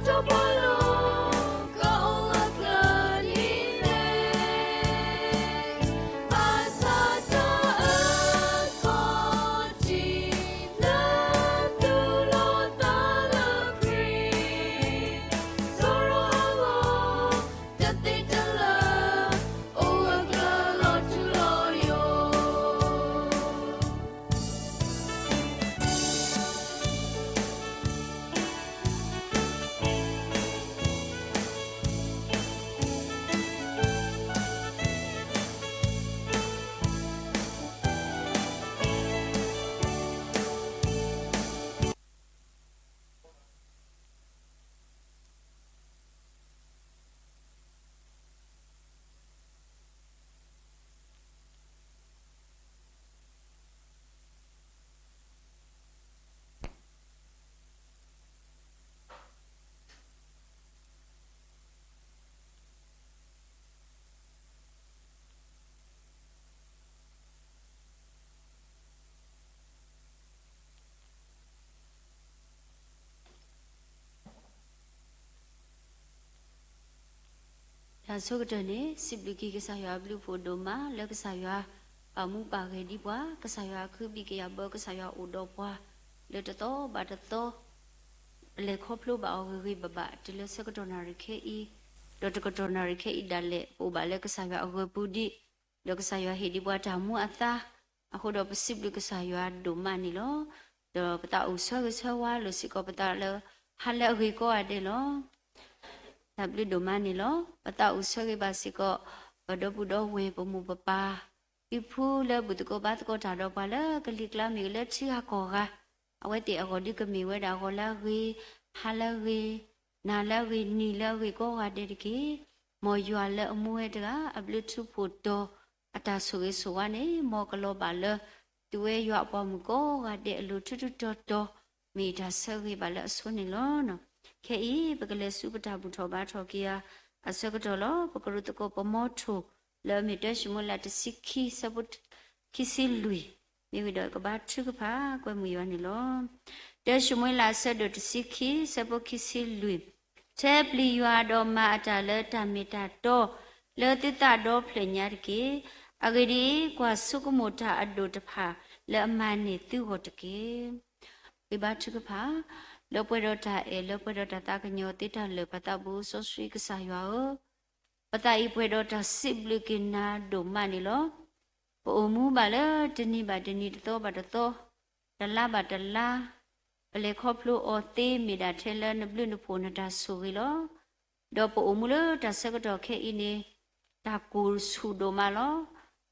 ဒီးပှၤလီၤကအိၣ်အကျၢၤဒ်လဲၣ်, ဘၣ်ဆၣ်တၢ်အၢၣ်ခီၣ်ထံးလၢသူၣ်လီၤသးလၢခရံာ်, စီၤရီၤအဂီၢ် တသ့တလၢာ် အိၣ်အကျၢၤလီၤထူလီၤယိာ်. တၢ်ဆိကတၢၢ်န့ၣ် စံးဘျုးက့ၤကစၢ်ယွၤအဘျုးအဖှိၣ်ဒိၣ်မး လၢကစၢ်ယွၤပာ်မူပာ်ဂဲၤဒံးပှၤ, ကစၢ်ယွၤအခုဘံၣ်ကယာ်ဘၢ ကစၢ်ယွၤအိၣ်ဒီးပှၤ လၢတသီဘၣ်တသီ ပလဲၤခီဖျိဘၣ်အီၤဂ့ၤဂ့ၤဘၣ်ဘၣ် တုၤလၢဆၢကတီၢ်နၣ်ရံၣ်ခဲအံၤ, ဒီးတကတီၢ်နၣ်ရံၣ်ခဲအံၤဒၣ်လဲာ် ပအိၣ်ဘၣ်လၢကစၢ်ယွၤအဂၢၤပူၤဒံး, ဒီးကစၢ်ယွၤဟ့ၣ်ဒံးပှၤတၢ်မူအသါ, အဃိဒီးပစံးဘျုးကစၢ်ယွၤဒိၣ်မးန့ၣ်လီၤ. ဒီးပသးအိၣ်ဆၢဂ့ၤဆၢဝါလိာ်စ့ၢ်ကီးပသးလၢ ဟါလၢအဂ့ၤကိးဂၤဒဲးလီၤ. တၢ်ဘျုးဒိၣ်မးန့ၣ်လီၤ. ပသးအိၣ်ဆၢဂ့ၤဘၣ်စ့ၢ်ကီး ပဒီပုၢ်ဒီဝဲၢ် ပမိၢ်ပပၢ် ဖံဖုလၢဘူၣ်သကိးဘါသကိးတၢ်ဒီးပှၤလၢကလံၤကျါမ့ၢ်ဂ့ၤ လၢထံဂၤကီၢ်ဂၤ, အဝဲသ့ၣ်အဂီၢ်ဒုးကမ့ၢ်ဝဲဒၣ်ဂီၤလၢအဂ့ၤ, ဟါလၢအဂ့ၤ, နၤလၢအဂ့ၤ, နံၤလၢအဂ့ၤကိးဂၤဒဲးတက့ၢ်. မ်ယွၤလၢအမူဝဲတဂၤ အဘျုးထူးဖှိၣ်တီၤ အတၢ်ဆိၣ်ဂ့ၤဆိၣ်ဝါန့ၣ် မ်ကလီၤဘၣ်လၢ သုဝဲယွၤအပှၤမုၣ်ကိးဂၤဒဲးအလိၤ ထူးထူးတီၤတီၤ မ့ၢ်တၢ်ဆၢဂ့ၤဘၣ်လၢအဆိန့ၣ်လီၤ. ခဲအံၤ ပကလဲၤဆူပတၢ်ဘူၣ်ထီၣ်ဘါထီၣ်က့ၤဧါ အဆၢကတီၢ်လီၤ. ပကရူၢ်သကိးပမီထိၣ် လၢအမ့ၢ်တၢၡမူၤအ့လးတဆံခံ ဆၢဖိခံဆံလွံၢ်, မ့ၢ်ဝံၤဒီးကဘါထုကဖၣ်ကွဲမုာ်ယွၤန့ၣ်လီၤ. တၢၡမူၤအ့လးအဆၢဒိၣ်တဆံခံ ဆၢဖိခံဆံလွံၢ်, ထဲပျံၤယွၤဒီးမၤအတၢ်လၢတၢ်မ့ၢ်တၢ်တီ လၢသုသးဒီဖျၢၣ်ညါတက့ၢ်. အဂ့ၢ်ဒ်အံၤ, ကွၢ်ဆိကမိၣ်တၢ်အဒိၣ်တဖၣ် လၢအမၤန့ၢ်သုဂီၢ်တက့ၢ်. ပဘါထုကဖၣ်, လၢပှဲၤဒီးတၢ်အဲၣ် လၢပှဲၤဒီးတၢ်သးကညီၤသ့တၢ်လၢာ် ပသးဘိစီဆှံကစၢ်ယွၤဧၢ, ပသးအံၤပှဲၤဒီးတၢ်စံးဘျုးက့ၤနၤဒိၣ်မးန့ၣ်လီၤ. ပအိၣ်မူဘၣ်လၢတနံၤဘၣ်တနံၤ တသီဘၣ်တသီ တလါဘၣ်တလါ, ပလဲၤခီဖျိအီၤသ့မ့ၢ်ဒၣ်ထဲလၢနဘျုးနဖှိၣ်နတၢ်ဆိၣ်ဂ့ၤလီၤ. ဒီးပအိၣ်မူလၢတၢ်ဆၢကတီၢ်ခဲအံၤန့ၣ် တၢ်ကိၢ်ဆူၣ်ဒိၣ်မးလီၤ.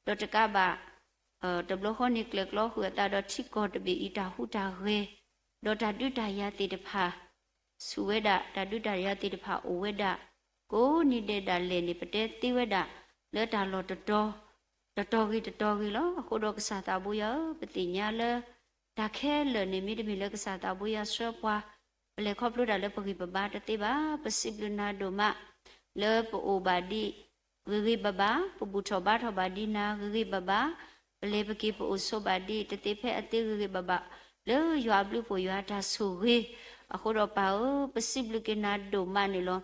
ဒီးတကးဘၣ် တဘျီဃီန့ၣ်ကျဲၤကျီဃုာ်အသးဒီးထံကီၢ်တဘ့ၣ်အံၤ တၢ်ဟူးတၢ်ဂဲၤ, ဒီးတၢ်ဒုးတၢ်ယၤသ့ၣ်တဖၣ် ဆူၣ်ဝဲဒၣ်, တၢ်ဒုးတၢ်ယၤသ့ၣ်တဖၣ်အိၣ်ဝဲဒၣ်, ကိးနံၤဒဲးဒၣ်လဲာ်န့ၣ် ပတဲသ့ဝဲဒၣ် လၢတၢ်လီၢ်တတီၤ, တတီၤဂ့ၤတတီၤဂ့ၤလီၤ. အဃိဒီးကစၢ်သးဘိယွၤဧၢ, ပသ့ၣ်ညါလၢ တၢ်ခဲလၢာ်န့ၣ် မ့တမ့ၢ်လၢကစၢ်သးဘိယွၤဆှၢပှၤ, ပလဲၤခီဖျိတၢ်လၢပဂံၢ်ပဘါတသ့ဘၣ်. ပစံးဘျုးနၤဒိၣ်မး လၢပအိၣ်ဘၣ်ဒံး ဂ့ၤဂ့ၤဘၣ်ဘၣ်, ပဘူၣ်ထီၣ်ဘါထီၣ်ဘၣ်ဒံးနၤ ဂ့ၤဂ့ၤဘၣ်ဘၣ်, ပလဲၤပက့ၤပအိၣ်ဆိးဘၣ်ဒံး တသ့ဖဲအသ့ ဂ့ၤဂ့ၤဘၣ်ဘၣ် လၢယွၤအဘျုးအဖှိၣ် ယွၤအတၢ်ဆိၣ်ဂ့ၤ. အဃိဒီးပၢ်ဧၢ, ပစံးဘျုးက့ၤနၤဒိၣ်မးန့ၣ်လီၤ.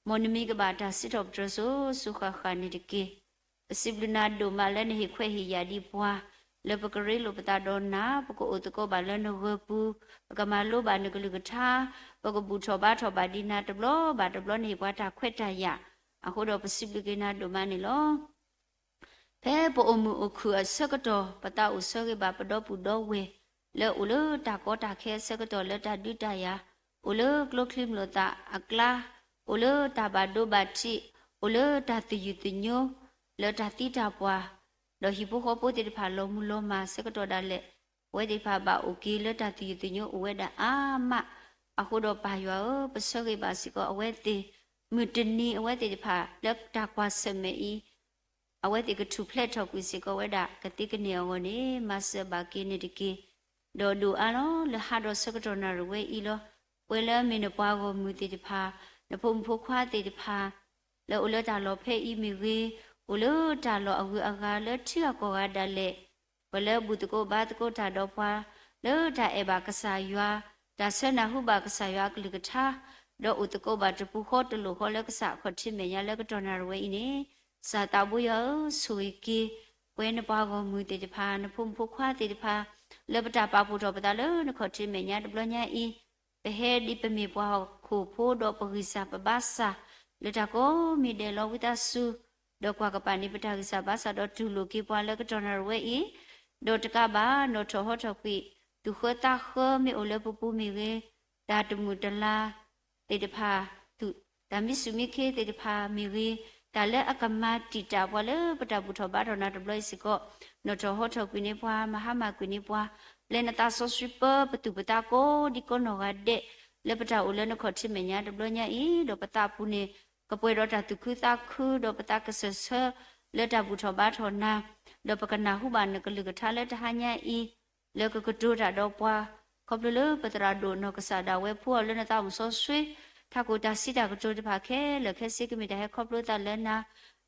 မ်နမံၤကဘၣ်တၢ်စံးထီၣ်ပတြၢၤစိၤစိၤဃၣ်ဃၣ်န့ၣ်တက့ၢ်. ပစံးဘျုးနၤဒိၣ်မးလၢနဟ့ၣ်ခွဲးဟ့ၣ်ယာ်ဒံးပှၤ, လၢပကရ့လိာ်ပသးဒီးနၤ, ပကအိၣ်သကိးဘၣ်လၢနဂၢၤပူၤ, ပကမၤလိဘၣ်နကလုၢ်ကထါ, ပကဘူၣ်ထီၣ်ဘါထီၣ်ဘၣ်ဒံးနၤတဘျီဘၣ်တဘျီ နဟ့ၣ်ပှၤတၢ်ခွဲးတၢ်ယာ်. အဃိဒီးပစံးဘျုးက့ၤနၤဒိၣ်မးန့ၣ်လီၤ. ဖဲပအိၣ်မုာ်အိၣ်ခုၣ်အဆၢကတီၢ် ပသးအိၣ်ဆၢဂ့ၤဘၣ်ပဒီပုၢ်ဒီဝဲၢ် လၢအိၣ်လၢတၢ်ကီတၢ်ခဲအဆၢကတီၢ် လၢတၢ်ဒုးတၢ်ယၤ, အိၣ်လၢကျိချံမျိာ်သၣ်အကျါ, အိၣ်လၢတၢ်ဘၣ်ဒိဘၣ်ထံး, အိၣ်လၢတၢ်သယုၢ်သညိ, လၢတၢ်သံတၢ်ပှၢ်, ဒီးဟံၣ်ဖိဃီဖိသ့ၣ်တဖၣ်လီၤမုၢ်လီၤမၢ်ဆၢကတီၢ်ဒၣ်လဲာ်, အဝဲသ့ၣ်တဖၣ်ဘၣ်အိၣ်က့ၤလၢတၢ်သယုၢ်သညိအိၣ်ဝဲဒၣ်အါမး. အဃိဒီးပၢ်ယွၤဧၢ, ပဆၢဂ့ၤဘၣ်စ့ၢ်ကီးအဝဲသ့ၣ်, မုၢ်တနံၤအဝဲသ့ၣ်တဖၣ်လၢတၢ်ကွၢ်ဆၢၣ်မဲာ်အံၤ အဝဲသ့ၣ်ကထူၣ်ဖျဲးထီၣ်ကွံာ်စ့ၢ်ကီးဝဲဒၣ် ကသ့ကန့ၢ်အဂီၢ်န့ၣ် မၤစၢၤဘၣ်က့ၤန့ၣ်တက့ၢ်. ဒီးဒိၣ်အါလီၤ လၢဟးဒီးဆၢကတီၢ်နၣ်ရံၣ်ဝဲအံၤလီၤ. ပှဲၤလၢအမ့ၢ်နပှၤဂီၢ်မုၢ်သ့ၣ်တဖၣ်, နဖိမုၣ်ဖိခွါသ့ၣ်တဖၣ်, လၢအိၣ်လၢတၢ်လီၢ်ဖဲအံၤမ့ၢ်ဂ့ၤ, အိၣ်လၢတၢ်လီၢ်အဂုၤအဂၤလၢထံဂၤကီၢ်ဂၤဒၣ်လဲာ်, ပှၤလၢဘူၣ်သကိးဘါသကိးတၢ်ဒီးပှၤ, လၢတၢ်အဲၣ်ဘၣ်ကစၢ်ယွၤ, တၢ်ဆၢနၢ်ဟူဘၣ်ကစၢ်ယွၤအကလုၢ်ကထါ, ဒီးအိၣ်သကိးဘၣ်တပူၤဃီတလိၣ်ဃီလၢကစၢ်အခီၣ်ထံးမဲာ်ညါလၢကတီၢ်နၣ်ရံၣ်ဝဲအံၤန့ၣ်, ကစၢ်သးဘိယွၤဧၢ, ဆိၣ်ဂ့ၤက့ၤ ပဝဲနပှၤဂီၢ်မုၢ်သ့ၣ်တဖၣ်, နဖိမုၣ်ဖိခွါသ့ၣ်တဖၣ်, လၢပတၢ်ပာ်ဖှိၣ်ထီၣ်ပသးလၢနခီၣ်ထံးမဲာ်ညါတဘျီညါအံၤ, ပဟဲဒ်ပမ့ၢ်ပှၤဟီၣ်ခိၣ်ဖိဒီးပဂံၢ်စၢ်ပဘါစၢ် လၢတၢ်ကိးမံၤဒဲးလီၤ. ဝံသးစူၤ ဒီးကွၢ်ကပၤန့ၢ်ပတၢ်ဂံၢ်စၢ်ဘါစၢ် ဒီးတူၢ်လိာ်က့ၤပှၤလၢကတီၢ်နၣ်ရံၣ်ဝဲအံၤ, ဒီးတကးဘၣ် နီၣ်ထီၣ်ဟီထီၣ်ကွံာ် သူၣ်ဃၢသးဃၢမ့ၢ်အိၣ်လၢပပူၤမ့ၢ်ဂ့ၤ, တၢ်တမုာ်တလၤ သ့ၣ်တဖၣ်, တၢ်မံဆူၣ်မံခ့သ့ၣ်တဖၣ်မ့ၢ်ဂ့ၤ, တၢ်လၢအကမၤတံာ်တာ်ပှၤလၢပတၢ်ဘူၣ်ထီၣ်ဘါထီၣ်နၤတဘျီအံၤစ့ၢ်ကီး, နီၣ်ထီၣ်ဟီထီၣ်ကွံာ်န့ၢ်ပှၤ, မၤဟါမၢ်ကွံာ်န့ၢ်ပှၤ, ပျဲနသးစီဆှံပၢပသူၣ်ပသးကိးဒံကိးနီၢ်ဂၤဒဲး, လၢပတၢ်အိၣ်လၢနခီၣ်ထံးမဲာ်ညါတဘျီညါအံၤ, ဒီးပသးပူၤန့ၣ် ကပှဲၤဒီးတၢ်သူၣ်ခုသးခု, ဒီးပသးကစၢၢ်ဆၢ လၢတၢ်ဘူၣ်ထီၣ်ဘါထီၣ်နၤ, ဒီးပကနၢ်ဟူဘၣ်နကလုၢ်ကထါလၢတဟါညါအံၤ လၢကကတိၤတၢ်ဒီးပှၤ, ခီဖျိလၢပသရၣ်ဒိၣ်နီၢ်ကစၢ်ဒၣ်ဝဲ ဖှူအီၤလၢနသးအိၣ်စီဆှံ, ထးခိၣ်တၢ်စံးတၢ်ကတိၤတဖၣ်ခဲလၢာ်ခဲဆ့ ကမ့ၢ်တၢ်ဟဲခီဖျိသးလၢနၤ,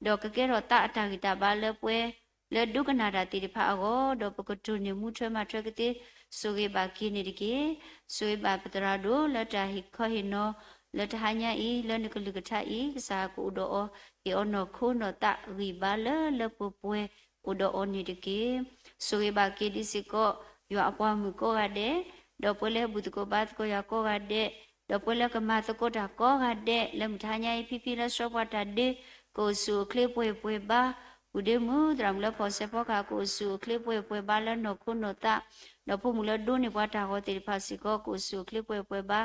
ဒီးကကဲထီၣ်သးအတၢ်ဂံၢ်တၢ်ဘါလၢပှဲၤ လၢဒိကနၣ်တၢ်သ့ၣ်တဖၣ်အဂီၢ်, ဒီးပကတိၢ်န့ၢ်မူထွဲမၤထွဲကသ့, ဆိၣ်ဂ့ၤဘၣ်က့ၤန့ၣ်တက့ၢ်. ဆိၣ်ဂ့ၤဘၣ်ပသရၣ်ဒိၣ်လၢတၢ်ဟ့ၣ်ခီဟ့ၣ်နီၤ လၢတဟါညါအံၤ, လၢနကလုၢ်ကထါအံၤ, ကစၢ်ကအိၣ်ဒီးအီၤ, ဟ့ၣ်အီၤနီၢ်ခိနီၢ်သးဂံၢ်ဘါလၢလၢပှဲၤပှဲၤ အိၣ်ဒီးအီၤန့ၣ်တက့ၢ်. ဆိၣ်ဂ့ၤဘၣ်က့ၤဒ်စ့ၢ်ကီး ယွၤအပှၤမုၣ်ကိးဂၤဒဲး, ဒီးပှၤလၢဘူၣ်သကိးဘါသကိးယွၤကိးဂၤဒဲး, ဒီးပှၤလၢကမၤသကိးတၢ်ကိးဂၤဒဲး, လၢမုၢ်တဟါညါအံၤ ဖံဖံလၢဆှၢပှၤတၢ်ဒ့, ကအိၣ်ဆူၣ်အိၣ်ချ့ပှဲၤပှဲၤဘါ, ပုၢ်ဒ့မုၣ်သရၣ်မုၣ်လၢဖီၣ်စဲးဖီကဟၣ် ကအိၣ်ဆူၣ်အိၣ်ချ့ပှဲၤပှဲၤဘါလၢနီၢ်ခိနီၢ်သး, ဒီးဖိမုၣ်လၢဒိးန့ၢ်ပှၤတၢ်ဂီၤသ့ၣ်တဖၣ်စ့ၢ်ကီး ကအိၣ်ဆူၣ်အိၣ်ချ့ပှဲၤပှဲၤဘါ,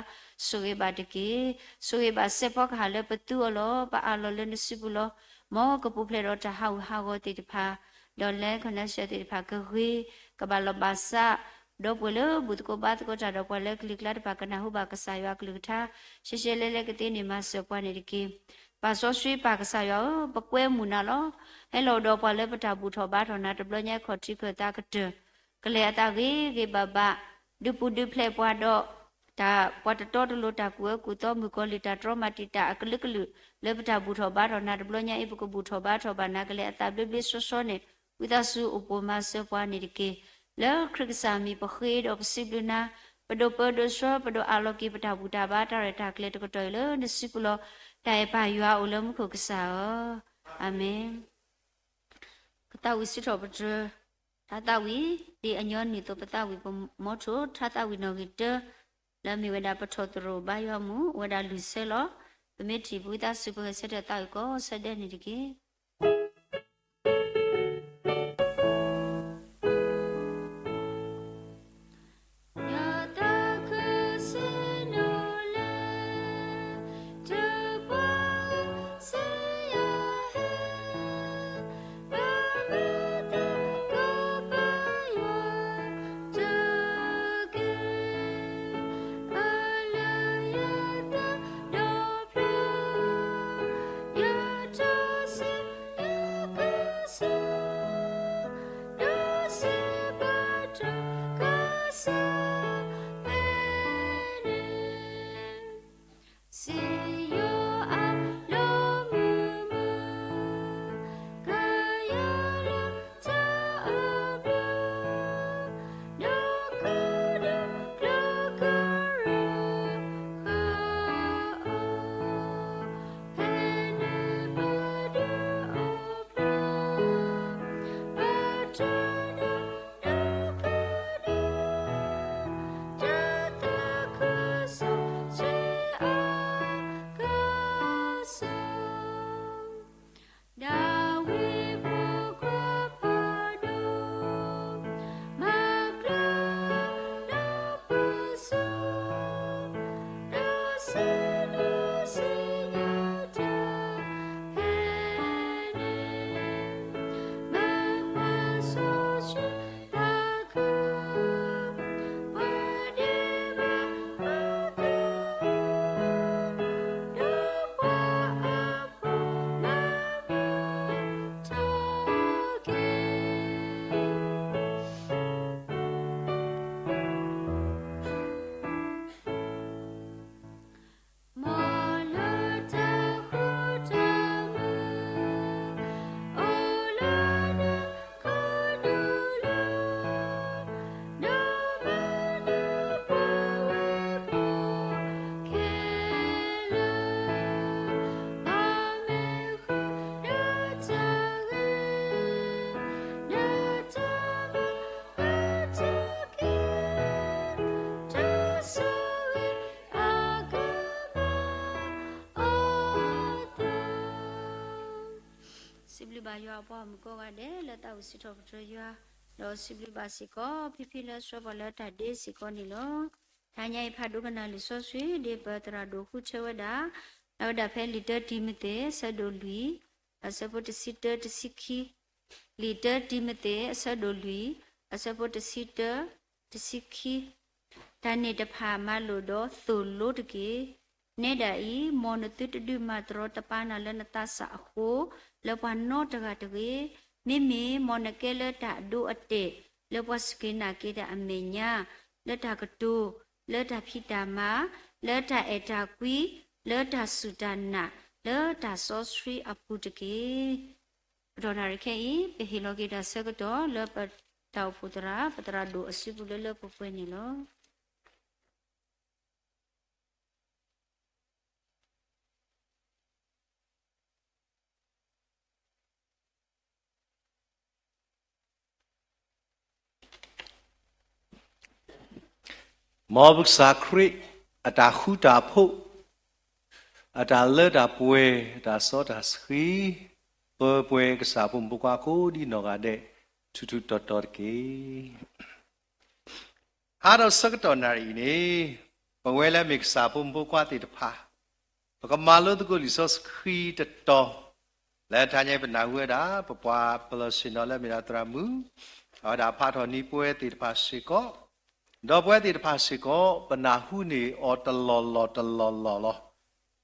ဆိၣ်ဂ့ၤဘၣ်တက့ၢ်. ဆိၣ်ဂ့ၤဘၣ်စဲးဖီကဟၣ်လၢပသူအီၤလီၤ. ပအးလီၤလၢနစုပူၤလီၤ. မ်ကပူၤဖျဲးဒီးတၢ်ဟးဂူာ်ဟးဂီၤသ့ၣ်တဖၣ်, ဒီးလဲၤ connection သ့ၣ်တဖၣ်ကဂ့ၤ, ကဘၣ်လီၤဘၣ်စး, ဒီပုၢ်ဝဲၢ်လၢဘူၣ်သကိးဘါသကိးတၢ်ဒီးပှၤလၢကလံၤကျါတဖၣ် ကနၢ်ဟူဘၣ်ကစၢ်ယွၤအကလုၢ်ကထါ ရှဲရှဲလဲလဲကသ့န့ၣ် မၤစၢၤပှၤန့ၣ်တက့ၢ်. ပၢ်စီဆှံပၢ်ကစၢ်ယွၤဧၢ, ပကွဲမုာ်နၤလီၤ. ဟဲလီၤအိၣ်ဒီးပှၤလၢပတၢ်ဘူၣ်ထီၣ်ဘါထီၣ်နၤတဘျီညါ ခီၣ်ထံးခၢၣ်သးကတၢၢ်, ကလဲၤအသးဂ့ၤဂ့ၤဘၣ်ဘၣ်, ဒုးပူၤဒုးဖျဲးပှၤဒီး တၢ်ပှၤတတီတလိၤ တၢ်ကူၣ်အၢကူၣ်သီ မုၣ်ကီၤလံၢ် တၢ်တြီမၤတံာ်တာ်အကလုာ်ကလုာ် လၢပတၢ်ဘူၣ်ထီၣ်ဘါထီၣ်နၤတဘျီညါအံၤ ပကဘူၣ်ထီၣ်ဘါထီၣ်ဘၣ်နၤ ကလဲၤအသးဘျ့ဘျ့ဆှီဆှီန့ၣ် ဝံသးစူၤအိၣ်ပိာ်မၤစၢၤပှၤန့ၣ်တက့ၢ်. လၢခရံာ်ကစၢ်မံၤပဃ့ဒီးပစံးဘျုးနၤ, ပဒိၣ်ပၢဒိၣ်ဆှၢ ပဒိၣ်အးလီၤက့ၤပတၢ်ဘူၣ်တၢ်ဘါတၢ်ရဲၣ်တၢ်ကျဲၤတကတီၢ်အံၤလၢနစုပူၤလီၤ. တၢ်အဲၣ်ပၢ်ယွၤအိၣ်လၢမူခိၣ်ကစၢ်ဧၢ, အၤမ့ၣ်. ကသးဝံၣ်စံးထီၣ်ပတြၢၤ တၢ်သးဝံၣ် ဒ်အညီနုၢ်အသိး ပသးဝံၣ်ပမိထိၣ် တၢ်သးဝံၣ်နီၣ်ဂံၢ်တၢ လၢအမ့ၢ်ဝဲဒၣ် ပထီၣ်သရိာ်ဘါယွၤမုၢ် အိၣ်ဝဲဒၣ်လွံၢ်ဆၢလီၤ. ပမ့ၢ်ထံၣ် ပဝံသးစူၤ ပဂဲၤဆၢထၢၣ်သးဝံၣ်ကိးဆၢဒဲးန့ၣ်တက့ၢ်. ယွၤအပှၤဂီၢ်မုၢ်ကိးဂၤဒဲး လၢသးဝံၣ်စံးထီၣ်ပတြၢၤယွၤ, ဒီးစံးဘျုးဘၣ်စ့ၢ်ကီး ဖံဖံလၢဆှၢပှၤလၢတၢ်ဒ့စ့ၢ်ကီးန့ၣ်လီၤ. တဟါညါအံၤဖးဒိကနၣ်လံာ်စီဆှံ ဒ်ပသရၣ်ဒိၣ်ဃုထၢဝဲဒၣ်, အဝဲဒၣ်ဖဲလံာ်တၢတံၤမသ့း အဆၢဒိၣ်လွံၢ်, အဆၢဖိတဆံတၢ တဆံခံ, လံာ်တၢတံၤမသ့း အဆၢဒိၣ်လွံၢ်, အဆၢဖိတဆံတၢ တဆံခံ, တၢ်န့ၣ်တဖၣ်မၤလိာ်ဒီးသိၣ်လိတက့ၢ်. နဲဒၣ်အံၤ, မ်နသုတဒုးမၤတရီတပါနၤလၢနသးစၢ်အဃိ, လၢပှၤနီတဂၤတဂ့ၤ. မ့မ့ၢ်မ်နကဲလၢတၢ်အဒိအတဲာ်, လၢပှၤစူၢ်က့ၤနာ်က့ၤတၢ်အမဲာ်ညါ, လၢတၢ်ကတိၤ, လၢတၢ်ဖံးတၢ်မၤ, လၢတၢ်အဲၣ်တၢ်ကွံ, လၢတၢ်စူၢ်တၢ်နာ်, လၢတၢ်စီဆှံအပူၤတက့ၢ်. ပတီၢ်နၣ်ရံၣ်ခဲအံၤ ပဟ့ၣ်လီၤက့ၤတၢ်ဆၢကတီၢ်လၢပတၢ်အိၣ်ဖှိၣ်သရၣ် ပသရၣ်ဒိၣ်အစုပူၤလၢလၢပှဲၤပှဲၤန့ၣ်လီၤ. မ်ပကစၢ်ခရံာ် အတၢ်ဃူတၢ်ဖိး, အတၢ်လၢတၢ်ပှဲၤ, အတၢ်စီတၢ်ဆှံ, ပှဲၤပှဲၤကစၢ်ဖိမုၣ်ဖိခွါကိးဒံနီၢ်ဂၤဒဲး ထူးထူးတီၤတီၤတက့ၢ်. ဟါဒီးဆၢကတီၢ်နၣ်ရံၣ်အံၤန့ၣ်, ပဝဲလၢမ့ၢ်ကစၢ်ဖိမုၣ်ဖိခွါသ့ၣ်တဖၣ်, ပကမၤလိသကိးလံာ်စီဆှံတတီၤ, လၢတဟါညါအံၤပနၢ်ဟူဝဲဒၣ် ပပှၤပလီၢ်ဆ့ၣ်နီၤလၢမ့ၢ်ဒၣ်သရၣ်မုၣ်, အဝဲဒၣ်ဖးထီၣ်န့ၢ်ပဝဲသ့ၣ်တဖၣ်စ့ၢ်ကီး, ဒီးပဝဲသ့ၣ်တဖၣ်စ့ၢ်ကီး ပနၢ်ဟူန့ၢ်အီၤတလီၢ်လီၢ်တလီၢ်လီၢ်လီၤ.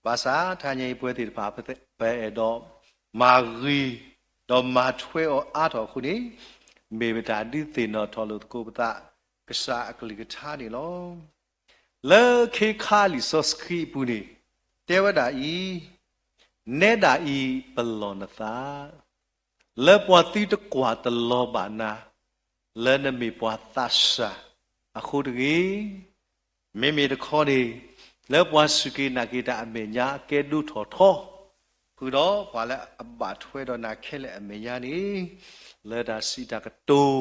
ဘၣ်ဆၣ်တဟါညါအံၤပဝဲသ့ၣ်တဖၣ် ပအဲၣ်ဒိးမၤဂ့ၤ, ဒီးမၤထွဲအီၤအါထီၣ်အဃိန့ၣ်, မ့ၢ်ပတၢ်ဒုးသ့ၣ်နီၣ်ထီၣ်လိာ်သကိးပသး ကစၢ်အကလုၢ်ကထါန့ၣ်လီၤ. လၢခ့ခါလံာ်စီဆှံအပူၤန့ၣ်, တဲဝဲဒၣ်အံၤ, နဲဒၣ်အံၤပလီၢ်နသး, လၢပှၤသုတကွၢ်တလီၤဘၣ်နၤ, လၢနမ့ၢ်ပှၤသးစၢ်အဃိတဂ့ၤ. မ့မ့ၢ်တခီန့ၣ်, လၢပှၤစူၢ်က့ၤနာ်က့ၤတၢ်အမဲာ်ညါကဲဒိၣ်ထီၣ်ထီ, ဃုာ်ဒီးပှၤလၢအဘၣ်ထွဲဒီးနၤခဲလၢာ်အမဲာ်ညါန့ၣ်, လၢတၢ်စံးတၢ်ကတိၤ,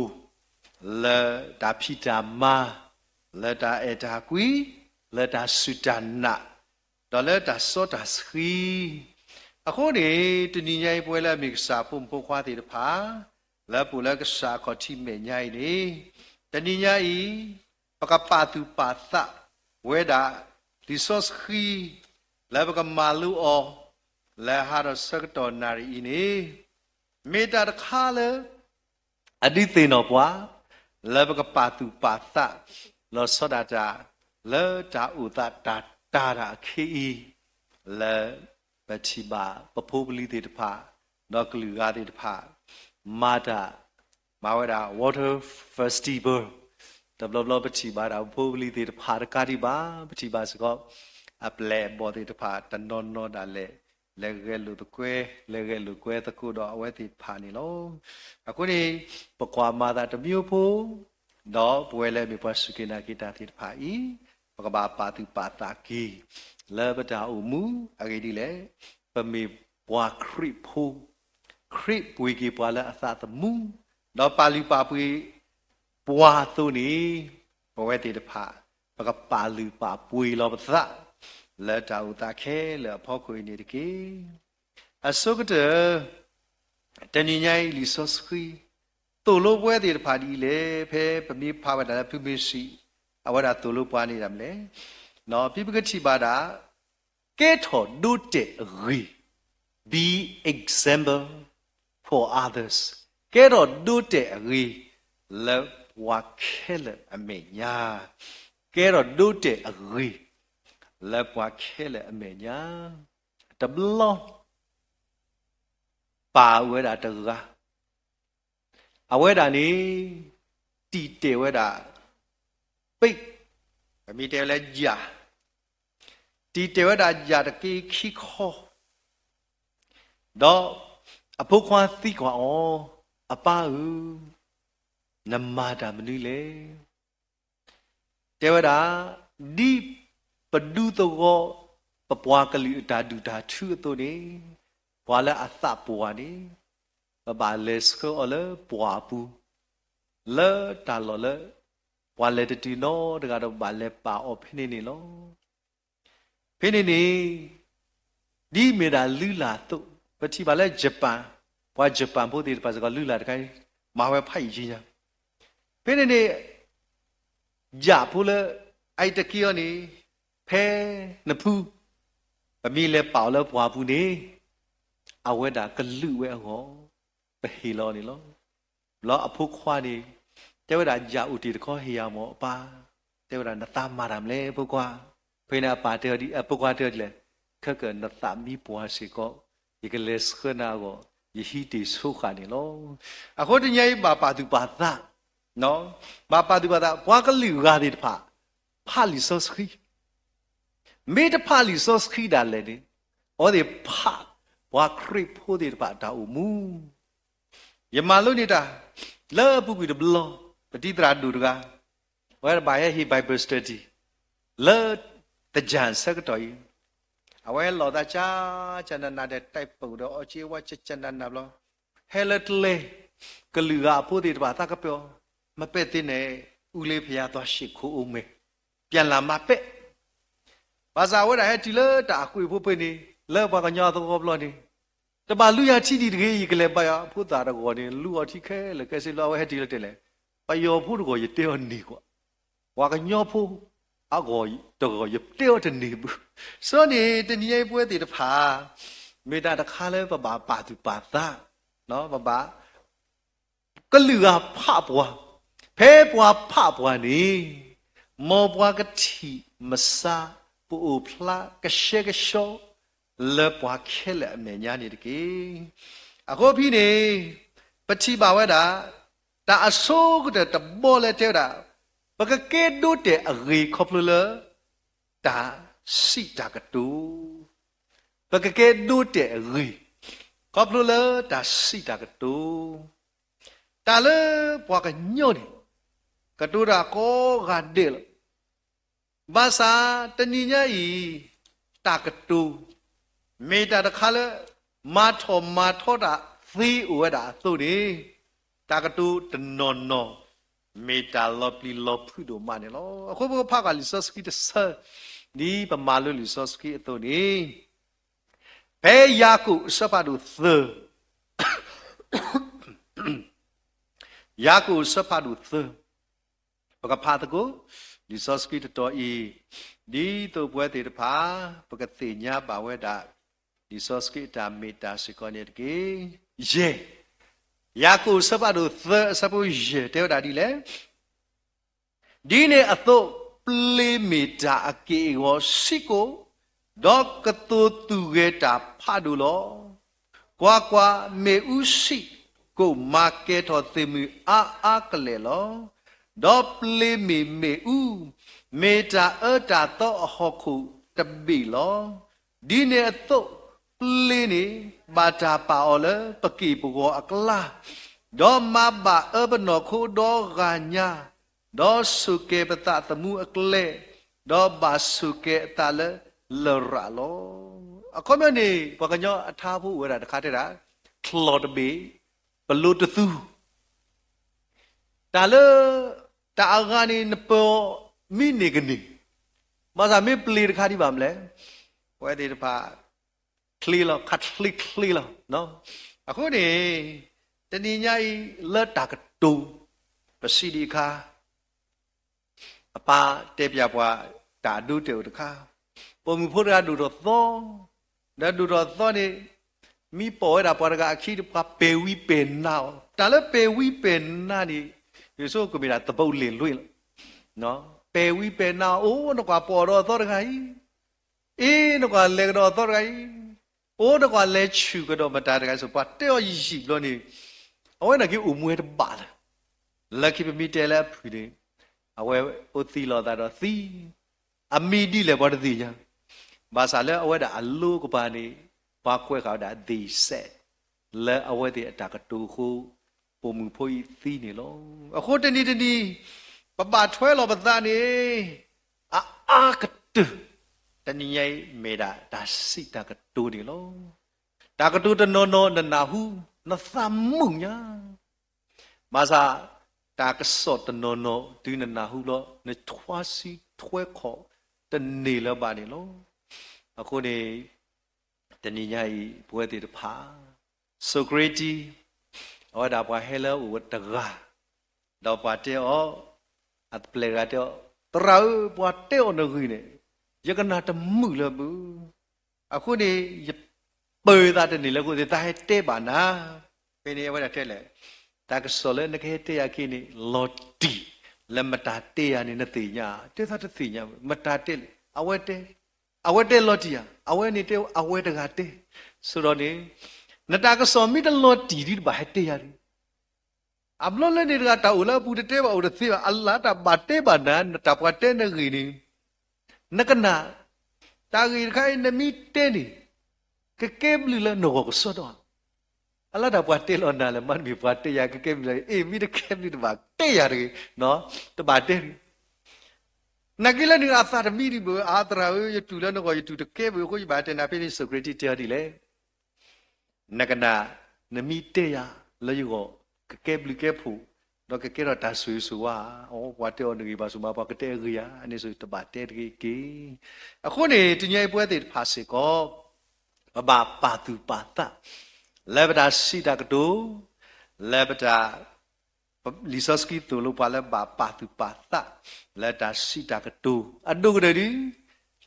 လၢတၢ်ဖံးတၢ်မၤ, လၢတၢ်အဲၣ်တၢ်ကွံ, လၢတၢ်စူၢ်တၢ်နာ်, ဒီးလၢတၢ်စီတၢ်ဆှံ. အဃိန့ၣ်, တနံၤညါအံၤပဝဲလၢအမ့ၢ်ကစၢ်ဖိမုၣ်ဖိခွါသ့ၣ်တဖၣ်, လၢပအိၣ်လၢကစၢ်အခီၣ်ထံးမဲာ်ညါအံၤန့ၣ်, တနံၤညါအံၤ, ပကပာ်သူၣ်ပာ်သးဝဲဒၣ် လံာ်စီဆှံ လၢပကမၤလိအီၤ လၢဟါဒီးဆၢကတီၢ်နၣ်ရံၣ်အံၤန့ၣ်, မ့ၢ်တၢ်တခါလၢ အဒုးသ့ၣ်နီၣ်ပှၤ လၢပကပာ်သူၣ်ပာ်သး လီၤဆီဒၣ်တၢ် လၢတၢ်အိၣ်သးတၢ်တာ်တၢ်အခ့အံၤ, လၢပထံၣ်ဘၣ်ပဖိပလံၤသ့ၣ်တဖၣ် ဒီးကလုာ်ဂၤသ့ၣ်တဖၣ် မၤတၢ် မၤဝဲဒၣ် water festival, တဘျီဘျီပထံၣ်ဘၣ်ဒၣ်ပဖိပလံၤသ့ၣ်တဖၣ်တကးဒံးဘၣ်, ပထံၣ်ဘၣ်စ့ၢ်ကီး အပျဲၢ်အဘီၣ်သ့ၣ်တဖၣ် တနီၤနီၤဒၣ်လဲာ် လဲၤဂဲၤလိာ်သကွဲ, လဲၤဂဲၤလိာ်ကွဲသကိးဒီးအဝဲသ့ၣ်တဖၣ်န့ၣ်လီၤ. အဃိန့ၣ်, ပကွၢ်မၤသးတမံၤဖိ, ဒီးပဝဲလၢမ့ၢ်ပှၤစူၢ်က့ၤနာ်က့ၤတၢ်သ့ၣ်တဖၣ်အံၤ, ပကဘၣ်ပာ်သူၣ်ပာ်သးက့ၤ လၢပတၢ်အိၣ်မူအဂ့ၢ်ဒ်လဲၣ်, ပမ့ၢ်ပှၤခရံာ်ဖိ, ခရံာ်ပှ့ၤက့ၤပှၤလၢအသးသမူ, ဒီးပာ်လုၢ်ပာ်ပှ့ၤပှၤအသိးန့ၣ်, ပဝဲသ့ၣ်တဖၣ် ပကပာ်လုၢ်ပာ်ပှ့ၤလီၤပသး လၢတၢ်အိၣ်သးခဲလၢာ်အဖီခိၣ်အံၤန့ၣ်တက့ၢ်. အဆိကတၢၢ် တနံၤညါအံၤလံာ်စီဆှံ သိၣ်လိပဝဲသ့ၣ်တဖၣ်ဒ်လဲၣ်, ဖဲပမ့ၢ်ဖးဝဲဒၣ်လၢဖုမ့ၢ်ဆံး အဝဲဒၣ်သိၣ်လိပှၤန့ၣ်ဒၣ်မနုၤလဲၣ်, ဖဲပကထံၣ်ဘၣ်ဒၣ် ကဲထီၣ်ဒိတဲာ်အဂ့ၤ, be example for others, ကဲထီၣ်ဒိတဲာ်အဂ့ၤ လၢပှၤခဲလၢာ်အမဲာ်ညါ, ကဲထီၣ်ဒိတဲာ်အဂ့ၤ လၢပှၤခဲလၢာ်အမဲာ်ညါ, တဘျီ ပၢ်အိၣ်ဝဲဒၣ်တဂၤ, အဝဲဒၣ်န့ၣ် တံာ်တဲာ်ဝဲဒၣ် ပ့ၢ်, ပမ့ၢ်တဲဝဲလၢယၣ်, တံာ်တဲာ်ဝဲဒၣ်ယၣ်တက့ၢ်ခံခီ, ဒီးအဖိခွါသံကွၢ်အီၤ, အပၢ်ဧၢ, နမၤတၢ်မနုၤလဲၣ်. တဲဝဲဒၣ်, ဒ်ပဒူသဝီ ပပှၤကလုာ်အတၢ်ဒူၣ်တၢ်ထူအသိးန့ၣ်, ပှၤလၢအသးပှၢ်န့ၣ်, ပဘၣ်လဲၤဆှၢအီၤလၢပှၢ်အပူၤ, လၢတၢ်လီၢ်လၢ ပှၤလဲၤတတုၤနီတဂၤဒီး ပဘၣ်လဲၤပာ်အီၤဖဲန့ၣ်န့ၣ်လီၤ. ဖဲန့ၣ်န့ၣ်, ဒ်မ့ၢ်ဒၣ်လုၢ်လၢ်အသိး, ပထံၣ်ဘၣ်လၢ Japan, ပှၤယပၣ်ဖိသ့ၣ်တဖၣ်စ့ၢ်ကီးလုၢ်လၢ်တခါအံၤ မၤဝဲဖးယံာ်ယံာ်ညါ. ဖဲန့ၣ်န့ၣ် ယၣ်ဖိလၢ အအံၤတက့ၢ်အီၤန့ၣ် ဖဲနဖု ပမ့ၢ်လဲၤပာ်အီၤလၢပှၢ်ပူၤန့ၣ် အဝဲဒၣ်ကလုာ်ဝဲအဂီၢ် ပဟ့ၣ်လီၤအီၤန့ၣ်လီၤ. ဘျီအဖိခွါန့ၣ် တဲဝဲဒၣ် ယၣ်အိၣ်တ့ၢ်တခီဟ့ၣ်ယၤမၢ်အပၢ်, တဲဝဲဒၣ် နသးမၤတၢ်မနုၤလဲၣ် ဖိခွါ. ဖဲန့ၣ်အပၢ်တဲအီၤဒ် အဖိခွါတဲအီၤဒ်လဲၣ်, ခဲကနသးမံပှၢ်စ့ၢ်ကီး ယကလဲၤဆှၢနၤအဂီၢ် ယဟံးတ့ၢ်ဆိဃာ်န့ၣ်လီၤ. အဃိတနံၤအံၤဘၣ်ပာ်သူၣ်ပာ်သး, ဘၣ်ပာ်သူၣ်ပာ်သး ပှၤကလုာ်ဂၤသ့ၣ်တဖၣ် ဖးလံာ်စီဆှံ, မ့ၢ်တဖးလံာ်စီဆှံဒၣ်လဲာ်န့ၣ် အဝဲသ့ၣ်ဖးပှၤခရံာ်ဖိသ့ၣ်တဖၣ်အတၢ်အိၣ်မူ ယမၤလိန့ၢ်တၢ် လၢအပူၤကွံာ်တဘျီ ပတံၤသရၣ်ဒိၣ်တဂၤ အဝဲဘၣ်ဟဲဟ့ၣ် Bible study လၢ သင်္ကြန် ဆၢကတီၢ်အံၤ, အဝဲလီၤသးကၠၢ်ကၠၢ်နးနးဒီး တဲပိာ်ဒီးအီက့ဝဲကၠၢ်ကၠၢ်နးနးဘျီ, ဟဲလၢကျဲ ကလုာ်ဂၤအဖိသ့ၣ်တဖၣ်သးကပၢၤအီၤ, မပၢၢ်သ့န့ၣ် အူလ့ဖယါသွါရှ့ၣ်ခိၣ်အိၣ်မဲာ်, ပျၢ်လၢ်မၤပဲာ် ဘၣ်ဆၣ်အဝဲဒၣ်ဟဲတုၤလၢတၢ်အကွ့ၢ်ဖိဖဲန့ၣ် လၢပှၤကညီအသဝီဘျီန့ၣ်, တဘၣ်လူၤယၤထံဒံးတဂ့ၤ ယကလဲၤဘါယွၤဖိသၣ်တဂီၢ်န့ၣ် လူၤအီၤထံခဲလၢာ်ခဲဆ့ဘျီ အဝဲဟဲတုၤလၢတဲလဲၣ်, ပယီၤဖိတဂီၢ်ယတဲအီၤန့ၢ်ကွၢ်, ပှၤကညီဖိအဂီၢ်တဂီၢ်ယတဲအီၤတန့ၢ်ဘၣ်. ဆိန့ၣ် တနံၤညါအံၤပဝဲသ့ၣ်တဖၣ် မ့ၢ်တၢ်တခါလၢပဘၣ်ပာ်သူၣ်ပာ်သး, ပဘၣ် ကလုာ်ဂၤဖးပှၤ, ဖဲပှၤဖးပှၤန့ၣ် မ်ပှၤကထံၣ်မစါ ပအိၣ်ဖျါကဆှဲကဆှီ လၢပှၤခဲလၢာ်အမဲာ်ညါန့ၣ်တက့ၢ်. အဃိဖဲန့ၣ် ပထံၣ်ဘၣ်ဝဲဒၣ် တၢ်အဆိကတၢၢ်တဘီလၢတဲဝဲဒၣ် ပကကဲဒိးတဲာ်အဂ့ၤခီဖျိလၢ တၢ်စံးတၢ်ကတိၤ ပကကဲဒိးတဲာ်အဂ့ၤ ခီဖျိလၢတၢ်စံးတၢ်ကတိၤ, တၢ်လၢပှၤကညီန့ၣ် ကတိၤတၢ်ကိးဂၤဒဲးလီၤ. ဘၣ်ဆၣ်တနံၤညါအံၤ တၢ်ကတိၤ မ့ၢ်တၢ်တခါလၢ မၤထီၣ်မၤထီတၢ်သ့အိၣ်ဝဲဒၣ်အသိးန့ၣ်, တၢ်ကတိၤတနီၤနီၤ မ့ၢ်တၢ်လီၤပျံၤလီၤဖုးဒိၣ်မးန့ၣ်လီၤ. အဃိပကဖးကွၢ်လံာ်စီဆှံတဆၢ, ဒ်ပမၤလိလံာ်စီဆှံအသိးန့ၣ်, ဖဲယၤကိာ်အဆၢဖးဒိၣ်သၢ ယၤကိာ်အဆၢဖးဒိၣ်သၢ, ပကဖးသကိး လံာ်စီဆှံတတီၤအံၤ, ဒ်သိးပဝဲသ့ၣ်တဖၣ် ပကသ့ၣ်ညါဘၣ်ဝဲဒၣ် လံာ်စီဆှံအတၢ်မ့ၢ်တၢ်စ့ၢ်ကီးန့ၣ်တက့ၢ်. ယဲၢ်, ယၤကိာ်အဆၢဖးဒိၣ်သၢအဆၢဖိယဲၢ်တဲဝဲဒၣ်ဒ်လဲၣ်, ဒ်န့ၣ်အသိး ပျ့ၤမ့ၢ်တၢ်အက့ၢ်အဂီၤဆံးကိာ်, ဒီးကသိးသူၣ်ဂဲၤတၢ်ဖးဒိၣ်လီၤ. ကွၢ်ကွၢ်, မ့ၣ်အူဆံးကိာ်မၤကဲၤထီၣ်သ့ၣ်မုၢ်အါအါကလဲာ်လီၤ. ဒီးပျ့ၤမ့ၢ်မ့ၣ်အူ, မ့ၢ်တၢ်အၢတၢ်သီအဟီၣ်ခိၣ်တဘ့ၣ်လီၤ. ဒ်န့ၣ်အသိး ပျ့ၤန့ၣ် ဘၣ်တၢ်ပာ်အီၤလၢပက့ၢ်ပဂီၤအကျါ, ဒီးမၤဘၣ်အၢပနီၢ်ခိဒီဂၤညါ, ဒီးဆိၣ်ကဲၤပသးသမူအကျဲ, ဒီးဘၣ်ဆိၣ်ကဲၤအသးလၢလရာ်လီၤ. အခီပညီန့ၣ် ပှၤကညီအထါဖိအိၣ်ဝဲဒၣ်တခါတဲဒၣ်, ချီၣ်တဘ့ၣ်, ပလိတသူ တၢ်လၢ တၢ်အဂၤန့ၣ် နပၢၤအီၤမံန့ၢ်ကန့ၢ်, ဘၣ်ဆၣ်မ့ၢ်ပျ့ၤတခါဒံးဘၣ်မနုၤလဲၣ်, ပဝဲသ့ၣ်တဖၣ် ချ့လီၤ, ခးချ့ချ့လီၤ. အဃိန့ၣ် တနံၤညါအံၤ လၢတၢ်ကတိၤ ပစံးဒံးအခါ အပၢ်တဲပၠးပှၤ တၢ်အဒိတဲာ်အိၣ်တခါ, ပိာ်မုၣ်ဖိတဂၤဒိၣ်ထီၣ်သီ, ဒီးဒိၣ်ထီၣ်သီန့ၣ် မ့ၢ်ပိာ်ဝဲဒၣ်ပှၤတဂၤအခံဒီး ပှၤပဲာ်ဝံပဲာ်နါအီၤ, တၢ်လၢပဲာ်ဝံပဲာ်နါန့ၣ် ယဆိကမိၣ်မ့ၢ်ဒၣ်သဘီလဲၣ်လွံၢ်လီၤ. ပဲာ်ဝံပဲာ်နါအီၤ, အိၣ်နကွၢ်ပိာ်ဒီးအသီတဂၤအံၤ, အ့ နကွၢ်လဲၤကဒီးအသီတဂၤအံၤ, အိၣ်နကွၢ်လဲၤဆူၣ်ကဒီးမတၤတဂၤအံၤ ပှၤတဲအီၤယံာ်ယံာ်ဘျီန့ၣ် အဝဲန့ၣ်က့ၤအိၣ်မူဝဲတဘၣ်လၢၤ. လၢခံပမ့ၢ်တဲလၢအဖုၣ်န့ၣ် အဝဲအိၣ်သံလီၤအသးဒီးသံ, အမံၤဒ်လဲၣ်ပှၤတသ့ၣ်ညါ, ဘၣ်ဆၣ်လၢအဝဲဒၣ်အလိကပၤန့ၣ် ပှၤကွဲးဃာ်ဝဲဒၣ် သ့ၣ်စဲး လၢအဝဲသ့ၣ်အတၢ်ကတိၤအဃိ ပိာ်မုၣ်ဖိအံၤသံန့ၣ်လီၤ. အဃိတနံၤတနံၤ ပဘၣ်ထွဲလီၤပသးန့ၣ် အအါကတၢၢ် တနံၤညါအံၤမ့ၢ်ဒၣ်တၢ်စံးတၢ်ကတိၤန့ၣ်လီၤ. တၢ်ကတိၤတနီၤနီၤနနၢ်ဟူ နသးမုာ်ညါ, ဘၣ်ဆၣ် တၢ်ကစီၣ်တနီၤနီၤ တုၤနနၢ်ဟူလီၤ နထွါဆံထွဲခီၣ်တန့ၢ်လၢၤဘၣ်န့ၣ်လီၤ. အဃိန့ၣ် တနံၤညါအံၤ ပဝဲသ့ၣ်တဖၣ် Socrates, အဝဲဒၣ်ပှၤဟဲလၢအအိၣ်ဝဲတဂၤ, ဒီးပှၤတဲအီၤ, အပျဲၢ်တဂၤတဲအီၤ, သရၣ်ဧၢ, ပှၤတဲအီၤနဂ့ၢ်န့ၣ်, ယကနၣ်တမုာ်လၢၤဘၣ်. အဃိန့ၣ် ယပၢၤသးတန့ၢ်လၢအဃိသတး ဟဲတဲဘၣ်နၤ. ဖဲန့ၣ်အဝဲဒၣ်တဲလဲၣ်, တၢ်ကစီၣ်လၢနကဟဲတဲယၤက့ၤန့ၣ် လီၤတံၢ်လၢမတၤတဲယၤန့ၣ် နသ့ၣ်ညါ, တဲသးတသ့ၣ်ညါဘၣ်, မတၤတဲလဲၣ်, အဝဲတဲ, အဝဲတဲလီၤတံၢ်ဧါ, အဝဲန့ၣ်တဲ အဝဲတဂၤတဲ, ဆိဒီးန့ၣ်, နတၢ်ကစီၣ်မ့ၢ်တလီၤတံၢ်ဒ်တဘၣ်ဟဲတဲယၤဒ် အဘျီလၢန့ၣ်တဂၤ တၢ်အိၣ်လၢအပူၤတတဲဘၣ်အိၣ်တသ့ဘၣ်, အလၢတၢ်ဘၣ်တဲဘၣ်နၤ, နတၢ်ပှၤတဲနဂ့ၢ်န့ၣ်, နကနၣ်, တၢ်ဂ့ၢ်တခါအံၤ နမ့ၢ်တဲန့ၣ်, ကကဲဘျုးလၢနဂီၢ်ကစီဒီဧါ. အလၢတၢ်ပှၤတဲလီၤနၤလဲၣ်, မ့တမ့ၢ်ပှၤတဲယၤကကဲဘျုးလၢ, အ့ၣ် မ့ၢ်တကဲဘျုးတဘၣ်တဲယၤတဂ့ၤ, တဘၣ်တဲတဂ့ၤ. နာ်က့လၢန့ၣ်အသးတမံဒံးဘၣ်, အါ သရၣ်ဧၢ, ယတူၢ်လၢနဂီၢ်ယတူၢ်တကဲဘၣ်အဃိ ယဘၣ်တဲနၤ. ဖဲန့ၣ် Socrates တဲအီၤဒ်လဲၣ်, နကနၣ်, နမ့ၢ်တဲယၤလၢယဂီၢ် ကကဲဘျုးကဲဖှိၣ်, ဒီးကကဲထီၣ်တၢ်ဆိၣ်ဂ့ၤဆိၣ်ဝါ, အီ ပှၤတဲအီၤနဂ့ၢ်ဘၣ်ဆၣ်မး ပှၤကတဲအဂ့ၢ်ဧါန့ၣ် တဘၣ်တဲတဂ့ၤက့ၤ. အဃိန့ၣ် တနံၤအံၤပဝဲသ့ၣ်တဖၣ်စ့ၢ်ကီး ပဘၣ်ပာ်သူၣ်ပာ်သး လၢပတၢ်စံးတၢ်ကတိၤ, လၢပတၢ် လံာ်စီဆှံသိၣ်လိပှၤလၢဘၣ်ပာ်သူၣ်ပာ်သး လၢတၢ်စံးတၢ်ကတိၤ အဒိၣ်ကတၢၢ်ဒ်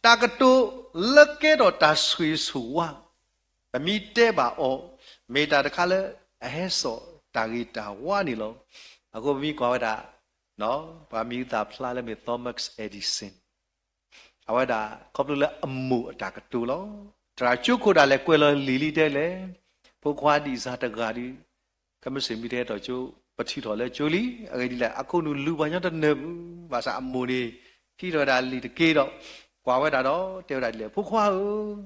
တၢ်ကတိၤလၢကဲထီၣ်တၢ်ဆိၣ်ဂ့ၤဆိၣ်ဝါ, ပမ့ၢ်တဲဘၣ်အီၤ, မ့ၢ်တၢ်တခါလၢအဟဲစိာ်တၢ်ဂ့ၤတၢ်ဝါန့ၣ်လီၤ. အဃိပမ့ၢ်ကွၢ်ဝဲဒၣ် ပှၤမံၤဟူသၣ်ဖျါလၢမ့ၢ် Thomas Edison အဝဲဒၣ်ခီဖျိလၢအမိၢ်အတၢ်ကတိၤလီၤ. သရၣ်ကၠိခိၣ်ဒၣ်လဲာ်ကွဲးလီၤလံာ်လံတဲလဲၣ်, ဖိခွါဒံးစၢ်တဂၤဒီး ခဲမုၢ်ဆ့ၣ်မ့ၢ်တဟဲထီၣ်ကၠိ ပထုးထီၣ်လၢကၠိလံ. အဂ့ၢ်ဒ်လဲၣ်, အခိၣ်နူာ်လူၤပှၤညီတနၢၤဘၣ်, ဘၣ်ဆၣ်အမိၢ်န့ၣ် ဟံးထီၣ်ဝဲဒၣ်လံာ်တက့ၢ်ဒီး ကွၢ်ဝဲဒၣ်ဒီးတဲဝဲဒၣ်ဒ်လဲၣ်, ဖိခွါဧၢ,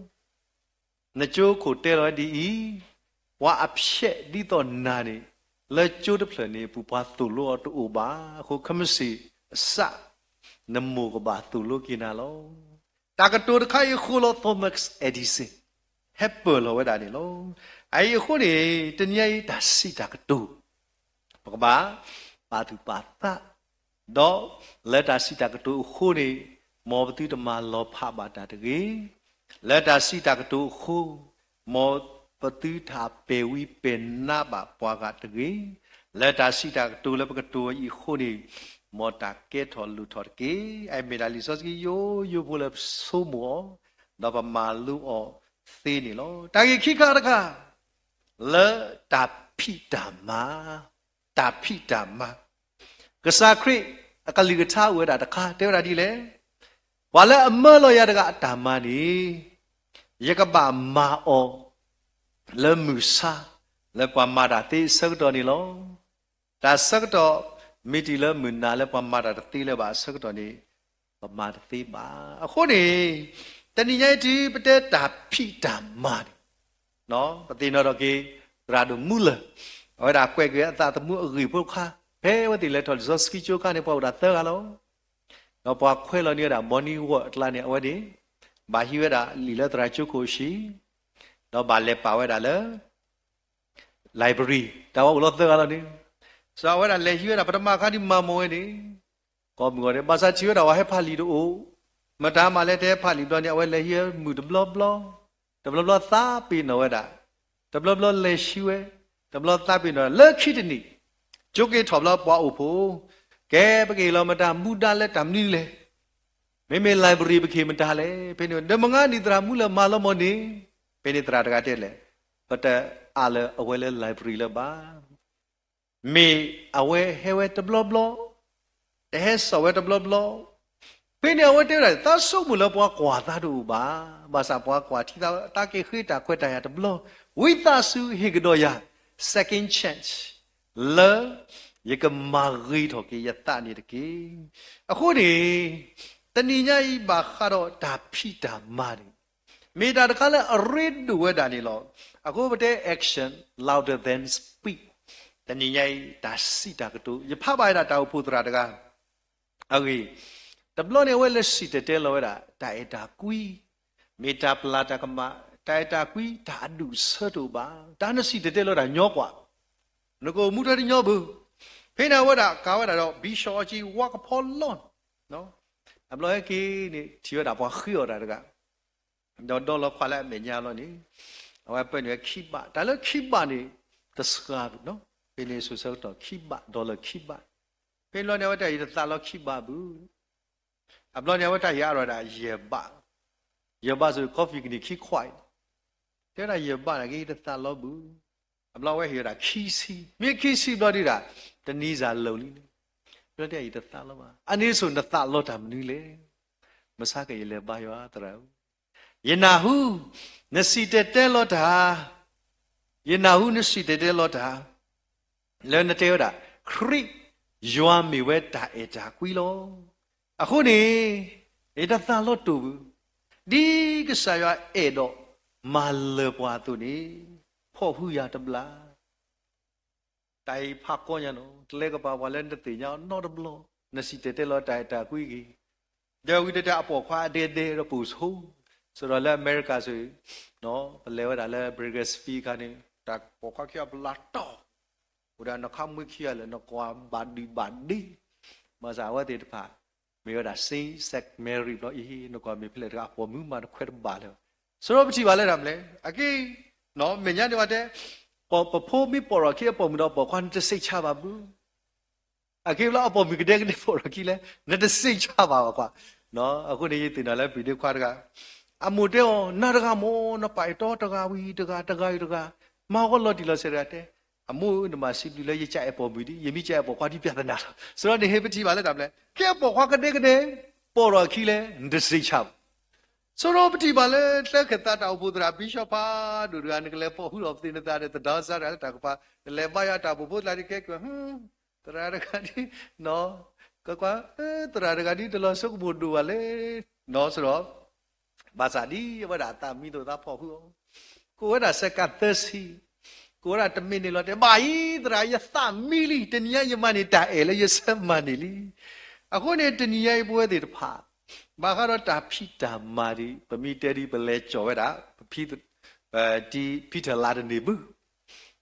နကၠိခိၣ်တဲလီၤဝဲဒ်အံၤ, ပှၤအဖျဲးဒ်သိးနၤန့ၣ် လၢကၠိတဖျၢၣ်န့ၣ် ပှၤသိၣ်လိအီၤတအိၣ်ဘၣ်. အဃိခဲမုၢ်ဆ့ၣ်အစး နမိၢ်ကဘၣ်သိၣ်လိက့ၤနၤလီၤ. တၢ်ကတိၤတခါအံၤအဃိလီၤ Thomas Edison ဟဲပၢၢ်လီၤဝဲဒၣ်န့ၣ်လီၤ. အအံၤအဃိန့ၣ် တနံၤအံၤတၢ်စံးတၢ်ကတိၤ ပကဘၣ်ပာ်သူၣ်ပာ်သး ဒီးလၢတၢ်စံးတၢ်ကတိၤအဃိန့ၣ် မ်ပသုတမၤလီၤဖးဘၣ်တၢ်တဂ့ၤ. လၢတၢ်စံးတၢ်ကတိၤအဃိ မ်ပသုတၢ်ပဲာ်ဝံပဲာ်နါဘၣ်ပှၤဂၤတဂ့ၤ. လၢတၢ်စံးတၢ်ကတိၤလၢပကတိၤအံၤအဃိန့ၣ် မ်တၢ်ကဲထီၣ်လိၣ်ထီၣ်တက့ၢ်. အအံၤမ့ၢ်ဒၣ်လံာ်စီဆှံယိယိဖိလၢပဆိကမိၣ်အီၤ ဒီးပမၤလိအီၤသ့န့ၣ်လီၤ. တၢ်ဂ့ၢ်ခံခါတခါ လၢတၢ်ဖံးတၢ်မၤ, တၢ်ဖံးတၢ်မၤ ကစၢ်ခရံာ်အကလုၢ်ကထါအိၣ်ဝဲဒၣ်တခါ တဲဝဲဒၣ်ဒ်လဲၣ်, ပှၤလၢအမၢလီၤယၤတဂၤအတၢ်မၤန့ၣ် ယကဘၣ်မၤအီၤ လၢမုၢ်ဆါ လၢပှၤမၤတၢ်သ့အဆၢကတီၢ်န့ၣ်လီၤ. တၢ်ဆၢကတီၢ်မ့ၢ်တုၤလၢမုၢ်နၤလၢပှၤမၤတၢ်တသ့လၢၤဘၣ်အဆၢကတီၢ်န့ၣ် ပမၤတသ့ဘၣ်. အဃိန့ၣ် တနံၤညါအံၤတုၤပတဲတၢ်ဖံးတၢ်မၤန့ၣ် ပသ့ၣ်နီၣ်ထီၣ်က့ၤ သရၣ်ဒိၣ်မူလၢာ် အဝဲဒၣ်ကွဲးက့ၤအသးသမူအဂ့ၢ်ဖိတခါ ဖဲအဝဲသ့ၣ်လဲၤထီၣ်လံာ်စီဆှံကၠိအခါန့ၣ် ပှၤအိၣ်ဒၣ်သၢဂၤလီၤ. ဒီးပှၤခွဲးလီၤန့ၢ်ဝဲဒၣ် Bonnie Ward အကျါန့ၣ် အဝဲန့ၣ် ဘၣ်ဟံးဝဲဒၣ်လံာ်လၢသရၣ်ကၠိခိၣ်အဟံၣ် ဒီးဘၣ်လဲၤပာ်ဝဲဒၣ်လၢ library တၢ်ဝဲအိၣ်လီၤသၢဂၤလီၤန့ၣ် စးအဝဲဒၣ်လဲၤဟံးဝဲဒၣ် ပထမအခါဒ်မၤမီၢ်ဝဲန့ၣ် ကိးမုၢ်ဂီၤန့ၣ် ဘၣ်ဆၣ်ထံၣ်ဝဲဒၣ်ပှၤဟဲဖးလံာ်တအိၣ် မတၤမၤလဲၤတဲဖးလံာ်ဘျီန့ၣ် အဝဲလဲၤဟံးဝဲမုၢ်တဘျီဘျီ တဘျီဘျီသးပ့ၤနီၣ်ဝဲဒၣ် တဘျီဘျီလဲၤဟံးဝဲ တဘျီသးပ့ၤနီၣ် လၢခံတနံၤ ကၠိက့ၤထီၣ်ဘျီပှၤအိၣ်ဖှိၣ် ကဲပကဟ့ၣ်လီၤမတၤမူဒါလၢတၢ်မနုၤလဲၣ် မ့မ့ၢ် library ပကဟ့ၣ်မတၤလဲၣ် ဖဲန့ၣ် ဒီးမုၢ်ဂၤနံၤသရၣ်မူလၢာ်မၤလီၤမီၢ်န့ၣ် ဖဲန့ၣ်သရၣ်တဂၤတဲလဲၣ် ပတအၢၣ်လၢအဝဲလၢ library လၢၤဘၣ် မ့ၢ်အဝဲဟဲဝဲတဘျီဘျီ တဟဲစိာ်ဝဲတဘျီဘျီ ဖဲန့ၣ်အဝဲတဲဝဲဒၣ် သးဆိကမိၣ်လၢပှၤကွၢ်သးတအိၣ်ဘၣ် ဘၣ်ဆၣ်ပှၤကွၢ်ထံသး တၢ်က့ၤဃ့တၢ်ခွဲးတၢ်ယာ်တဘျီ ဝံသးစူၤဟ့ၣ်ကဒီးယၤ second chance လၢယကမၤဂ့ၤထီၣ်က့ၤယသးန့ၣ်တက့ၢ်. အဃိန့ၣ် တနံၤညါအံၤဘၣ်ဃးဒီးတၢ်ဖံးတၢ်မၤန့ၣ် မ့ၢ်တၢ်တခါလၢအရ့ဒိၣ်ဝဲဒၣ်န့ၣ်လီၤ. အဃိပတဲ action louder than speech တနံၤညါအံၤ တၢ်စံးတၢ်ကတိၤ ယဖးဘၣ်ဝဲဒၣ်တၢ်အိၣ်ဖှိၣ်သရၣ်တဂၤ အဂ့ၢ် တဘျီန့ၣ် အဝဲလဲၤစံၣ်တဲၤတဲလီၤဝဲဒၣ် တၢ်အဲၣ်တၢ်ကွံ မ့ၢ်တၢ်ပျၢ်တၢ်ကမၣ် တၢ်အဲၣ်တၢ်ကွံ တၢ်အဒူၣ်အဆၢတအိၣ်ဘၣ်. တၢ်နစံၣ်တဲၤတဲလီၤတၢ်ညီကွၢ် နကအိၣ်မူထွဲတညီဘၣ်. ဖဲန့ၣ်အဝဲဒၣ်ကးဝဲဒၣ်ဒီး ဘံၣ်ဆှီၣ်အီကၠံ ဝါကဖီလီၢ်န့ၣ် အဘျီဟဲက့ၤန့ၣ် ထံၣ်ဝဲဒၣ်ပှၤဃ့အီၣ်တၢ်တဂၤ ဒီးဒီလီၤခွါလၢအမဲာ်ညါလီၤန့ၣ် အဝဲပၢနုာ်ဝဲခံဘး, တၢ်လၢခံဘးန့ၣ် တစှၤဘၣ်နီၤ, ဖဲန့ၣ်စိၤဆၢကတီၢ်ခံဘး, dollar ခံဘး, ဖဲန့ၣ်ဘျီန့ၣ် အဝဲတဲအံၤ ယတသးလီခံဘးဘၣ်, အဘျီန့ၣ် အဝဲတၢ်ဟ့ၣ်အါထီၣ်ဝဲဒၣ်ယဲၢ်ဘး, ယဲၢ်ဘးစ့ၢ်ကီး coffee ကန့ၢ်ခံခွးအံၤ, တဲဝဲဒၣ်ယဲၢ်ဘးန့ၣ်က့ ယတသးလီဘၣ်, အဘျီအဝဲဟ့ၣ်ဝဲဒၣ်ခံဆံ, မ့ၢ်ခံဆံဘျီဒုဒီး တနံၤစၢ်လီၤလံန့ၣ်, ဘျီတဲအံၤ ယတသးလီဘၣ်, အန့ၣ်စိၤနသးလီတၢ်မနုၤလဲၣ်, မဆါကဲယလဲၤဘါယွၤသရၣ်ဧၢ ယနၢ်ဟူ နစံၣ်တဲၤတဲလီၤတၢ်, ယနၢ်ဟူနစံၣ်တဲၤတဲလီၤတၢ်, လၢနတဲဝဲဒၣ် ခရံာ်ယွၤမ့ၢ်ဝဲတၢ်အဲၣ်တၢ်ကွံလီၤ. အဃိန့ၣ် ယတသးလီတိၢ်ဘၣ်, ဒ်ကစၢ်ယွၤအဲၣ်ဒိးမၤလၢၢ်ပှၤအသိးန့ၣ် ဖီၣ်ဟုယၤတဘျီ တၢ်အံၤဖးကီညါနီၤ, တလဲကပၤပှၤလၢနတသ့ၣ်ညါနီတဘျီ, နစံၣ်တဲၤတဲလီၤတၢ်အဲၣ်တၢ်ကွံက့ၤ, ဒီးဝံၤတဲတဲအပိာ်ခွါအဒဲဒဲဒီးပိာ်ဆိ, စးထီၣ်လၢအမဲရကၤဆိ, ပလဲၤဝဲဒၣ်လၢ Bakersfield အခါန့ၣ် တၢ်ပိာ်ခွါခံဂၤဘျါတီၢ်, အိၣ်ဒီးနခါမှံခံဂၤလၢနကွၢ်ဘၣ်ဒုးဘၣ်ဒ့, ဘၣ်ဆၣ်အဝဲသ့ၣ်တဖၣ် မ့ၢ်ဝဲဒၣ် Saint Saint Mary ဘျီအံၤ နကွၢ်မ့ၢ်ဖဲလဲၣ်တဂၤ အပိာ်မုၣ်မးတခွဲးတဘၣ်လၢၤ, စးထီၣ်ပထံၣ်ဘၣ်လၢတၢ်မနုၤလဲၣ်, အက့ မဲာ်ညါန့ၣ်ဝဲတဲ, ပဖိမ့ၢ်ပိာ်ထီၣ်ခံအပိာ်မုၣ်ဒီးပိာ်ခွါ နတစိတ်ချဘၣ်ဘၣ်, အက့ဘျီအပိာ်မုၣ်ကဒဲကဒဲပိာ်ထီၣ်ခံလဲၣ် နတစိတ်ချဘၣ်ဘၣ်ကွၢ်, အဃိန့ၣ်ယသ့ၣ်နီၣ်လၢပံၤဒ့ခွါတဂၤ, အမိၢ်တဲအီၤ နၤတဂၤမ့ၢ် နပာ်အဲၣ်တီတဂၤဝံၤတဂၤ တဂၤဝံၤတဂၤ, မၤဂီၢ်လီၤတံၢ်လီၤဆဲးတဂၤတဲ, အမိၢ်ဧၢ နမၤစံးဘျုးလၢယကအဲၣ်ပိာ်မုၣ်ဒံး ယမ့ၢ်ကအဲၣ်ပိာ်ခွါဒံး ပြဿနာလီၤ, စးထီၣ်န့ၣ်ဟ့ၣ်ပထံၣ်ဘၣ်လၢတၢ်မနုၤလဲၣ်, ခံအပိာ်ခွါကဒဲကဒဲ ပိာ်ထီၣ်ခံလဲၣ် နတစိတ်ချဘၣ် စးထီၣ်ပထံၣ်ဘၣ်လၢ သၢခၢၣ်သးတၢ်အိၣ်ဖှိၣ်သရၣ် ဘံၣ်ၡီၣ်ဖးဒိၣ်တဂၤ နကလဲၤပိာ်ဟုၣ်ဒီးပသ့ၣ်နသးဒီး သဒါစၢ်တၢ်လၢတၢ်ကပၤ, နလဲၤဘါယွၤတၢ်အိၣ်ဖှိၣ်ဖိသလၢတကဲကီး, သရၣ်တဂၤဒ်, ကကွၢ်, သရၣ်တဂၤဒ်တလီၤဆိကမိၣ်ဒိၣ်ဘၣ်လဲၣ်, နီၢ်စရီ, ဘၣ်ဆၣ်ဒ်အဝဲဒၣ်အသးမံသိးသးဖီၣ်ဟုၣ်အီၤ, ကိးဝဲဒၣ်စဲးကးသၢဆံ, ကိးဝဲဒၣ်တမ့ၢ်န့ၣ်လီၤတဲာ်, ဘၣ်အံၤသရၣ် ယသးမံလံ, တနံၤညါယမၤန့ၢ်တၢ်အဲၣ်လၢယဆၢမၤန့ၢ်လံ. အဃိန့ၣ် တနံၤညါအံၤပဝဲသ့ၣ်တဖၣ် ဘၣ်ဃးဒီးတၢ်ဖံးတၢ်မၤဒ် ပမ့ၢ်တဲဒ်ပလဲၤကၠီၣ်ဝဲဒၣ် ပဖံ ပတံၤဖံထၢၣ်လါတန့ၢ်ဘၣ်,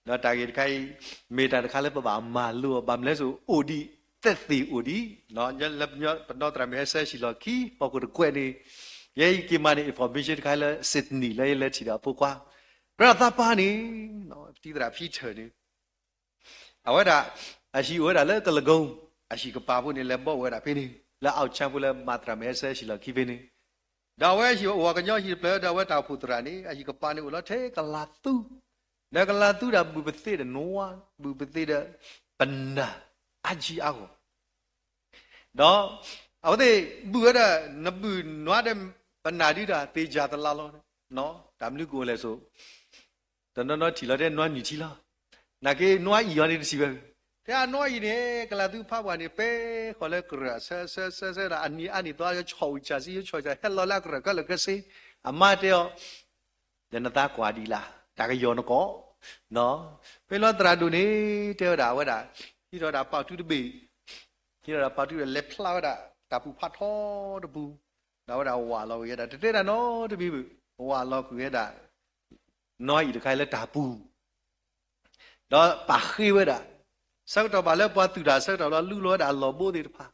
ဒီးတၢ်ဂ့ၢ်တခါအံၤ မ့ၢ်တၢ်တခါလၢပဘၣ်မၤလိအီၤ ဘၣ်မနုၤလဲၣ်စိၤအိၣ်ဒံး သက်သေအိၣ်ဒံး, လၢပနီၢ်သရၣ်မုၣ်ဟဲဆၢဟံၣ်လီၢ်ခံ ဟီၣ်ခိၣ်တကွဲးန့ၣ်, ယဲအံၤက့ၤမၤန့ၢ် information တခါလၢ Sydney လၢယလဲၤထံၣ်ဒီးအဖိခွါ, ပဝဲဒၣ်သးပှၢ်န့ၣ် ပတံၤသရၣ်ဖံထၢၣ်န့ၣ် အဝဲဒၣ် အဟံၣ်အိၣ်ဝဲဒၣ်လၢကလကုံ, အဟံၣ်ကပၤဖိန့ၣ် လဲၤဘီအိၣ်ဝဲဒၣ်ဖဲန့ၣ် လၢ Auckland ဖိလၢမၤသရၣ်မုၣ်ဟဲဆၢဟံၣ်လီၢ်ခံဖဲန့ၣ်, ဒီးအဝဲဟံၣ်အိၣ်ဝဲကညီဟံၣ်တဖျၢၣ် ဒီးအဝဲတၢ်အိၣ်ဖှိၣ်သရၣ်န့ၣ် အဟံၣ်ကပၤန့ၣ်အိၣ်လီၤထဲကလၤသူ, ဒီးကလၤသူဒီးဘုၣ်ပသ့ဒီးနွါ, ဘုၣ်ပသ့ဒီး ပနၢ် အါကံအါဂီၢ် ဒီးအဝဲသ့ၣ်ဘုၣ်ဝဲဒၣ် နဘုၣ်နွါဒီးပနၢ်ဒ်ဒီး သ့ၣ်ယၢ်သလးလီၤ, တၢ်မနုၤကအိၣ်လဲၣ်စိၤ, တနီၤနီၤထံၣ်လီၤတဲနွါနုၢ်ထံလီၤ, နာ်က့နွါအံၣ်အီၤန့ၣ်တထံၣ်ဝဲ, တဲအနွါအံၣ်န့ၣ် ကလၤသူဖးပှၢ်န့ၣ် ပဲဃီၤလၢကရၢၢ်ဆၢဆၢဆၢဆၢဒီး အနံၤအါနံၤသီဆီၣ်ဝံၤဆၢဆံ ဆီၣ်ဆၢဟဲလီၤလၢအကရၢၢ်ခဲလၢာ်ခဲဆ့, အမါတဲအီၤ ဒီးနသးကွၢ်ဒံးလၢ် တၢ်ကယီၤနကိး, ဖဲလီၤသရၣ်ဒိၣ်န့ၣ် တဲဝဲဒၣ်အဝဲဒၣ် ဟံးထီၣ်ဝဲဒၣ်ပာ်ထူတဘ့ၣ်, ဟံးထီၣ်ဝဲဒၣ်ပာ်ထူဒီးလဲၤဖျါဝဲဒၣ် တၢ်ပူၤဖးထီတပူၤ, ဒီးအဝဲဒၣ်ဝးလီၤကွံာ်ဝဲဒၣ် တတဲတၢ်နီတမံၤဘၣ်, ဝးလီၤကွံာ်ဝဲဒၣ် နွါအံၣ်တခါလၢတၢ်ပူၤ ဒီးပာ်ဃ့ဝဲဒၣ်, ဆၢကတီၢ်ဘၣ်လၢပှၤသုးတၢ်ဆၢကတီၢ်လီၤ လူလီၤဝဲဒၣ်အလီၢ်ဘိသ့ၣ်တဖၣ်,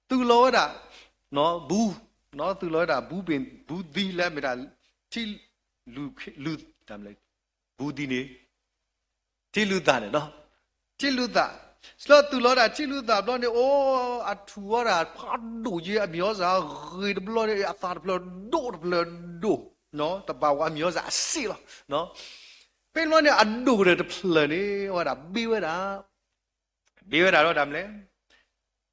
သုးလီၤဝဲဒၣ် ဘူး, သုးလီၤဝဲဒၣ်ဘူးပ့ၢ်ဘူးသံလၢအမ့ၢ်ဒၣ် ထံလူၤ, လူၤ, ဘူးသံန့ၣ် ထံလူၤသၣ်န့ၣ်လီၤ, ထံလူၤသၣ်, လၢသုးလီၤဝဲဒၣ်ထံလူၤသၣ်ဘျီန့ၣ် အိၣ်အထူၣ်ဝဲဒၣ်ဖးဒိၣ်က့ အမံၤအီၣ်စၢ်ဂ့ၤတဘျီန့ၣ် အသးတဖျၢၣ်ဒိၣ်တဖျၢၣ်ဒိၣ်, တဘၣ်ဝဲအမံၤအီၣ်စၢ်အစ့လီၤ. ဖဲန့ၣ်ဘျီန့ၣ် အဒိၣ်ကတၢၢ်တဖျၢၣ်န့ၣ် အဝဲဒၣ်ဘ့ဝဲဒၣ်, ဘ့ဝဲဒၣ်ဒီးတၢ်မနုၤလဲၣ်,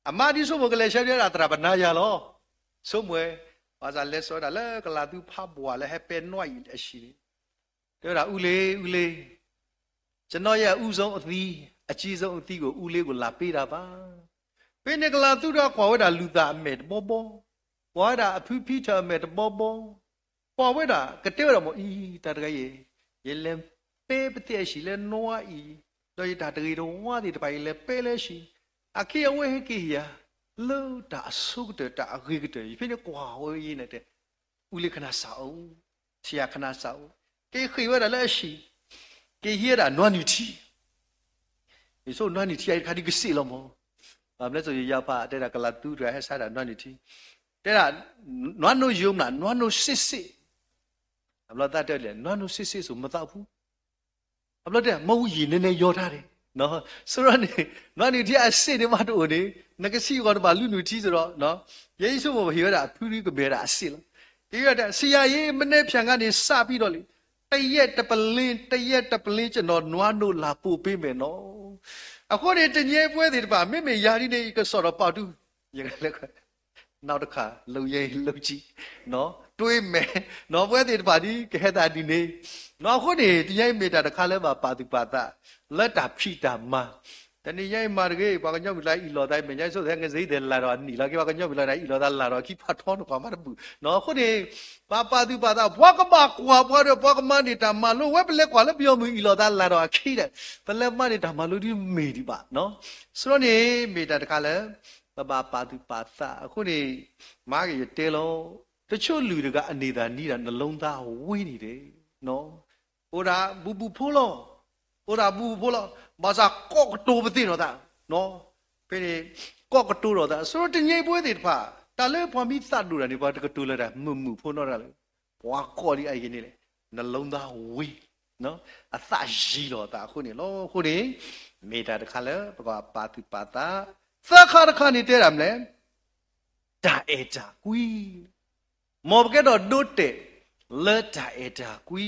အမါဒ်ဆိကမိၣ်ကလဲၤဆှၢဒၣ်သရၣ်ပနါယၤလီၤ, ဆိကမိၣ်ဝဲ, ဘၣ်ဆၣ်လဲၤစိာ်ဝဲဒၣ်လၢကလၤသူဖးပှၢ်လၢဟဲပဲနွါအံၣ်အဟံၣ်န့ၣ်, တဲဝဲဒၣ် ဦးလေး, ဦးလေး, ကျွန်တော့်ရဲ့ အဦးဆုံးအသီး, အကြီးဆုံးအသီးကို ဦးလေးကို လာပေးတာပါ. ဖဲန့ၣ်ကလၤသူဒီးကွၢ်ဝဲဒၣ်လူၤသၣ်အမဲာ်တဘီဘီ, ကွၢ်ဝဲဒၣ်အဖုဖံထၢၣ်အမဲာ်တဘီဘီ, ကွၢ်ဝဲဒၣ် ကတဲဝဲဒၣ်မ့ၢ်အံၤ တၢ်တဂၤအံၤ, ယလဲၤပဲပသ့ၣ်အဟံၣ်လၢနွါအံၤ, ဒီးယတၢ်တဂ့ၤတဝါသ့ၣ်တဖၣ် ယလဲၤပဲလၢဟံၣ်, အခဲအံၤအဝဲဟဲက့ၤဟ့ၣ်ယၤ လၢတၢ်အဆိကတၢၢ်တၢ်အဂ့ၤကတၢၢ်, ယဖဲန့ၣ်ကွၢ်ဝဲယဲန့ၣ်တဲ ဦးလေးခဏစောင့်, ဆရာခဏစောင့်, က့ၤဃ့ၢ်ဝဲဒၣ်လၢအဟံၣ်, က့ၤဟံးဝဲဒၣ်နွါနုၢ်ထံ ယဆိကမိၣ်နွါနုၢ်ထံအံၤတခါဒ်ကစ့ၣ်လီၤမး, ဘၣ်မနုၤလဲၣ်စိၤ ယယါဖးတဲဒၣ်ကလၤသူတဂၤဟဲဆါဒၣ်နွါနုၢ်ထံ, တဲဒၣ် နွါနိၣ်ယိၤမနုၤ နွါနိၣ်စ့ၣ်စ့ၣ်, အဘျီသးတဲလံ နွားနုာ်ဆ့ဆ့စိၤ မသးဖှူ အဘျီတဲ မ့ၢ်ဝံယံာ် နနၢၤယီၤတၢ်န့ၣ်, ဆိရီန့ၣ် နွားနုာ်ထံအဆ့ၣ်န့ၣ်မးတအိၣ်န့ၣ် နကဆံးဂီၤတဘၣ်လူနုာ်ထံစ့ၢ်ဒီး, ယဲယဆိကမိၣ်ပဟ့ၣ်ဝဲဒၣ်အဖုဒုကမဲာ်ဒၣ်အဆ့ၣ်လီၤ. တဲဝဲဒၣ် ဆရာရေ မနက်ဖြန်ကနေစပြီးတော့လေ တရက်တစ်ပုလင်း တရက်တစ်ပုလင်း ကျွန်တော်နွားနုာ်လာပို့ပေးမယ်နော်. အဃိန့ၣ် တနံၤအံၤပဝဲသ့ၣ်တဖၣ် မ့မ့ၢ်ယၤဒ်န့ၣ် ယကစီၣ်ဒီးပာ်တူၢ် ယကလဲၤ နောက်တစ်ခါ လုပ်ရင်လုပ်ကြည့် တွ့မဲာ် ပဝဲသ့ၣ်တဖၣ်ဒ်ကဟဲသးဒ်န့ၣ်, အဃိန့ၣ် တနံၤအံၤမ့ၢ်တၢ်တခါလၢဘၣ်ပာ်သူၣ်ပာ်သး လၢတၢ်ဖံးတၢ်မၤ, တနံၤညါအံၤမၤတဂ့ၤ ပှၤကညီမုၢ်ကျါအံၤလီၤသး မဲာ်ညါဆိသး ကစ့သဲးလၢ်ဒီးအနံၣ်လီၤက့ၤ ပှၤကညီမုၢ်ကျါန့ၣ် အံၤလီၤသးလၢ်ဒီးအခံ ဖးထီတကွၢ်မးတဘူၣ်, အဃိန့ၣ် ပှၤပာ်သူၣ်ပာ်သး ပှၤကဘၣ်ကွၢ်ပှၤဒီး ပှၤကမၤန့ၢ်တၢ်မၤလိ ဝဲပလဲၤကွၢ်လၢပယီၤမုၢ်အံၤလီၤသးလၢ်ဒီးအခံဒီး ပလဲၤမၤန့ၢ်တၢ်မၤလိဒ်မ့ၢ်ဒံးဘၣ်, ဆိရီန့ၣ် မ့ၢ်တၢ်တခါလၢ ပဘၣ်ပာ်သူၣ်ပာ်သးအဃိန့ၣ်, မၤက့ၤယတဲလီၤ, တချို့လူတဂၤအနံၤသးနံၤဒီး နှလုံးသားဝေးနေတယ်, အိၣ်ဒၣ်ဘူးဘူးဖိလီၤ, အိၣ်ဒၣ်ဘူးဘူးဖိလီၤ, ဘၣ်ဆၣ်ကိးကတိၤပသ့ၣ်နီၣ်သး, ဖဲန့ၣ် ကိးကတိၤဒီးသး ဆိရီတနံၤအံၤပဝဲသ့ၣ်တဖၣ် တၢ်လၢပှၤမ့ၢ်သးဒိၣ်တၢ်န့ၣ် ပှၤတကတိၤလၢတၢ်မုာ်မုာ်ဖိနီတဂၤလၢၤ, ပှၤကိးဒ်အံၤန့ၣ်လဲၣ်, နှလုံးသားဝေး အသးယံၤလီၤသးအဃိန့ၣ်လီၤ. အဃိန့ၣ် မ့ၢ်တၢ်တခါလၢပကပာ်သူၣ်ပာ်သး, သၢခါတခါန့ၣ်တဲဒၣ်မနုၤလဲၣ်, တၢ်အဲၣ်တၢ်ကွံ, မ်ပကအဲၣ်ဒိးတဲာ်လၢတၢ်အဲၣ်တၢ်ကွံ,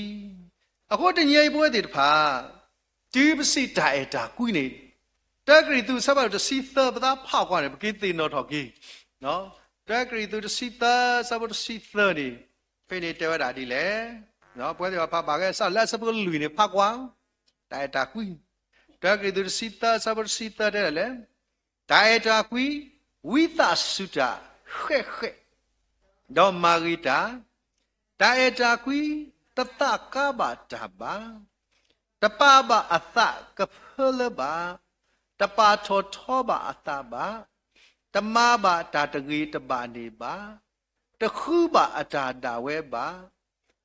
အဃိတနံၤအံၤပဝဲသ့ၣ်တဖၣ် တုၤပစံးတၢ်အဲၣ်တၢ်ကွံန့ၣ်, တၢကရံၣ်သူး အဆၢဖးဒိၣ်တဆံသၢ ပသးဖးကွၢ်န့ၣ် ပက့ၤသ့ၣ်နီၣ်ထီၣ်က့ၤ, တၢကရံၣ်သူးတဆံသၢ အဆၢဖိတဆံသၢန့ၣ်, ဖဲန့ၣ်တဲဝဲဒၣ်ဒ်လဲၣ်, ပဝဲသ့ၣ်တဖၣ်ဖးဘၣ်ကဲစးလၢအဆၢဖိလွံၢ်န့ၣ် ဖးကွၢ်, တၢ်အဲၣ်တၢ်ကွံ, တၢကရံၣ်သူးတဆံသၢ အဆၢဖိတဆံသၢတဲဒ်လဲၣ်, တၢ်အဲၣ်တၢ်ကွံ, ဝံသးစူၤတၢ်ဃဲးဃဲး, ဒီးမၤဂ့ၤတၢ်, တၢ်အဲၣ်တၢ်ကွံ, တသးကါဘၣ်တၢ်ဘၣ်, တပာ်ဘၣ်အသးကဖၢလၢဘၣ်, တပာ်ထီၣ်ထီဘၣ်အသးဘၣ်, တမၤဘၣ်တၢ်တဂ့ၤတဘၣ်န့ၣ်ဘၣ်, တဃုဘၣ်အတၢ်ဒၣ်ဝဲဘၣ်,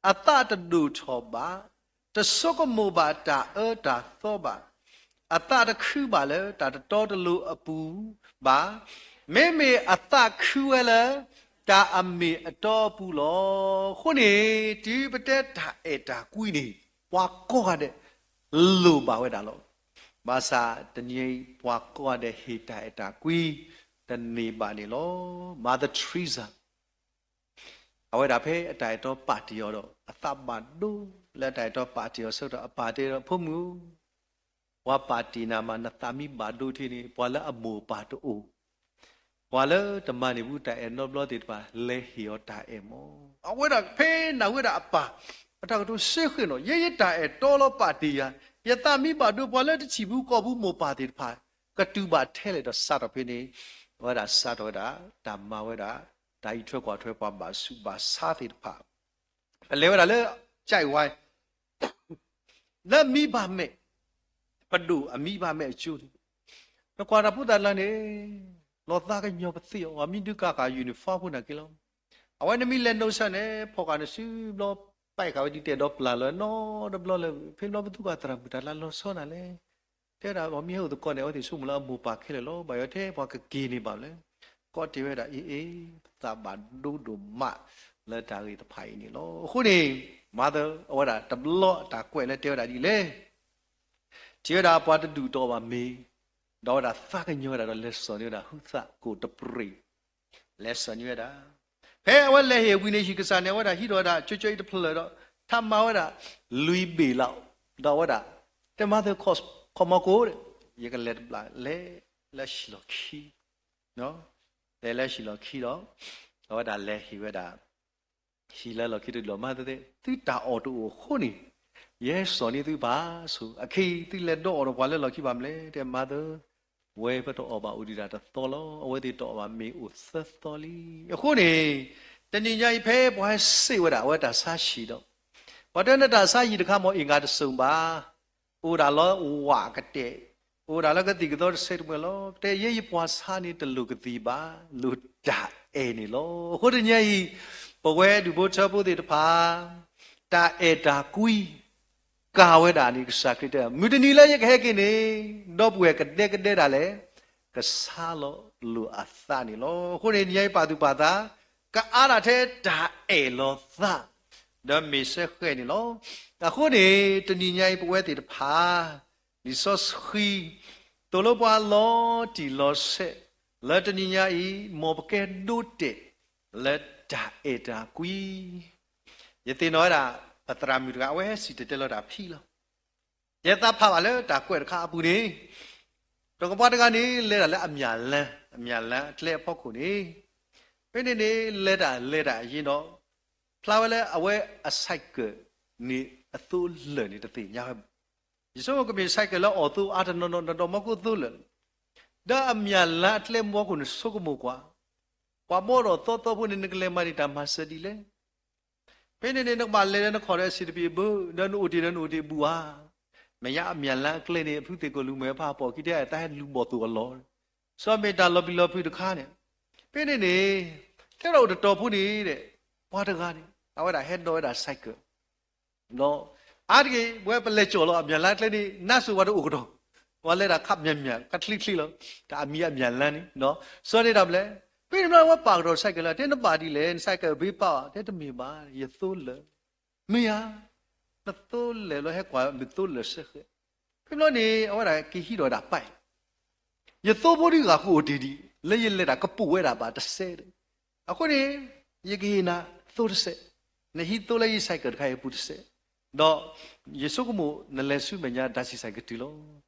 အသးတဒိၣ်ထီၣ်ဘၣ်, တဆိကမိၣ်ဘၣ်တၢ်အၢတၢ်သီဘၣ်, အသးတခုဘၣ်လၢတၢ်တတီတလိၤအပူၤဘၣ်, မ့မ့ၢ်အသးခုဝဲလၢတၢ်အမ့ၢ်အတီအပူၤလီၤ. အဃိန့ၣ် တုၤပတဲတၢ်အဲၣ်တၢ်ကွံန့ၣ် ပှၤကိးဂၤဒဲး လိၣ်ဘၣ်ဝဲဒၣ်လီၤ. ဘၣ်ဆၣ်တနံၤအံၤ ပှၤကိးဂၤဒဲးဟ့ၣ်တၢ်အဲၣ်တၢ်ကွံ တန့ၢ်ဘၣ်န့ၣ်လီၤ. Mother Teresa အဝဲဒၣ်ဖဲအတၢ်အဲၣ်တီပာ်တ့ၢ်အီၤဒီး အသးဘၣ်ဒိလၢအတၢ်အဲၣ်တီပာ်တ့ၢ်အီၤဆၢကတီၢ် အပၢ်တဲဒီး ဖိမုၣ်ဧၢ, ပှၤပာ်တ့ၢ်နၤမး နသးမံဘၣ်ဒိထံန့ၣ် ပှၤလၢအမိၢ်အပၢ်တအိၣ်, ပှၤလၢတမၤန့ၢ်ဘူးတၢ်အဲၣ်နီတဘျီသ့ၣ်တဖၣ် လဲၤဟ့ၣ်အီၤတၢ်အဲၣ်မး. အဝဲဒၣ်ဖဲနၢ်ဟူဝဲဒၣ်အပၢ် အတၢ်ကတိၤစ့ဃ့ၣ်နီၤ ယဲယတၢ်အဲၣ်တီလီၤပာ်တ့ၢ်ယၤ, ယသးမံဘၣ်ဒိ ပှၤလၢတထံၣ်ဘူးကီၢ်ဘူးမိၢ်ပၢ်သ့ၣ်တဖၣ် ကတူၢ်ဘၣ်ထဲလဲၣ်ဒီးစးထီၣ်ဖဲန့ၣ်, အဝဲဒၣ်စးထီၣ်ဝဲဒၣ် တၢ်မၤဝဲဒၣ် တၢ်အံးထွဲကွၢ်ထွဲပှၤဘၣ်ဆူးဘၣ်ဆါသ့ၣ်တဖၣ်, ပလဲၤဝဲဒၣ်လၢ ကၠဲးဝါ လၢအမံဘၣ်မဲာ်, ပဒိၣ်အမံဘၣ်မဲာ်အကၠိန့ၣ်, နကွၢ်တၢ်ဖိသၣ်လၢန့ၣ်, လီၤသးကညီၤပသ့ၣ်အီၤ မံဒုးကၤဃာ် uniform ဖိနာ်က့လီၤ. အဝဲန့ၣ်မ့ၢ်လဲၤနိးဆၢန့ၣ် ဖီၣ်ဃာ်န့ၣ်စုဘျီ ပဲာ်ဃာ်ဝဲဒ်တဲာ်ဒီးပျၢ်လီၤနီတဘျီလၢ ဖဲဘျီပသူၣ်ဘၣ်သရၣ်မုၣ်တၢ်လၢလီၤဆီနၤလဲၣ်. တဲဝဲဒၣ် ပှၤမ့ၢ်ဟဲအိၣ်သကိးန့ၣ် အဝဲသ့ၣ်ဆိကမိၣ်လၢအမိၢ်ပၢ်ခဲလၢာ်လီၤ. ဘၣ်ယွၤထဲပှၤကက့ၤန့ၢ်ဘၣ်လဲၣ်. ကီးတဲဝဲဒၣ် အ့ အ့ ပသးဘၣ်ဒိဒိၣ်မးလၢတၢ်ဂ့ၢ်တဖၣ်အံၤန့ၣ်လီၤ. အဃိန့ၣ် mother အဝဲဒၣ်တဘျီအတၢ်ကွဲးလၢတဲဝဲဒၣ်ဒ်လဲၣ်. ထံၣ်ဝဲဒၣ်ပှၤတဒူၣ်တီၢ်ဘၣ်မ့ၤ, ဒီးအဝဲဒၣ်သးကညီၤဝဲဒၣ်ဒီးလဲၤစိာ်န့ၢ်ဝဲဒၣ် ဟုသးကိၣ်တပြံး, လဲၤစိာ်န့ၢ်ဝဲဒၣ်. ဖဲအဝဲလဲၤဟ့ၣ်ဝံၤန့ၣ် ဟံၣ်ကစၢ်န့ၣ် အဝဲဒၣ်ဟံးထီၣ်ဝဲဒၣ် ကၠိကၠိအံၤတဖျၢၣ်ဒီး ထါမၤဝဲဒၣ် လွံၢ်ဘ့ၣ်လီၤ. ဒီးအဝဲဒၣ် တဲ mother ခီၣ်မီၢ်ကိၣ်, ယကလဲၤတဘျီ လဲၤလၢဟံၣ်လီၢ်ခံ, လဲၤလၢဟံၣ်လီၢ်ခံဒီး အဝဲဒၣ်လဲၤဟ့ၣ်ဝဲဒၣ် ဟံၣ်လၢလီၢ်ခံတဒူၣ်လီၤ မၤသ့ၣ်သ့ၣ် သုတၢ်အီၣ်တအိၣ်အဃိန့ၣ် ယဟဲစိာ်န့ၢ်သုဘၣ်ဆိ, အခဲအံၤ သုလဲၤဒိးအီၣ်ဒီးပှၤလၢလီၢ်ခံဘၣ်မလဲၣ်. တဲ mother ဝဲပတအီၣ်ဘၣ်အိၣ်ဒံးဒၣ်တသီလီၤ. အဝဲသ့ၣ်တအီၣ်ဘၣ်မ့ၤအိၣ်သၢသီလံ. အဃိန့ၣ် တနံၤညါအံၤဖဲပှၤဟဲစံးဝဲဒၣ်အဝဲတၢ်ဆါဟံၣ်ဒီး ပှၤတဲနတၢ်ဆါဟံၣ်တခါမ့ၢ်အ့ၣ်ဂၤတစိၢ်ဘၣ်, အိၣ်ဒၣ်လၢဝးကတဲာ်, အိၣ်ဒၣ်လၢကသံၣ်ကသီတဆဲးတမှဲၤလီၤ. တဲယဲယပှၤဆါန့ၣ်တလိၣ်ကသံၣ်ဘၣ်, လိၣ်တၢ်အဲၣ်န့ၣ်လီၤ. အဃိတနံၤညါအံၤ ပဝဲဒူၣ်ဖိထၢဖိသ့ၣ်တဖၣ် တၢ်အဲၣ်တၢ်ကွံ ကၤဝဲဒၣ်န့ၣ် ကစၢ်ခရံာ်တဲ မုၢ်တနံၤလၢယကဟဲက့ၤန့ၣ် ဒီပုၢ်ဝဲၢ်ကဒဲကဒဲဒၣ်လဲာ် ကဆါလီၤလိာ်အသးန့ၣ်လီၤ. အဃိန့ၣ် နံၤညါအံၤပာ်သူၣ်ပာ်သး ကအါဒၣ်ထဲတၢ်အဲၣ်လီၤသး, ဒီးမ့ၢ်စ့ၢ်ကီးန့ၣ်လီၤ. အဃိန့ၣ် တနံၤညါအံၤပဝဲသ့ၣ်တဖၣ် လံာ်စီဆှံ သိၣ်လိပှၤလီၤတံၢ်လီၤဆဲး လၢတနံၤညါအံၤ မ်ပကဲဒိတဲာ်လၢတၢ်အဲၣ်တၢ်ကွံ ယသ့ၣ်နီၣ်ဝဲဒၣ် ပသရၣ်မုၣ်တဂၤ အဝဲဟဲစံၣ်တဲၤတဲလီၤတၢ်ဖံးလီၤ. ယဲသးဖးဘၣ်လၢတၢ်ကွဲးတခါအပူၤန့ၣ် တကပှၤတဂၤန့ၣ် လဲၤတၢ်လၢအမၠၣ်လါ, အမၠၣ်လါအကျဲအဖီခိၣ်န့ၣ် ဖဲန့ၣ်န့ၣ် လဲၤတၢ်လဲၤတၢ်ယံၤဒီး ဖျါဝဲလၢအဝဲအ cycle န့ၣ် အသိလၢာ်န့ၣ် တသ့ၣ်ညါဝဲဘၣ်. ယဆိကမိၣ်ကမ့ၢ် cycle လၢအီၣ်သိအါတနီၤနီၤ ဒီးမီၢ်ကိၣ်သိလၢာ်လီၤ. ဒီးအမၠၣ်လါအကျဲမီၢ်ခိၣ်န့ၣ် ဆိကမိၣ်ကွၢ်, ပှၤဘီထီၣ်သီသီဖိန့ၣ် နကလဲၤမၤန့ၢ်တၢ်မၤစၢၤဒ်လဲၣ်. ဖဲန့ၣ်န့ၣ် နကဘၣ်လဲၤလၢနခီၣ်ဒီးအဆံးတပံၤဘၣ်, ဒီးနအိၣ်တ့ၢ်ဒီးနအိၣ်တ့ၢ်ဘူၣ်ဧါ. မ့ၢ်ညါအမၠၣ်လါအကျဲန့ၣ် အဖုသ့ၣ်ကိၣ်လူၤမုၢ်ဖးပီၣ်ခံတဲ တၢ်ဟဲလူၤဘီၣ်သိၣ်အလီၢ်, စီၤမ့ၢ်တၢ်လီၤပျံၤလီၤဖုးတခါန့ၣ်. ဖဲန့ၣ်န့ၣ် တဲဝဲဒၣ်အိၣ်တတီၤဖိန့ၣ်ဒီး ပှၤတဂၤန့ၣ် အဝဲဒၣ်ဟဲဒီးဝဲဒၣ် cycle ဒီး အါတက့ၢ် ပဝဲပလဲၤကၠီၣ်လီၤအမၠၣ်လါအကျဲန့ၣ် နါစိၤပှၤတအိၣ်ကဒီး, ပှၤလဲၤတၢ်ခးမၠၣ်မၠၣ် ခးချ့ချ့လီၤ. တၢ်အမံၤအမၠၣ်လါန့ၣ် စီၤန့ၣ်တၢ်ဘျဲၣ်, ဖဲန့ၣ်ဘျီဝဲပာ်ကဒီး cycle လၢ တဲနဘၣ်ဒ်လဲၣ် န cycle ဘ့ပာ်အီၤ တဲတမ့ၢ်ဘၣ် ယသိလၢာ်, မ့ၢ်ဧါ, နသိလၢာ်လီၤ ဟဲကွၢ်မ့ၢ်သိလၢာ်စ့ၢ်ကီး. ဖဲဘျီန့ၣ် အဝဲဒၣ်ကဟံးထီၣ်ဝဲဒၣ်ပၢ်အံၤ ယသိဖိဒ်ဂၤဃိအိၣ်တ့ၢ်ဒံး လၢယလဲၤတၢ်ကပိာ်ဝဲဒၣ်ဘၣ်တစဲးဒီး, အဃိန့ၣ် ယကဟ့ၣ်နၤသိတစဲး, နဟံးသိလၢယ cycle တခါအံၤအပူၤတစဲး, ဒီးယဆိကမိၣ်နလဲၤဆူမဲာ်ညါ ဒါစံးဆိုင် ကတုၤလီၤ.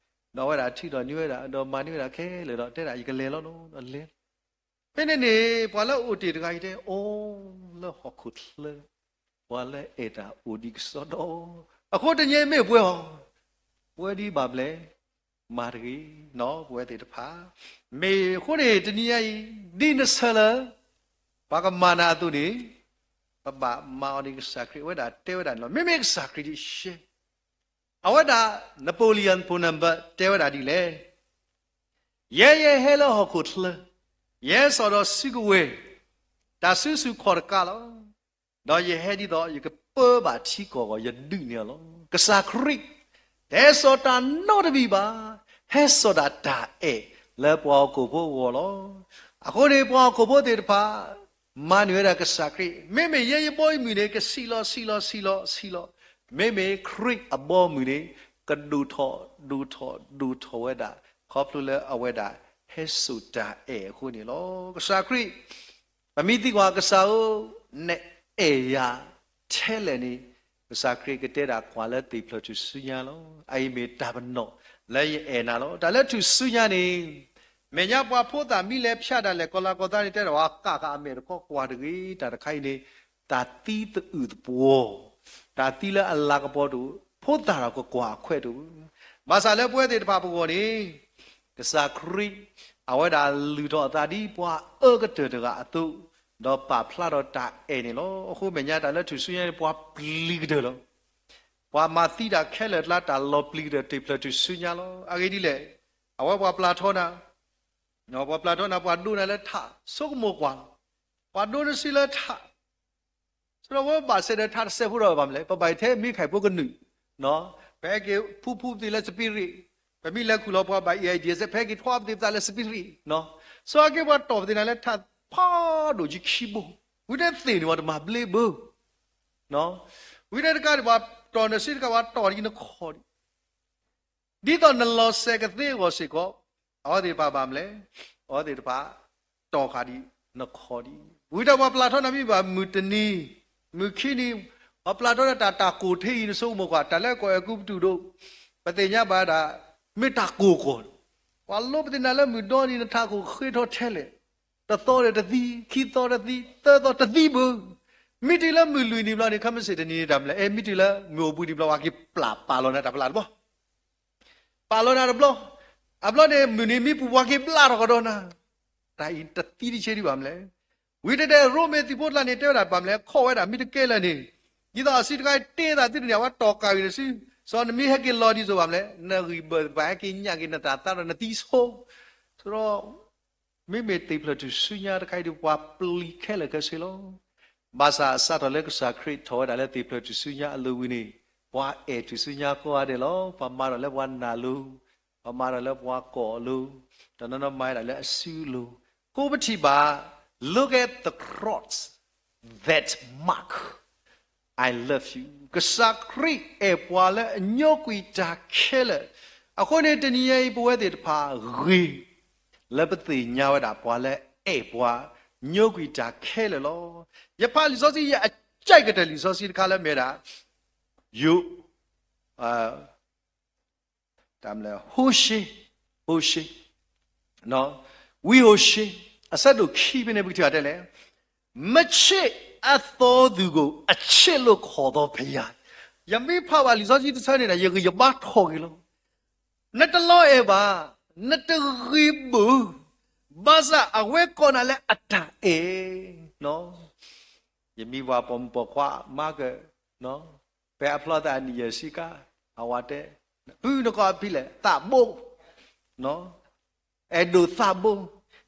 ဒီးအဝဲဒၣ်ထံၣ်ဒီးန့ၢ်ဝဲဒၣ် ဒီးမၤန့ၢ်ဝဲဒၣ်ခဲလၢာ်ဒီး တဲဒၣ်ယကလဲၤလီၤလီၤ ဒီးလဲၤလီၤ. ဖဲန့ၣ်န့ၣ် ပှၤလၢအအိၣ်တ့ၢ်တဂၤအံၤတဲ အိၣ်လၢဟီၣ်ခိၣ်ချၢ ပှၤလၢအဲၣ်တၢ်အိၣ်ဒံးကစီဒီ, အဃိတနံၤအံၤမ့ၢ်ပှဲၤအီၤ, ပဝဲဒ်ဘၣ်ဘျဲၣ် မၤတဂ့ၤ, ပဝဲသ့ၣ်တဖၣ်, မ့ၢ်အဃိန့ၣ် တနံၤညါအံၤ ဒ်နဆၢလၢ ပှၤကမၤနၤအသိးန့ၣ် ပဘၣ်မၤအီၤန့ၣ်ကစၢ်ခရံာ် အဝဲဒၣ်တဲဝဲဒၣ်န့ၣ်လီၤ. မ့မ့ၢ်ကစၢ်ခရံာ်ဒ်ရှဲ, အဝဲဒၣ် Napoleon Bonaparte တဲဝဲဒၣ်ဒ်လဲၣ်, ယဲယဟဲလၢဟီၣ်ခိၣ်ချၢ, ယဟဲစိာ်ဒီးစုကဝဲၤ တၢ်စုဆူၣ်ခီၣ်တကးလီၤ. ဒီးယဟဲဒ်သိးယကပၢဘၣ်ထံကီၢ်အဂီၢ် ယဒုးန့ၢ်အီၤလီၤ. ကစၢ်ခရံာ် တဟဲစိာ်တၢ်နီတမံၤဘၣ်, ဟဲစိာ်ဒၣ်တၢ်အဲၣ်လၢပှၤဟီၣ်ခိၣ်ဖိအဂီၢ်လီၤ. အဃိန့ၣ် ပှၤဟီၣ်ခိၣ်ဖိသ့ၣ်တဖၣ် မၤန့ၢ်ဝဲဒၣ်ကစၢ်ခရံာ်, မ့မ့ၢ်ယဲယဘီယမုၢ်န့ၣ် ကဆံးလီၤဆံးလီၤဆံးလီၤဆံးလီၤ, မ့မ့ၢ်ခရံာ်အဘီအမုၢ်န့ၣ် ကဒိၣ်ထီၣ်ဒိၣ်ထီၣ်ဒိၣ်ထီၣ်ဝဲဒၣ် ခီဖျိလၢအဝဲဒၣ် ဟဲစိာ်တၢ်အဲၣ်အဃိန့ၣ်လီၤ. ကစၢ်ခရံာ် ပမ့ၢ်သံကွၢ်ကစၢ်ဧၢ, နအဲၣ်ယၤထဲလဲၣ်န့ၣ်, ကစၢ်ခရံာ်ကတဲဒၣ်ကွၢ်လၢသ့ၣ်ဖျၢၣ်ထူၣ်စုညါလီၤ. အအံၤမ့ၢ်တၢ်ပနီၣ်လၢယအဲၣ်နၤလီၤ. တၢ်လၢထူၣ်စုညါန့ၣ်, မဲာ်ညါပှၤဖိသၣ်မံလဲၤဖၠးဒၣ်လဲာ် ကီၤလၤကီၤသးန့ၣ် တဲဒၣ်ဝဲကးဃာ်အမဲာ်တခီကွၢ်တဂ့ၤ, တၢ်တခါအံၤန့ၣ် တၢ်သံသအုၣ်သပှီၤ, တၢ်သံလၢအလၤကပီၤတအိၣ်, ဖိသၣ်ဒီးကကွၢ်အခွဲးတအိၣ်. ဘၣ်ဆၣ်လၢပဝဲသ့ၣ်တဖၣ်ပဂီၢ်န့ၣ် ကစၢ်ခရံာ် အဝဲဒၣ်လုၢ်ထီၣ်အသးဒ်ပှၤအၢကတၢၢ်တဂၤအသိး, ဒီးပာ်ဖျါထီၣ်တၢ်အဲၣ်န့ၣ်လီၤ. အဃိမဲာ်ညါတၢ်လၢထူၣ်စုညါန့ၣ် ပှၤပျံၤကတၢၢ်လီၤ. ပှၤမၤသံတၢ်ခဲလၢာ်အကျါ တၢ်လီၤပျံၤကတၢၢ်တ့ၢ်ဖျၢၣ်ထူၣ်စုညါလီၤ. အဂ့ၢ်ဒ်လဲၣ်, အဝဲပှၤပျၢ်ထီနၤ, ပှၤပျၢ်ထီနၤ ပှၤဒိနၤလၢထး ဆိကမိၣ်ကွၢ်လီၤ. ပှၤဒိနစုလၢထး ဆိဒီးဝဲဘၣ်စဲးဒီးထးတစဲးဖိဒီးဘၣ်မလဲၣ်, ပဘၣ်အံၤထဲမ့ၢ်ခၢၣ်ဖိကနုာ်, ပဟဲက့ၤဖူဖူပသ့ၣ်လၢ spirit, ပမ့ၢ်လဲၤခူၣ်လီၤပှၤဘၣ် အံၤဒ်အံၤစဲး ပဟဲက့ၤထွါပသ့ၣ်ပသးလၢ spirit, စီၤအက့ပှၤတီၢ်ပသ့ၣ်နၤလၢထးဖးဒိၣ်ကခံဘိ, ဝံၤတဲသ့ၣ်န့ၣ်ပှၤတမၤဘျ့ဘၣ်, ဝံၤတဲတကးဒံးပှၤတီၢ်နစုတကးပှၤတီၢ်ဒ်နခီၣ်ဒံး ဒ်သိးနလီၤစဲးကသ့အဂီၢ်စ့ၢ်ကီး, အဝဲသ့ၣ်တဖၣ်ဘၣ်မလဲၣ်, အဝဲသ့ၣ်တဖၣ် တီၢ်ဃာ်ဒံးနခီၣ်ဒံး, ဝံၤဒီးပှၤပျၢ်ထီနၤမ့ၢ်ဘၣ်မုၢ်တနံၤ, မုၢ်ခံနံၤ, ပှၤပျၢ်ထီနၤတၢ်တၢ်ကိၢ်ထံအံၤ နဆိကမိၣ်ကွၢ်, တၢ်လၢကီၢ်အဲၤကူပတူးဒိၣ်, ပသ့ၣ်ညါဘၣ်ဒၣ်, မ့ၢ်တၢ်ကိၢ်ကီၢ်, ပှၤလိပသ့ၣ်နၤလၢမုၢ်ဒီနံၤ နထးခိၣ်ဃ့ထီထဲလဲၣ်, တသီဒီးတသံ, ခံသီတသံ, သၢသီတသံဘၣ်, မ့ၢ်တုၤလၢမုၢ်လွံၢ်နံၤဘျီန့ၣ် ခဲမုၢ်ဆ့ၣ်တနံၤန့ၣ်တၢ်မလဲၣ်, အဲ မ့ၢ်တုၤလၢမုၢ်အိၣ်ဘှံးနံၤဘျီ ပှၤက့ၤပျၢ်ပာ်လီၤနၤတၢ်ပျၢ်တဘျီ ပာ်လီၤနၤတဘျီ, အဘျီန့ၣ် မုၢ်နံၤမ့ၢ်ပူၤ ပှၤက့ၤဘျါထီၣ်ကဒီးနၤ, တၢ်အံၤတသံတဆဲဒံးဘၣ်မလဲၣ်. ဝံၤတဲဒဲး ရိမ့ၤသံၣ်ဖိတလါန့ၣ် တဲဝဲဒၣ်ဘၣ်မလဲၣ်, ခီၣ်ဝဲဒၣ်မ့ၢ်တကဲလၢာ်န့ၣ်, ဒ်သိးအစုတခါတ့သးသုတန့ၣ် အဝဲတီၢ်ကးဂ့ၤနစု, စီၤနမ့ၢ်ဟဲက့ၤလီၤဒ်သိးဘၣ်မလဲၣ်, နဂံၢ်ဘၢၣ်ဘၣ်ဟဲက့ၤညၣ်က့ၤနတၢ်သးဒီးနသံဆိ, ဆိဒီး မ့မ့ၢ်သ့ၣ်ဖျၢၣ်ထူၣ်စုညါတခါအံၤဒီး ပှၤပျံၤခဲလၢာ်ခဲဆ့လီၤ. ဘၣ်ဆၣ်စးထီၣ်လၢကစၢ်ခရံာ်ထီၣ်ဝဲဒၣ်လၢသ့ၣ်ဖျၢၣ်ထူၣ်စုညါအလိၤဝံၤန့ၣ်, ပှၤအဲၣ်ထူၣ်စုညါကိးဂၤဒဲးလီၤ. ပှၤမၤထီၣ်လၢပှၤနာ်လိၤ, ပှၤမၤထီၣ်လၢပှၤကိးလိၤ, တနီၤနီၤမၤဒၣ်လၢအစုလိၤ, ကိးပထံၣ်ဘၣ်, look at the cross, that mark. I love you. ကစၢ်ခရံာ်အဲၣ်ပှၤလၢအညိကွံာ်တၢ်ခဲလၢာ်. အဃိန့ၣ် တနံၤညါအံၤ ပဝဲသ့ၣ်တဖၣ်ဂ့ၤ လၢပသ့ၣ်ညါဝဲဒၣ်ပှၤလၢအဲၣ်ပှၤ ညိကွံာ်တၢ်ခဲလၢာ်လီၤ. ယဖးလံာ်စီဆှံ ယအကြိုက်ကတၢၢ်လံာ်စီဆှံတခါလၢမ့ၢ်ဝဲဒၣ် ယိၤ တၢ်မလဲ ဟိၡ့, ဟိၡ့, ဝံဟိၡ့ အဆၢဒိၣ်ခံဖဲန့ၣ် ပကထံၣ်ဘၣ်တဲလဲၣ်, မချစ်အသောသူကိုအချစ်လို့ခေါ်သောဘုရား. ယမ့ၢ်ဖးဘၣ်လံာ်စီဆှံတဆၢန့ၣ်ဒီး ယဂံၢ်ယဘါထီၣ်က့ၤလီၤ. နတလီၤအဲၣ်ဘၣ်, နတဂ့ၤဘၣ်, ဘၣ်ဆၣ်အဝဲကိးနၤလၢအတၢ်အဲၣ် ယမံၤပှၤပိာ်မုၣ်ပိာ်ခွါမၤကၢၢ်, ဖဲအဖျီသးအနံၣ်ယဲၢ်ဆံခါ, အဝၤတဲ, ပုၢ်နကိးအဖံလဲၣ်, သးဘိ, အဲၣ်ဒိးသးဘိ,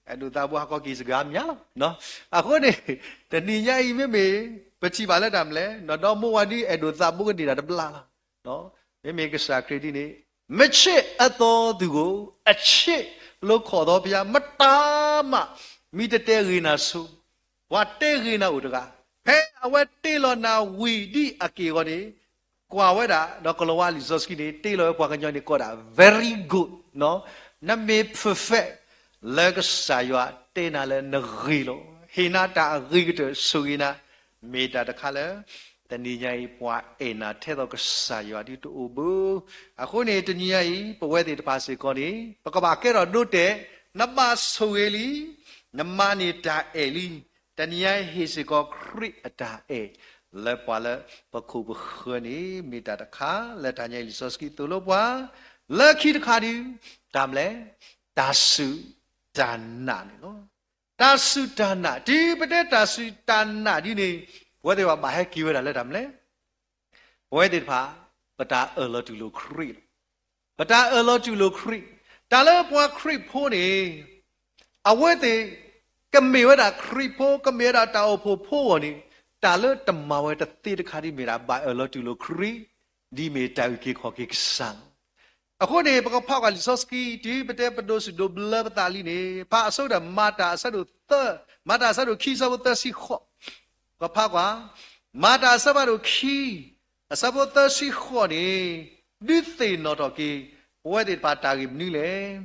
အဲၣ်ဒိးသးဘိ ဟးကီက့ၤစှၤမးလီၤ. အဃိန့ၣ် တနံၤညါအံၤမ့မ့ၢ် ပထံၣ်ဘၣ်လၢတၢ်မလဲၣ်, ဒီမါဝၤဒ်အဲၣ်ဒိးသးဘိကန့ၢ်တၢ်တဘျီလီၤ. မ့မ့ၢ်ကစၢ်ခရံာ်ဒ်န့ၣ် မချစ်အသောသူကိုအချစ်လို့ခေါ်သောဘုရား, မတၤမး မ့ၢ်တတဲဂ့ၤနၤဆိ, ပှၤတဲဂ့ၤနၤအိၣ်တဂၤ, ဖဲအဝဲတ့လီၤနၤဝံၤဒ်အက့ၢ်အဂီၤန့ၣ်, ကွၢ်ဝဲဒၣ် ဒီးကလီၤဝါလံာ်စီဆှံန့ၣ် တ့လီၤဝဲပှၤကညီန့ၣ် ကိးဒၣ် very good, နမ့ၢ် perfect လၢကစၢ်ယွၤတဲနၤလၢနဂ့ၤလီၤ. ဟ့ၣ်နၤတၢ်အဂ့ၤကတၢၢ် ဆိၣ်ဂ့ၤနၤ, မ့ၢ်တၢ်တခါလၢ တနံၤညါအံၤ ပှၤအဲၣ်နၤထဲသိးကစၢ်ယွၤဒ်တအိၣ်ဘၣ်. အဃိန့ၣ် တနံၤညါအံၤ ပဝဲသ့ၣ်တဖၣ်စ့ၢ်ကီးန့ၣ် ပကဘၣ်ကဲထီၣ်ဒိတဲာ်, နဘၣ်ဆိၣ်ဂ့ၤလံ, နမၤန့ၢ်တၢ်အဲၣ်လံ. တနံၤညါအံၤ ဟ့ၣ်စ့ၢ်ကီးခရံာ်အတၢ်အဲၣ် လၢပှၤလၢပခိၣ်ပဃၢၤန့ၣ် မ့ၢ်တၢ်တခါလၢတၢ်ညါအံၤ လံာ်စီဆှံသိၣ်လိပှၤ, လၢခံတခါဒုး တၢ်မလဲၣ်, တၢ်စူၢ်တၢ်နာ်န့ၣ်လီၤ. တၢ်စူၢ်တၢ်နာ်, တုၤပတဲတၢ်စူၢ်တၢ်နာ်ဒ်န့ၣ် ပဝဲသ့ၣ်တဖၣ်ဘၣ်ဟဲက့ၤဝဲဒၣ်လၢတၢ်မလဲၣ်. ပဝဲသ့ၣ်တဖၣ် ပတၢ်အၢၣ်လီၤတူၢ်လိာ်ခရံာ်လီၤ. ပတၢ်အၢၣ်လီၤတူၢ်လိာ်ခရံာ်, တၢ်လၢပှၤခရံာ်ဖိန့ၣ် အဝဲသ့ၣ် ကမ့ၢ်ဝဲဒၣ်ခရံာ်ဖိ, ကမ့ၢ်ဝဲဒၣ်တၢ်အိၣ်ဖှိၣ်ဖိအဂီၢ်န့ၣ်, တၢ်လၢတမၤဝဲတသ့တခါဒ်မ့ၢ်ဒၣ် ဘၣ်အၢၣ်လီၤတူၢ်လိာ်ခရံာ်, ဒ်မ့ၢ်တၢ်အုၣ်က့ၤခီၣ်က့ၤကစၢ်လီၤ. အဃိန့ၣ် ပကဖးကွၢ်လံာ်စီဆှံ တုၤပတဲပဒိးစူၣ်ဒိးဘျၢပသးလံန့ၣ်, ဖးအဆိကတၢၢ် မၤတၢ်အဆၢဒိၣ်သၢ, မၤတၢ်အဆၢဒိၣ်ခံ အဆၢဖိသၢဆံဃိး, ပကဖးကွၢ်, မၤတၢ်အဆၢဖးဒိၣ်ခံ, အဆၢဖိသၢဆံဃိးန့ၣ်, ဒုးသ့ၣ်နီၣ်ထီၣ်က့ၤ ပဝဲသ့ၣ်တဖၣ်တၢ်ဂ့ၢ်မနုၤလဲၣ်.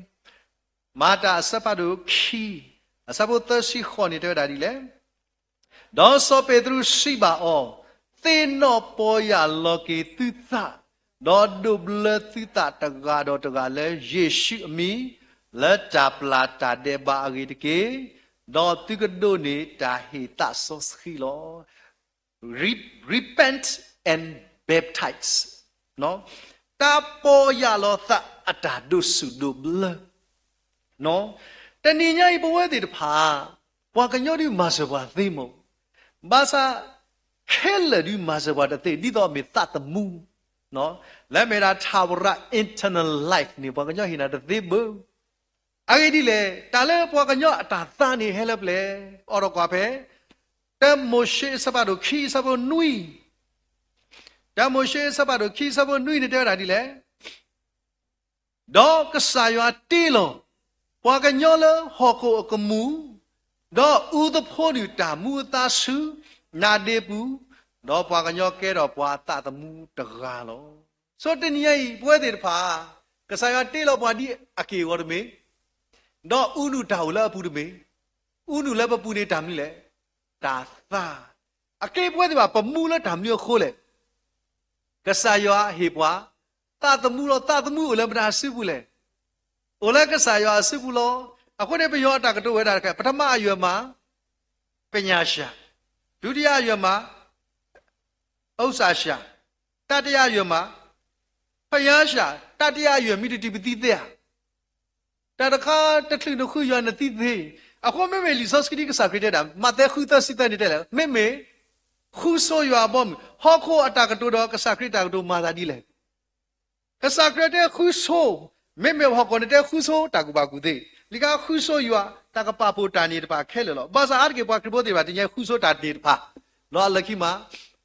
မၤတၢ်အဆၢဖးဒိၣ်ခံ, အဆၢဖိသၢဆံဃိးန့ၣ် တဲဝဲဒၣ်ဒ်လဲၣ်. ဒီးစီၤပ့းတရူးစံးဘၣ်အီၤ, သ့ၣ်နီၣ်ပီၢ်ယၢ်လီၤက့ၤသုသး, ဒီးဒိးဘျၢသုသးတဂၤဒီးတဂၤလၢယ့ၣ်ၡူးအမံၤ, လၢတၢ်ပျၢ်တၢ်ဒဲးဘးအဂ့ၢ်တက့ၢ်. ဒီးသုကဒိးန့ၢ်တၢ်ဟ့ၣ်သးစီဆှံလီၤ. Re- repent and baptize. တၢ်ပီၢ်ယၢ်လီၤသးအတၢ်ဒိးစူၣ်ဒိးဘျၢ တနံၤညါအံၤပဝဲသ့ၣ်တဖၣ်, ပှၤကညီဒုးမၤစၢၤပှၤသ့မး, ဘၣ်ဆၣ် ခဲလၢာ်ဒုးမၤစၢၤပှၤတသ့ ဒ်သိးအမ့ၢ်သးသမူ, လၢမ့ၢ်ဒၣ်ထးဝရ eternal life န့ၣ် ပှၤကညီဟ့ၣ်နၤတသ့ဘၣ်. အဂ့ၢ်ဒ်လဲၣ်, တၢ်လၢပှၤကညီအတၢ်သါန့ၣ်ဟဲလၢပျၢၤ, အိးထီၣ်ကွၢ်ဖဲ တၢမိၤၡ့အဆၢဖးဒိၣ်ခံ အဆၢဖိနွံ, တၢမိၤၡ့အဆၢဖးဒိၣ်ခံ အဆၢဖိနွံန့ၣ် တဲဝဲဒၣ်ဒ်လဲၣ်. ဒီးကစၢ်ယွၤတ့လီၤ ပှၤကညီလၢဟီၣ်ခိၣ်အကမူၣ်, ဒီးအူသဖှိဒုၣ်တၢ်မူအသါဆူနါဒ့ပူၤ, ဒီးပှၤကညီကဲထီၣ်ပှၤအသးသမူတဂၤလီၤ. ဆိတနံၤညါအံၤ ပဝဲသ့ၣ်တဖၣ်, ကစၢ်ယွၤတ့လီၤပှၤဒ်အက့ၢ်အဂီၤတမ့ၢ်, ဒီးအူနုၢ်တၢ်အိၣ်လၢအပူၤတမ့ၢ်, အူနုၢ်လၢပပူၤန့ၣ်တၢ်မနုၤလဲၣ်, တၢ်သါ. အက့ၢ်ပဝဲသ့ၣ်တဖၣ် ပမူလၢတၢ်မနုၤအဃိလဲၣ်. ကစၢ်ယွၤဟ့ၣ်ပှၤ သးသမူလီၤ. သးသမူအိၣ်လၢမတၤအစုပူၤလဲၣ်. အိၣ်လၢကစၢ်ယွၤအစုပူၤလီၤ. အဃိန့ၣ် ပယီၤအတၢ်ကတိၤဝဲဒၣ်တခါ, ပထမအယွၤမး ပညာရှာ, ဒုတိယအယွၤမး ဥစ္စာရှာ, တတိယအယွၤမး ဘုရားရှာ, တတိယအယွၤမ့ၢ်တတုၤပသံသ့ဧါ. တၢ်တခါတချုးနဃုယွၤနသံသ့. အဃိမ့မ့ၢ်လံာ်စီဆှံဒ်ကစၢ်ခရံာ်တဲဒၣ် မးသဲဃုသၢဆံသၢန့ၣ်တဲလဲၣ်, မ့မ့ၢ်ဃုဆိယွၤအဘီအမုၢ်, ဟီၣ်ခိၣ်အတၢ်ကတိၤဒီးကစၢ်ခရံာ်တၢ်ကတိၤမၤသးဒ်လဲၣ်. ကစၢ်ခရံာ်တဲဃုဆိ, မ့မ့ၢ်ဟီၣ်ခိၣ်န့ၣ်တဲဃုဆိတၢ်ကူၣ်ဘၣ်ကူၣ်သ့, လံာ်ကဃုဆိယွၤ တၢ်ကပာ်ဖှိၣ်တၢ်န့ၣ်တဖၣ်ခဲလၢာ်လီၤ. ဘၣ်ဆၣ်အါတက့ၢ်ပှၤခရံာ်ဖိသ့ၣ်တဖၣ် တနံၤညါအံၤဃုဆိတၢ်န့ၣ်တဖၣ်, ဒီးအလၢခံမး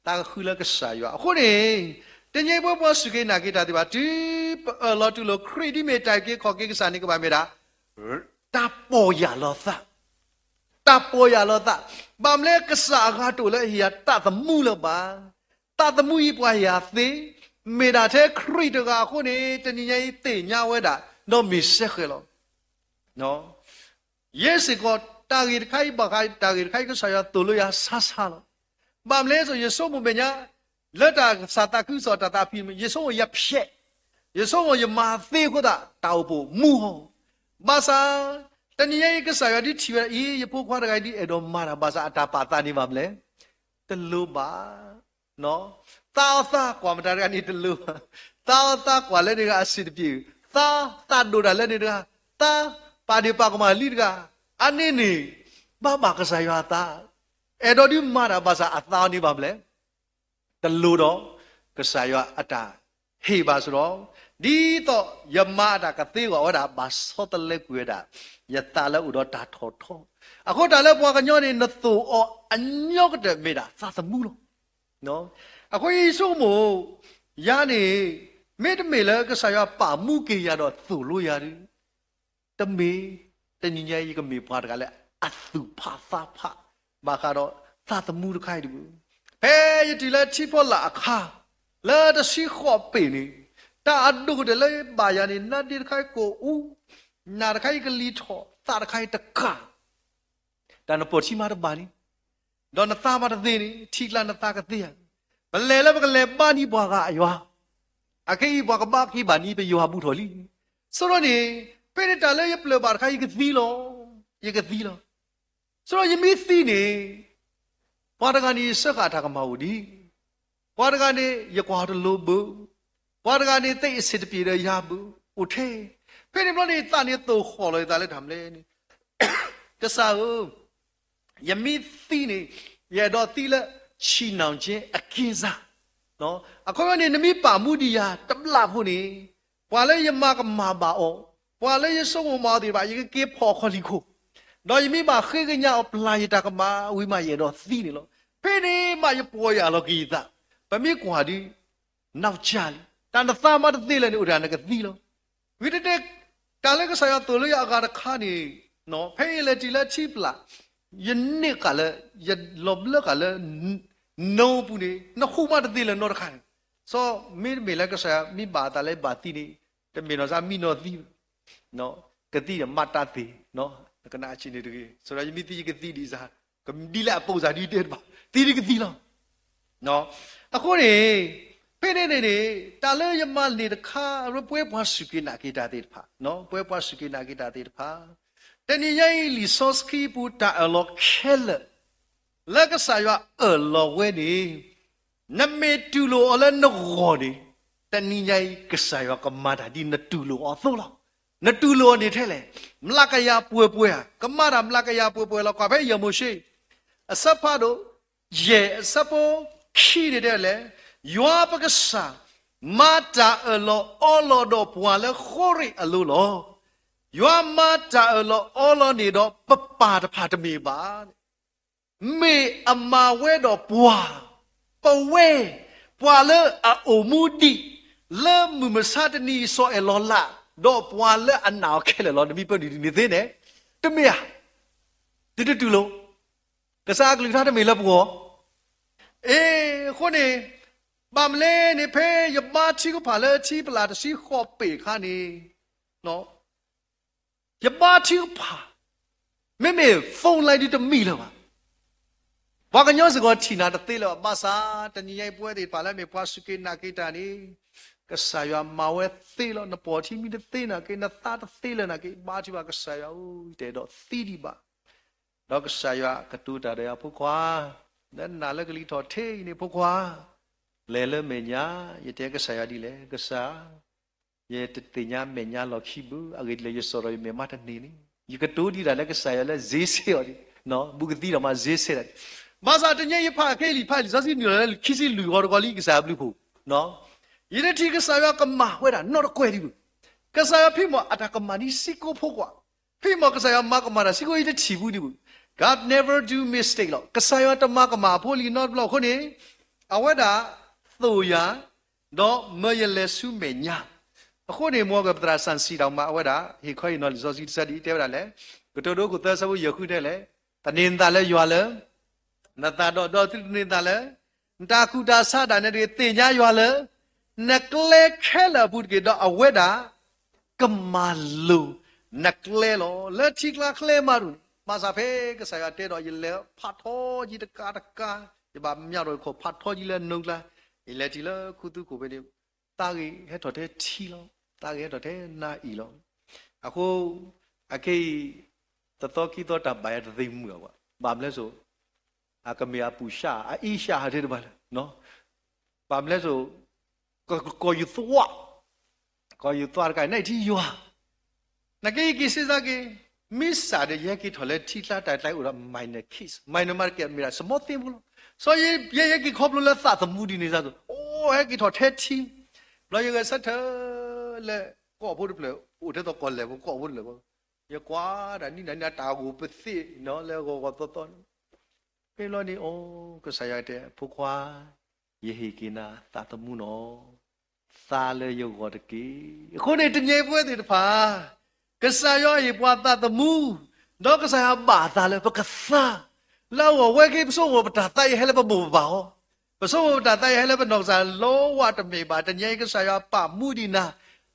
တၢ်ကဃုလၢကစၢ်ယွၤ. အဃိန့ၣ် တနံၤညါအံၤပဝဲပှၤစူၢ်က့ၤနာ်က့ၤတၢ်သ့ၣ်တဖၣ် တုၤပအၢၣ်လီၤတူၢ်လိာ်ခရံာ်ဒ်မ့ၢ်တၢ်အုၣ်က့ၤခီၣ်က့ၤကစၢ်န့ၣ် ကဘၣ်မ့ၢ်ဒၣ် တၢ်ပီၢ်ယၢ်လီၤသး, တၢ်ပီၢ်ယၢ်လီၤသး. ဘၣ်မနုၤလဲၣ် ကစၢ်အဂၤတအိၣ်လၢအဟ့ၣ်ယၤသးသမူလၢၤဘၣ်. သးသမူအံၤပှၤယၤသ့, မ့ၢ်ဒၣ်ထဲခရံာ်တဂၤအဃိန့ၣ် တနံၤညါအံၤသ့ၣ်ညါဝဲဒၣ် ဒီးမ့ၢ်စဲဃဲၤလီၤ. ယဲစ့ၢ်ကီး တၢ်ဂ့ၢ်တခါအံၤဘၣ်ဃး တၢ်ဂ့ၢ်တခါအံၤ ကစၢ်ယွၤသိၣ်လိယၤဆါဆါလီၤ. ဘၣ်မနုၤလဲၣ် ယဆိကမိၣ်မဲာ်ညါ လၢတၢ်ကစၢ်သးခုကစီၣ်တၢ်သးဖှံ ယဆိကမိၣ်ယဖျဲး, ယဆိကမိၣ်ယမၤသ့အဃိသတး တၢ်အိၣ်ဖှိၣ်မူဟီၣ်. ဘၣ်ဆၣ် တနံၤညါအံၤ ကစၢ်ယွၤဒုးထံၣ်ဝဲဒၣ်အံၤ ယဖိခွါတဂၤအံၤဒ်အဲၣ်ဒိးမၤတၢ်ဘၣ်ဆၣ် အတၢ်ပာ်သးန့ၣ်ဘၣ်မနုၤလဲၣ် တလိၤဘၣ်. သးအီသးကွၢ်မတၤတဂၤန့ၣ်တလိၤဘၣ်. သးအီသးကွၢ်လၢန့ၣ်တဂၤအဆံးတပျ့ၤ, သးသးဒိၣ်တၢ်လၢန့ၣ်တဂၤ, သးပာ်ဒ့ၣ်ပာ်ကမၣ်လံတဂၤ, အန့ၣ်န့ၣ် ဘၣ်ဘၣ်ကစၢ်ယွၤအသး, အဲၣ်ဒိးဒုးမၤတၢ်ဘၣ်ဆၣ်အသးအီၤန့ၣ်ဘၣ်မနုၤလဲၣ် တလိၤဒီး ကစၢ်ယွၤအတၢ်ဟ့ၣ်ဘၣ်စ့ၢ်ဒီး, ဒ်သိးယမါအတၢ်ကသ့အဂီၢ်ဝဲဒၣ် ဘၣ်ဆီတလဲကွံာ်ဝဲဒၣ် ယသးလၢအိၣ်ဒီးတၢ်ထီၣ်ထီ, အဃိတၢ်လၢပှၤကညီန့ၣ် နသိၣ်အီၤအညီကတၢၢ်မ့ၢ်ဒၣ်သးသမူလီၤ. အဃိယဆိကမိၣ် ယၤန့ၣ် မ့တမ့ၢ်လၢကစၢ်ယွၤပာ်မူက့ၤယၤဒီးသိၣ်လိယၤဒီး တမ့ၢ်, တနံၤညါအံၤ ယကမ့ၢ်ပှၤတဂၤလၢအသူၣ်ဖးသးဖး ဘၣ်ဃးဒီးသးသမူတခါအံၤတပူၤ, ဖဲယတုၤလၢထံဖီလာ်အခါ လၢတဆံဃိးပ့ၤန့ၣ် တၢ်အဒိၣ်ကတၢၢ်လၢဘၣ်ယၤန့ၣ် နါဒ့တခါအံၤကိၢ်အူ, နၢ်တခါအံၤကလံၤထီၣ်, သးတခါအံၤတကၣ် တၢ်နပိာ်ထံမးတဘၣ်န့ၣ်, ဒီးနသးမးတသ့န့ၣ် ထံကျါနသးကသ့ဧါ. ပလဲၤလၢပကလဲၤဘါန့ၢ်ပှၤဂၤအယွၤ, အခဲအံၤပှၤကဘါက့ၤဘၣ်န့ၣ် ပယွၤဘူးထီၣ်လံ. ဆိဒီးန့ၣ် ဖဲန့ၣ်တၢ်လၢယပျၢၢ်ဘၣ်တခါ ယကသံလီၤ, ယကသံလီၤ. ဆိဒီးယမ့ၢ်သံန့ၣ် ပှၤတဂၤန့ၣ် ယစၢဃာ်တၢ်ကမၣ်အိၣ်ဒံး, ပှၤတဂၤန့ၣ် ယကွၢ်တလိၤဘၣ်, ပှၤတဂၤန့ၣ် သ့အဆံးတပျ့ၤဒီးယၤဘၣ်, အိၣ်ထဲ, ဖဲန့ၣ်ဘျီန့ၣ် သးန့ၣ်သိၣ်ဃီၣ်လီၤယသးလၢတၢ်မနုၤလဲၣ်န့ၣ် ကစၢ်ဧၢ, ယမ့ၢ်သံန့ၣ် ယအဲၣ်ဒိးသံလၢ ဆံၣ်နီၣ်က့အက့ၢ်စၢ်, အခီပညီန့ၣ် နမ့ၢ်ပာ်မူဒံးယၤတဘျီဖိန့ၣ် ပှၤလၢယမၤကမၣ်ဘၣ်အီၤ, ပှၤလၢယဆိကမိၣ်မၤအီၤသ့ၣ်တဖၣ် ယကက့ၤဖီၣ်ခီၣ်လံၣ်ခိၣ်, ဒီးယမ့ၢ်ဘၣ်ဃ့ကညးအီၤ ပျၢ်ယတၢ်ကမၣ်ဝံၤမး ယအဲၣ်ဒိးသံန့ၣ်လီၤ. ဖဲန့ၣ်မးယပီၢ်ယၢ်လီၤက့ၤယသး, ပမ့ၢ်ကွၢ်ဒုး နီၢ်ကၠၢ်လံ, တၢ်နသးမးတသ့လၢၤန့ၣ် အိၣ်တဂၤနကသံလီၤ. ဂ့ၤတဲတဲ, တၢ်လၢကစၢ်ယွၤသိၣ်လိယၤအဂၤတခါန့ၣ်, ဖဲယလဲၤတုၤလၢထံပျၢ်, ယန့ၢ်ဃာ်လၢ, ယလီၤဘျၢဃာ်လၢ နိအပူၤန့ၣ် နဃူမးတသ့လၢၤနီတခါန့ၣ်, စီၤမ့တမ့ၢ်လၢကစၢ်ယွၤမ့ၢ်ဘၣ်အသးလၢဘၣ်သံန့ၣ်, တမ့ၢ်နီၢ်စၢ်မံနီၢ်သံ ကသံဒီးမးတၢ်သ့, ကနၣ်အဆံးန့ၣ်တဂ့ၤ, စီၤယမ့ၢ်သံယကသံဒံးစၢ်, ကဒ်လဲၣ်အပိာ်စၢ်ဒ်တဲတဘၣ်, သံဒ်ကသံလီၤ. အဃိန့ၣ်, ဖဲန့ၣ်န့ၣ်န့ၣ်, တၢ်လၢယမၤန့ၢ်တခါ ပဝဲပှၤစူၢ်က့ၤနာ်က့ၤတၢ်သ့ၣ်တဖၣ်, ပဝဲပှၤစူၢ်က့ၤနာ်က့ၤတၢ်သ့ၣ်တဖၣ်, တနံၤညါအံၤလံာ်စီဆှံပူၤတၢ်အၢၣ်လီၤခဲလၢာ် လၢကစၢ်ယွၤအၢၣ်လီၤဝဲန့ၣ်, နမ့ၢ်တူၢ်လိာ်အီၤလၢနဂီၢ်န့ၣ်, တနံၤညါအံၤ ကစၢ်ယွၤကမၤတၢ်ဒ်နတူၢ်လိာ်အီၤအသိးလီၤ. နတူၢ်လိာ်အီၤန့ၣ်ထဲလဲၣ်, မျးကယၤပှဲၤပှဲၤဧါ, ကမၤတၢ်မျးကယၤပှဲၤပှဲၤလီၤ. ကွၢ်ဖဲယဲၢ်မိၤၡ့ အဆၢဖးဒိၣ် ယဲၢ်အဆၢဖိခံန့ၣ်တဲလဲၣ်, ယွၤပကစၢ် မၤတၢ်အၢၣ်လီၤအီလီၤဒီးပှၤလၢဃိရ့ၣ်အလိၤလီၤ. ယွၤမၤတၢ်အၢၣ်လီၤအီလီၤန့ၣ်ဒီးပပၢ်တဖၣ်တမ့ၢ်ဘၣ် မ့ၢ်အမၤဝဲဒီးပှၤ, ပဝဲ, ပှၤလၢအအိၣ်မူဒံး, လၢမုၢ်မဆါတနံၤစီၤအဲၣ်လီၤလး, ဒီးပှၤလၢအနာ်အီၤခဲလၢာ်လီၤ. နမ့ၢ်ပၢနုာ်ဒ်န့ၣ်သ့န့ၣ်, တမ့ၢ်ဧါ, တတတူၢ်လိာ်, ကစၢ်အကလုၢ်ကထါတမ့ၢ်လၢပဂီၢ်, အ့ အဃိန့ၣ်, ဘၣ်မနုၤလဲၣ်န့ၣ် ဖဲယဘါထုကဖၣ်လၢထံပျၢ်တဆံဃိးပ့ၤအခါန့ၣ် ယဘါထုကဖၣ်, မ့မ့ၢ် phone line ဒုးတမံလၢၤဘၣ်. ပှၤကညီစ့ၢ်ကီးထံၣ်နၤတသ့လၢၤဘၣ်, ဘၣ်ဆၣ် တနံၤညါအံၤပဝဲသ့ၣ်တဖၣ်လၢမ့ၢ်ပှၤစူၢ်က့ၤနာ်က့ၤတၢ်န့ၣ်, ကစၢ်ယွၤမၤဝဲသ့လီၤ. နပိာ်ထံမ့ၢ်တသ့နာ်က့, နသးတသ့လၢၤနာ်က့, ဘါထုကဖၣ်ကစၢ်ယွၤဧၢ, ယတအဲၣ်ဒိးသံဒံးဘၣ်. ဒီးကစၢ်ယွၤကတိၤတၢ်ဒီးယၤ, ဖိခွါ, လၢနနာ်လၢကလံၤထီၣ်ထံအံၤန့ၣ် ဖိခွါ, လဲၤလၢမဲာ်ညါ, ယတဲကစၢ်ယွၤဒ်လဲၣ်, ကစၢ် ယတသ့ၣ်ညါမဲာ်ညါလီၢ်ခံဘၣ်, အဂ့ၢ်ဒ်လဲၣ် ယစိာ်ထီၣ်ယမဲာ်မးတန့ၢ်န့ၣ်, ယကတိၤဒံးတၢ်လၢကစၢ်ယွၤလၢစ့ဆ့အီၤဒံး, ဘူးကသံဒီးမးစ့ဆ့ဒၣ်, ဘၣ်ဆၣ်တနံၤညါအံၤယဖးခဲအံၤလံာ်ဖးလံာ်စီဆှံ နုာ်လီၤလၢခံဆံလွံၢ်ဂီၤတဂီၤလံ ကစၢ်ယွၤဘျုးဖှိၣ်, ယတထံၣ်ကစၢ်ယွၤကမၤဝဲဒၣ်နီတကွဲးဒံးဘၣ်. ကစၢ်ယွၤဖံးမီၢ်အတၢ်ကမၣ်ဒ်စ့ကိးဖိကွၢ်, ဖံးမီၢ်ကစၢ်ယွၤမၤကမၣ်တၢ်စ့ကိး ယတထံၣ်ဘူးဒံးဘၣ်. God never do mistake လီၤ. ကစၢ်ယွၤတမၤကမၣ်အဖိလံၤနီတဘျီအဃိန့ၣ်, အဝဲဒၣ်သိၣ်ယၤ, ဒီးမၢယလဲၤဆူမဲာ်ညါ. အဃိန့ၣ် မ်ကပသရၣ်စီဆှံတၢ်မၤအဝဲဒၣ် ဟ့ၣ်ခီဟ့ၣ်နီၤလံာ်စီဆှံတဆၢဒ်အံၤတဲဝဲဒၣ်လဲၣ်, ကတိၤဒိခိၣ်သၢဆၢဖိယဲၢ်ဃုတဲလဲၣ်, သန့ၤနသးလၢယွၤလၢ နသးဒီး ဒီးသုတသန့ၤနသးလၢ နတၢ်ကူၣ်တၢ်ဆးဒၣ်နဲတဂ့ၤ, သ့ၣ်ညါယွၤလၢ နကျဲခဲလၢာ်အပူၤတက့ၢ်, ဒီးအဝဲဒၣ် ကမၤလိၤနကျဲလီၤ. လၢထံကျါကျဲမးတအိၣ်န့ၣ်, ဘၣ်ဆၣ်ဖဲကစၢ်ယွၤတဲဒီး ယလဲၤဖးထီယံၤတကးတကး, ယဘၣ်မၠးဒီးခိၣ်ဖးထီယံၤလၢနူကျါ, ယလဲၤထံၣ်လၢခူသူၣ်ခိၣ်ဖဲန့ၣ်, သးဂ့ၤဟဲထီၣ်ထဲထံလီၤ, သးဂ့ၤဟဲထီၣ်ထဲနါအံၤလီၤ. အဃိ အခဲအံၤ တသီခံသီတၢ်ဘၣ်ယၤတသ့မုာ်အီၤဘၣ်, ဘၣ်မနုၤလဲၣ်စိ အကမ့ၢ်အပူၤရှၢ အအ့ရှၢဟးထဲတဘၣ်လၢ, ဘၣ်မနုၤလဲၣ်စိ ကကိးယူၤသွၣ်, ကိးယူၤသွၣ်တကး နထံၣ်ယွၤ, နာ်က့ယက့ၤစ့စ့က့ၤ, မ့ၢ်စးဒီး ယဟဲက့ၤထီၣ်လၢထံကျါတၢ်ကျါအိၣ်ဒီး minor case, minor မးတက့ၢ် မ့ၢ်ဒၣ် small thing ဖိလီၤ. စီၤယဲယဲက့ၤခီဖျိလၢသးသမူဒ်န့ၣ်စ့ၢ်ကီး, အိၣ်ဟဲက့ၤထီၣ်ထဲထံ, ဘျီယဂဲၤဆၢထၢၣ်လၢကီၢ်ဖိတဖျၢၣ်, အိၣ်ထဲသိးကီၢ်လဲၢ်ဖိ ကီၢ်ဖိတဖျၢၣ်ဖိ, ယကွၢ်ဒၣ်နံၣ်နၤနံၣ်နၤတၢ်ဂိၢ်ပသ့ၣ်နီၤလၢဂီၤဂီၤသီသီန့ၣ်, ဖဲဘျီန့ၣ် အိ ကစၢ်ယွၤတဲ ဖိခွါ, ယဟ့ၣ်က့ၤနၤသးသမူနီၤ, သါလၢယဂီၢ်တက့ၢ်. အဃိန့ၣ် တနံၤအံၤပဝဲသ့ၣ်တဖၣ် ကစၢ်ယွၤဟ့ၣ်ပှၤသးသမူ, ဒီးကစၢ်ယွၤဘၣ်အသးလၢပကသါ, လၢအဂီၢ်ဝဲက့ၤ ပဆိကမိၣ်ပတၢ်သါအံၤဟဲလၢပမိၢ်ပပၢ်အီၤ, ပဆိကမိၣ်ပတၢ်သါအံၤဟဲလၢပနီၢ်ကစၢ် လီဝါတမ့ၢ်ဘၣ်. တနံၤအံၤကစၢ်ယွၤပာ်မူဒံးနၤ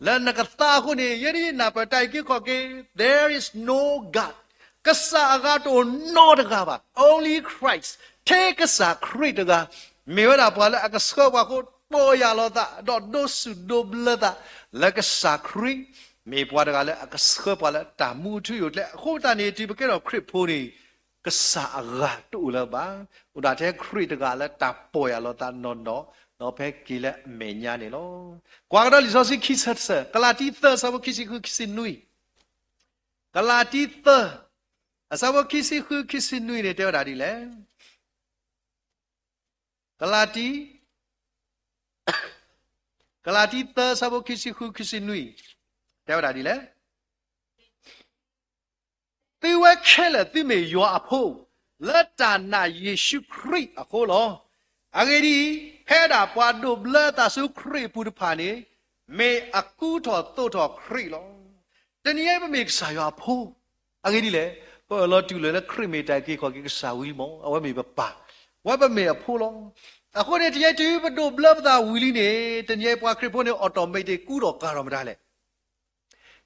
လၢနကသါအဃိန့ၣ် ယဲဒၣ်ယနၢ်ပၢၢ်တၢ်အံၤက့ၤခီၣ်က့ၤ, there is no God, ကစၢ်အဂၤတအိၣ်နီတဂၤဘၣ်, only Christ, ထဲကစၢ်ခရံာ်တဂၤ, မ့ၢ်ဝဲဒၣ်ပှၤလၢအကဆှၢပှၤအဃိ ပီၢ်ယၢ်လီၤသး ဒီးဒိးစူၣ်ဒိးဘျၢသး လၢကစၢ်ခရံာ် မ့ၢ်ပှၤတဂၤလၢအကဆှၢပှၤလၢတၢ်မူအထူအယိာ်ကျဲ. အဃိသတးန့ၣ် တုၤပကဲထီၣ်ခရံာ်ဖိန့ၣ် ကစၢ်အဂၤတအိၣ်လၢၤဘၣ်, အိၣ်ဒၣ်ထဲခရံာ်တဂၤလၢတၢ်ပီၢ်ယၢ်လီၤသးနီၢ်နီၢ်, ဒီးဖဲက့ၤလၢအမဲာ်ညါန့ၣ်လီၤ. ကွၢ်ကဒီးလံာ်စီဆှံခံဆၢတဆၢ, ကလၤတံ သၢ အဆၢဖိခံဆံဃု ခံဆံနွံ, ကလၤတံ သၢ အဆၢဖိခံဆံဃု ခံဆံနွံန့ၣ် တဲဝဲဒၣ်ဒ်လဲၣ်. ကလၤတံ, ကလၤတံ သၢ အဆၢဖိခံဆံဃု ခံဆံနွံ, တဲဝဲဒၣ်ဒ်လဲၣ်. သုဝဲခဲလၢာ်သုမ့ၢ်ယွၤအဖိ, လၢတၢ်နာ်ယ့ၣ်ၡူးခရံာ်အဃိလီၤ. အဂ့ၢ်ဒ်အံၤ, ဖဲဒၣ်ပှၤဒိးဘျၢသးဆူခရံာ်အပူၤတဖၣ်န့ၣ်, မ့ၢ်အကူထီၣ်သိးထီၣ်ခရံာ်လီၤ. တနံၤအံၤပမ့ၢ်ကစၢ်ယွၤအဖိ, အဂ့ၢ်ဒ်လဲၣ်, ပအၢၣ်လီၤတူၢ်လိာ်လၢခရံာ်မ့ၢ်တၢ်အံၤက့ၤခီၣ်က့ၤကစၢ်ဝံၤလံမး, အဝဲမ့ၢ်ပပၢ်, အဝဲပမ့ၢ်အဖိလီၤ. အဃိန့ၣ် တနံၤအံၤတုၤပဒိးဘျၢပသးဝံၤလံန့ၣ်, တနံၤအံၤပှၤခရံာ်ဖိန့ၣ် automatic ကူထီၣ်ကၤထီၣ်မတၤလဲၣ်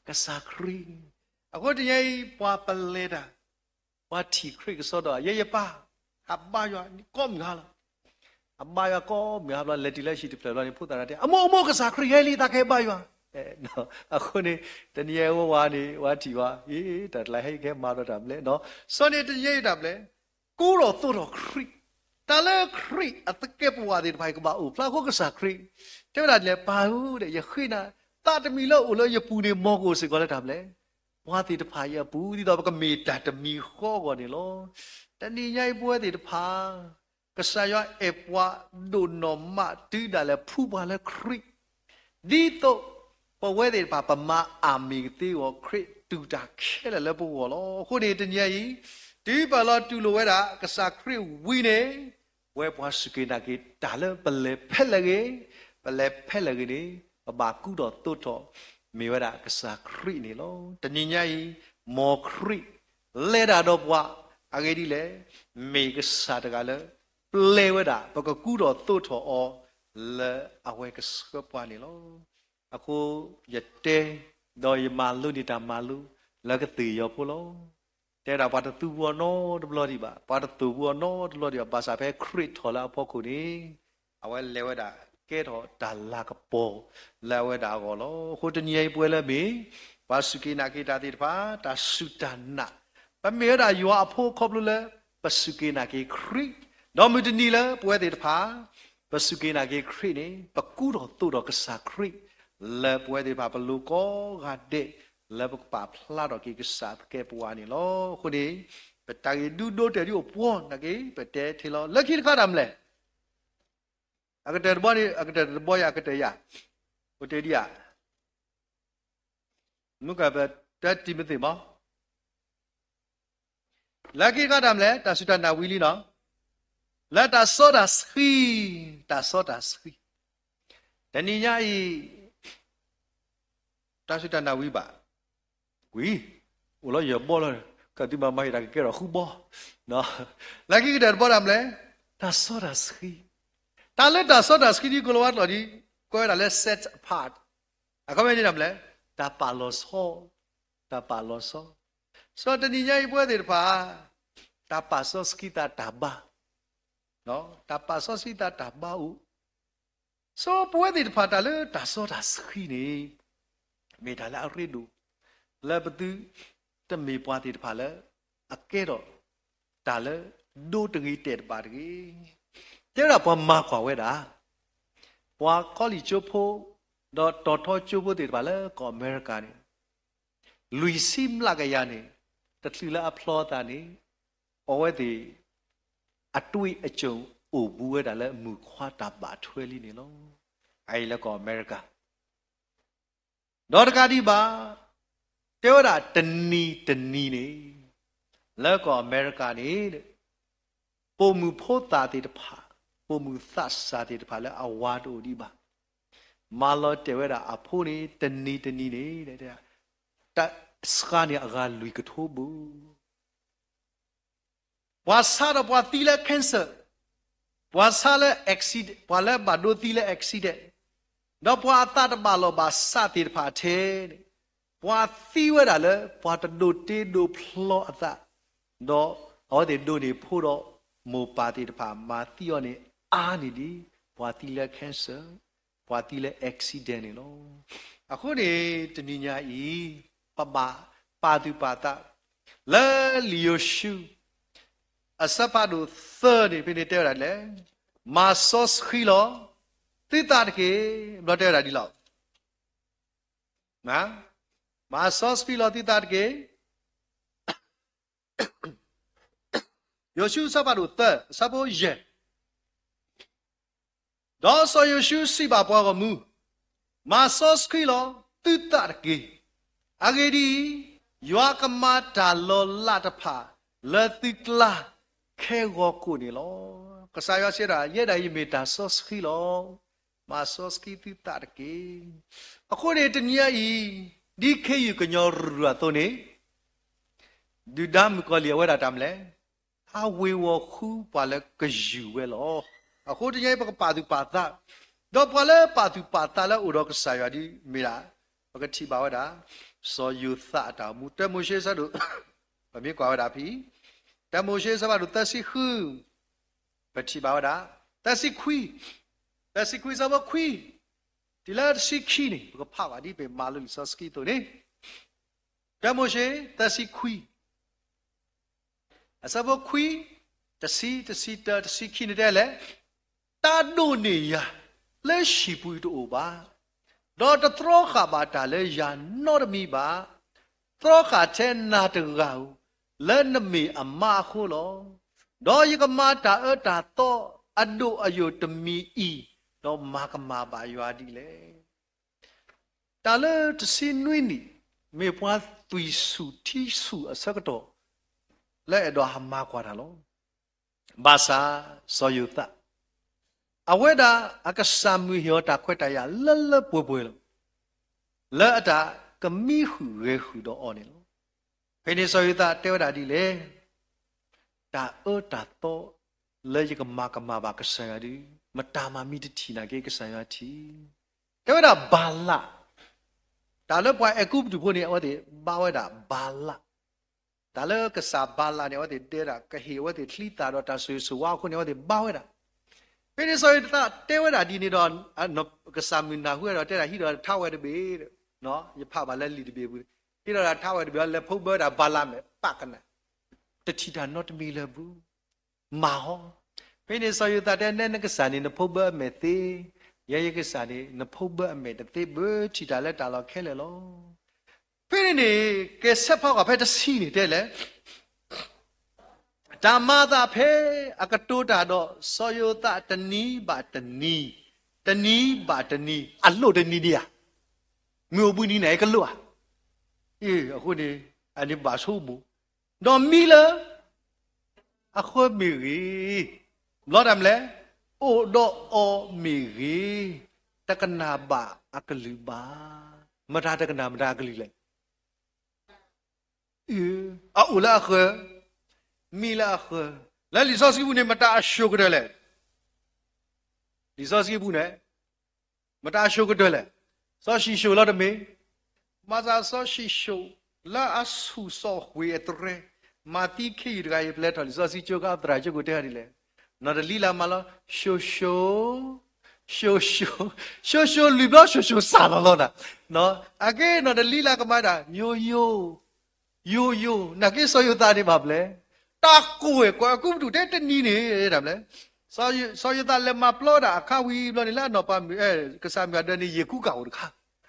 ကစၢ်ခရံာ်. အဃိတနံၤအံၤ ပှၤပလဲၤတၢ်, ပှၤထံၣ်ခရံာ်ကစီဒီး ယဲယပၢ်, အဘါယွၤကိးမုၢ်ဟါလီၤ. အဘါယွၤကိးမုၢ်ဟါဘျီ လဲၤတုၤလၢဟံၣ်တဖျၢၣ်ဘျီန့ၣ် ဖိသၣ်တၢ်တဲ အမိၢ်အမိၢ် ကစၢ်ခရံာ်ဟဲလံ သးကဟဲဘါယွၤ. အဃိန့ၣ် တနံၤအံၤဝဲဝၤန့ၣ် ဝဲထံၣ်ဝဲ အ့ တၢ်တလါဟဲကဟဲမၤဒီးတၢ်ဘျဲၣ်နီၤ. စီၤန့ၣ်တနံၤအံၤတၢ်ဘျဲၣ် ကူထီၣ်သိးထီၣ်ခရံာ်, တၢ်လၢခရံာ်အသကဲးပဝးသ့ၣ်တဖၣ်အံၤ ကဘၣ်အိၣ်ဖျါအဃိ ကစၢ်ခရံာ် တဲဝဲဒၣ်ဒ်လဲၣ်, ပၢ်ဧၢ, ယဃ့နၤ, သးတမံၤလၢအိၣ်လၢယပူၤန့ၣ် မ်ကအိၣ်စ့ၢ်ကီးလၢတၢ်ဘျဲၣ်, ပှၤသ့ၣ်တဖၣ်အံၤအပူၤ ဒ်သိးပကမ့ၢ်တၢ်တမံၤဃီအဂီၢ်န့ၣ်လီၤ. တနံၤညါအံၤပဝဲသ့ၣ်တဖၣ် ကစၢ်ယွၤအဲၣ်ပှၤဒိၣ်နီၢ်မးတုၤဒၣ်လဲာ်ဖှူပှၤလၢခရံာ်, ဒ်သိးပဝဲသ့ၣ်တဖၣ် ပမၤအမ့ၢ်ကသ့အဂီၢ် ခရံာ်တူၢ်တၢ်ခဲလၢာ်လၢပဂီၢ်လီၤ. အဃိန့ၣ် တနံၤညါအံၤ တုၤပလီၤတူၢ်လိာ်ဝဲဒၣ် ကစၢ်ခရံာ်ဝံၤန့ၣ် ပဝဲပှၤစူၢ်က့ၤနာ်က့ၤတၢ်လၢပလဲၤဖဲလဲၣ်ဂ့ၤ, ပလဲၤဖဲလဲၣ်ဂ့ၤန့ၣ် ပဘၣ်ကူထီၣ်သိးထီၣ် မ့ၢ်ဝဲဒၣ်ကစၢ်ခရံာ်န့ၣ်လီၤ. တနံၤညါအံၤ မ်ခရံာ် လဲၤတၢ်ဒီးပှၤ အဂ့ၢ်ဒ်လဲၣ်, မ့ၢ်ကစၢ်တဂၤလၢ ပျဲဝဲဒၣ် ပကကူထီၣ်သိးထီၣ်အီၤ လၢအဝဲကဆှၢပှၤန့ၣ်လီၤ. အဃိ ယတဲ ဒီးယမၤလိန့ၢ်တၢ်မၤလိ လၢကသ့ၣ်ယီၤဖိလီၤ. တဲဝဲဒၣ်ပှၤတသူပူၤအီၤနီတဘျီဒံးဘၣ်, ပှၤတသိၣ်ပူၤအီၤနီတဘျီဒံးဘၣ်, ဘၣ်ဆၣ်ဖဲခရံာ်ထီၣ်လၢအဖီခိၣ်န့ၣ် အဝဲလဲၤဝဲဒၣ်ကဲထီၣ်တၢ်လၤကပီၤလၢအဝဲဒၣ်အဂီၢ်လီၤ. အဃိတနံၤအံၤပဝဲလၢမ့ၢ် ပှၤစူၢ်က့ၤနာ်က့ၤတၢ်သ့ၣ်တဖၣ် တၢ်စူၢ်တၢ်နာ် ပမ့ၢ်ဝဲဒၣ်ယွၤအဖိခီဖျိလၢ ပစူၢ်က့ၤနာ်က့ၤခရံာ်, ဒီးမုၢ်တနံၤလၢပဝဲသ့ၣ်တဖၣ် ပစူၢ်က့ၤနာ်က့ၤခရံာ်န့ၣ် ပကူထီၣ်သိးထီၣ်ကစၢ်ခရံာ် လၢပဝဲသ့ၣ်တဖၣ်ပလိၤကိးဂၤဒဲး လၢပကပာ်ဖျါထီၣ်က့ၤကစၢ်သကဲးပဝးန့ၣ်လီၤ. အဃိန့ၣ် ပတၢ်ဂ့ၢ်ဒုးဒိတဲာ်ဒုးအိၣ်ပှီၢ်နာ်က့ ပတဲထဲလီၤ. လၢခံတခါတၢ်မနုၤလဲၣ် အကတၢၢ်တဘီန့ၣ် အကတၢၢ်တဘီယၤ အကတၢၢ်ယၤ အိၣ်တ့ၢ်ဒံးဧါ, မုၢ်ကပတဲတံၤမသ့းမး, လၢခံတခါတၢ်မနုၤလဲၣ် တၢ်စူၢ်တၢ်နာ်ဝံၤလံနီၤ, လၢတၢ်စီတၢ်ဆှံ, တၢ်စီတၢ်ဆှံ, တနံၤညါအံၤ တၢ်စူၢ်တၢ်နာ်ဝံၤဘၣ်, ဝံၤ, အိၣ်လီၤယဘီလီၤ, ကသုမၤမၤယတၢ်ကကဲထီၣ်ဃုဘီ, လၢခံကတၢၢ်တဘီတၢ်မနုၤလဲၣ်, တၢ်စီတၢ်ဆှံ, တၢ်လၢတၢ်စီတၢ်ဆှံဒ်ကိလၤဝါကျိာ်ဒ် ကွဲးဝဲဒၣ်လၢ set apart, အခီပညီန့ၣ်ဒၣ်မလဲၣ်, တၢ်ပာ်လီၤဆီ, တၢ်ပာ်လီၤဆီ. စီၤတနံၤညါအံၤပဝဲသ့ၣ်တဖၣ် တၢ်ပာ်စီဆှံသးတၢ်ဘါ, တၢ်ပာ်စီဆှံသးတၢ်ဘါအိၣ်. စီၤပဝဲသ့ၣ်တဖၣ်တၢ်လၢတၢ်စီတၢ်ဆှံန့ၣ် မ့ၢ်တၢ်လၢအရ့ဒိၣ် လၢပသုတမ့ၢ်ပှၤသ့ၣ်တဖၣ်လၢ အကဲထီၣ်တၢ်လၢ ဒိတဂ့ၤတဲာ်တဘၣ်တဂ့ၤ. တဲဝဲဒၣ်ပှၤမၤကွၢ်ဝဲဒၣ် ပှၤကီလံၣ်ကၠိဖိ ဒီးတီၤထီကၠိဖိသ့ၣ်တဖၣ်လၢကီၢ်အမဲရကၤန့ၣ် လွံၢ်ဆံမျးကယၤန့ၣ် တချုးလၢအဖျီသးန့ၣ် အဝဲသ့ၣ် အတွေ့အကြုံအိၣ်ဘူးဝဲဒၣ်လၢမုၣ်ခွါတၢ်ဘၣ်ထွဲလံန့ၣ်လီၤ. အအံၤလၢကီၢ်အမဲရကၤ ဒီးတကးဒံးဘၣ် တဲဝဲဒၣ်တနံၤတနံၤန့ၣ် လၢကီၢ်အမဲရကၤန့ၣ် ပိာ်မုၣ်ဖိသၣ်သ့ၣ်တဖၣ် ပိာ်မုၣ်သးစၢ်သ့ၣ်တဖၣ်လၢအဝၤတအိၣ်ဒံးဘၣ် မၤလီၤတဲာ်ဝဲဒၣ်အဖိန့ၣ် တနံၤတနံၤန့ၣ် တၢ်ဆှါန့ၣ်အဂၤလွံၢ်ကထိဘိ ပှၤဆါဒီးပှၤသံလၢ cancer, ပှၤဆါလၢ accident, ပှၤလၢဘၣ်ဒိသံလၢ accident, ဒီးပှၤအသးတဘၣ်လိာ်ဘၣ်စးသ့ၣ်တဖၣ်ထဲန့ၣ် ပှၤသံဝဲဒၣ်လၢ ပှၤတဒိးတ့ဒိးဖျီအသး, ဒီးအဝဲသ့ၣ်ဒိးန့ၢ်ဖိဒီးမိၢ်ပၢ်သ့ၣ်တဖၣ် မၤသံအီၤန့ၣ် အါန့ၢ်ဒံး ပှၤသံလၢ cancer, ပှၤသံလၢ accident န့ၣ်လီၤ. အဃိန့ၣ် တနံၤညါအံၤ ပဘၣ်ပာ်သူၣ်ပာ်သး လၢလံာ်ယိၤၡူး အဆၢဖးဒိၣ်သၢန့ၣ် ဖဲန့ၣ်တဲဝဲဒၣ်လဲၣ်, မၤစီဆှံလီၤ သုသးတက့ၢ်. ဘျီတဲဝဲဒၣ်ဒ်လီၤ, မၤစီဆှံလီၤသုသးတက့ၢ်. ယိၤၡူးအဆၢဖးဒိၣ်သၢ အဆၢဖိယဲၢ် ဒီးစီၤယိၤၡူးစံးဘၣ်ပှၤဂီၢ်မုၢ်, မၤစီဆှံလီၤသုသးတက့ၢ်. အဂ့ၢ်ဒ်အံၤ, ယွၤကမၤတၢ်လီၤလးတဖၣ်လၢသုကျါခဲဂီၤကိာ်န့ၣ်လီၤ. ကစၢ်ယွၤစံးဒၣ် ယဲဒၣ်အံၤမ့ၢ်တၢ်စီဆှံလီၤ. မၤစီဆှံသုသးတက့ၢ်. အဃိန့ၣ် တနံၤညါအံၤ ဒ်ခ့ယုၢ်ကညီရူၢ်အသိးန့ၣ် ဒုၣ်ဒါမုၣ်ကီၤလံၢ်အဝဲဒၣ်တၢ်မနုၤလဲၣ်, အဝ့ၤဝီၤဃုပှၤလၢကယူၢ်ဝဲလီၤ. အဃိတနံၤအံၤ ပကပာ်သူၣ်ပာ်သး, ဒီးပှၤလၢပာ်သူၣ်ပာ်သးလၢအိၣ်ဒီးကစၢ်ယွၤဒ်မ့ၢ်ဒၣ်, ပကထံၣ်ဘၣ်ဝဲဒၣ် စီၤယိၤသးအတၢ်အိၣ်မူ တၢမိၤၡ့ဆၢဒိၣ်, ပမ့ၢ်ကွၢ်ဝဲဒၣ်ဖဲ တၢမိၤၡ့ဆၢဖးဒိၣ်သၢဆံဃု, ပထံၣ်ဘၣ်ဝဲဒၣ် သၢဆံခွံ, သၢဆံခွံ ဆၢဖိခွံ တုၤလၢတဆံခံန့ၣ် ပကဖးဘၣ်ဒ်ပမၤလိလံာ်စီဆှံအသိးန့ၣ်, တၢမိၤၡ့ သၢဆံခွံ အဆၢဖိခွံ, တဆံ, တဆံတၢ, တဆံခံန့ၣ်တဲလဲၣ်, တၢ်ဒိၣ်န့ၢ်ယၤလၢဟံၣ်ပူၤတအိၣ်ဘၣ်, ဒီးတသြီဃာ်ဘၣ်တၢ်လၢယၤနီတမံၤဘၣ်, သြီဃာ်ထဲနၤတဂၤဧိၤ, လၢနမ့ၢ်အမါအဃိလီၤ. ဒီးယကမၤတၢ်အၢတၢ်သီအဒိၣ်အယိာ်တမံၤအံၤ, ဒီးမၤကမၣ်ဘၣ်ယွၤဒ်လဲၣ်. တၢ်လၢတဆံနွံနံၣ် မ့ၢ်ပှၤသွံၣ်ဆူၣ်ထံဆူၣ်အဆၢကတီၢ် လၢအဲၣ်ဒိးဟးမၤကွၢ်တၢ်လီၤ. ဘၣ်ဆၣ်စီၤယိၤသး အဝဲဒၣ်အကစၢ်မုၢ်ဟ့ၣ်အီၤတၢ်ခွဲးတၢ်ယာ်လၢလၢပှဲၤပှဲၤလီၤ. လၢအတၢ်ကမံဃုာ်ဂဲၤဃုာ်ဒီးအီၤန့ၣ်လီၤ. ဖဲန့ၣ်စီၤယိၤသးတဲဝဲဒၣ်ဒ်လဲၣ်, တၢ်အၢတၢ်သီလၢယကမၤကမၣ်ဘၣ်ကစၢ်ယွၤဒီး မတၤမၤမံတထံၣ်နာ်က့ကစၢ်ယွၤထံၣ်. တဲဝဲဒၣ်ဘၤလး, တၢ်လၢပှၤအဲၤကူပတူးဖိန့ၣ် အဝဲသ့ၣ်ဘါဝဲဒၣ်ဘၤလး. တၢ်လၢကစၢ်ဘၤလးန့ၣ် အဝဲသ့ၣ်ဒဲဒၣ်ကဟ့ၣ်အဝဲသ့ၣ်ချံသၣ်ဒီးတၢ်ဆိၣ်ဂ့ၤဆိၣ်ဝါအဃိန့ၣ် အဝဲသ့ၣ်ဘါဝဲဒၣ်. ဖဲန့ၣ်စီၤယိၤသးတဲဝဲဒၣ်ဒ်န့ၣ်ဒီး ကစၢ်မုၢ်နၢ်ဟူဝဲဒီးတဲဒၣ်ဟံးဒီးထါဝဲတဘ့ၣ်, ယဖးဘၣ်လၢလံာ်တဘ့ၣ်အပူၤ, ဟံးဒီးထါဝဲတဘ့ၣ် လဲၤဖီၣ်ဘၢဝဲဒၣ်ဘၤလးမဲာ်ပာ်ကနၣ်, တထံၣ်တၢ်နီတမံၤလၢၤဘၣ်. မၤဟီ, ဖဲန့ၣ်စီၤယိၤသးတဲနဲနကစၢ်န့ၣ် နဖီၣ်ဘၢအမဲာ်သ့, ယဲယကစၢ်န့ၣ် နဖီၣ်ဘၢအမဲာ်တသ့ဘၣ်, ထံၣ်တၢ်လၢတၢ်လီၢ်ခဲလၢာ်လီၤ. ဖဲန့ၣ်န့ၣ် ကဲဆၢဖးကွၢ်ဖဲတဆံန့ၣ်တဲလဲၣ်, တၢ်မၤအသးဖဲအကတိၤတၢ်ဒီး စီၤယိၤသးတနံၤဘၣ်တနံၤ, တနံၤဘၣ်တနံၤ အလိၣ်တနံၤဒံးဧါ, မုၢ်အိၣ်ဘှံးနံၤန့ၣ် ကလိၣ်ဧါ. အဃိန့ၣ် အန့ၣ်ဘၣ်ဆိကမိၣ်, ဒီးမံလၢ အဃၢမ့ၢ်ဂ့ၤ, ဘျီတၢ်မနုၤလဲၣ်, အိၣ်ဒီးအီၤမ့ၢ်ဂ့ၤ, တကနၣ်ဘၣ်အကလုၢ်ဘၣ်. မတၤတကနၣ်မတၤအကလုၢ်လဲၣ်. အအိၣ်လၢအဃၢ, မံလၢအဃၢ, လၢလံာ်စီဆှံပူၤန့ၣ် မတၤအဆိကတၢၢ်လဲၣ်. လံာ်စီဆှံပူၤန့ၣ် မတၤအၡိၣ်ကတၢၢ်လဲၣ်. စီၤၡံၣ်ၡိၣ်လီၤတမ့ၢ်. မၤသးစီၤၡံၣ်ၡိၣ် လၢအဆူၣ်စီၤဝ့ၤအတြဲၤ မၤသံခ့ယုၢ်တဂၤအံၤ ပလဲၤထီၣ်လံာ်စီဆှံကၠိခါ သရၣ်ကၠိကိးတဲဒ်လဲၣ်. နီၢ်တလံလါမၤလီၤ ၡိၣ်ၡိၣ် ၡိၣ်ၡိၣ် ၡိၣ်ၡိၣ်လွံၢ်ဘျီ ၡိၣ်ၡိၣ်စၢ်လီၤလီၤနၤ. အက့နီၢ်တလံလါကမၤဒၣ် ယိယိ ယိယိ နာ်က့စီၤယိၤသးန့ၣ်ဘၣ်မလဲၣ်. တၢ်ကိၢ်ဝဲ ကွၢ်အကူပတူးတဲတနံၤန့ၣ် ဒၣ်မလဲၣ်. စီၤယိၤသးလဲၤမၤပျီဒၣ်အခါဝံၤဘျီန့ၣ် လၢအနီၢ်ပၤမုၣ် ကစၢ်မုၢ်အဒၢန့ၣ် ယ့ၣ်ကူကၣ်အိၣ်တခါ.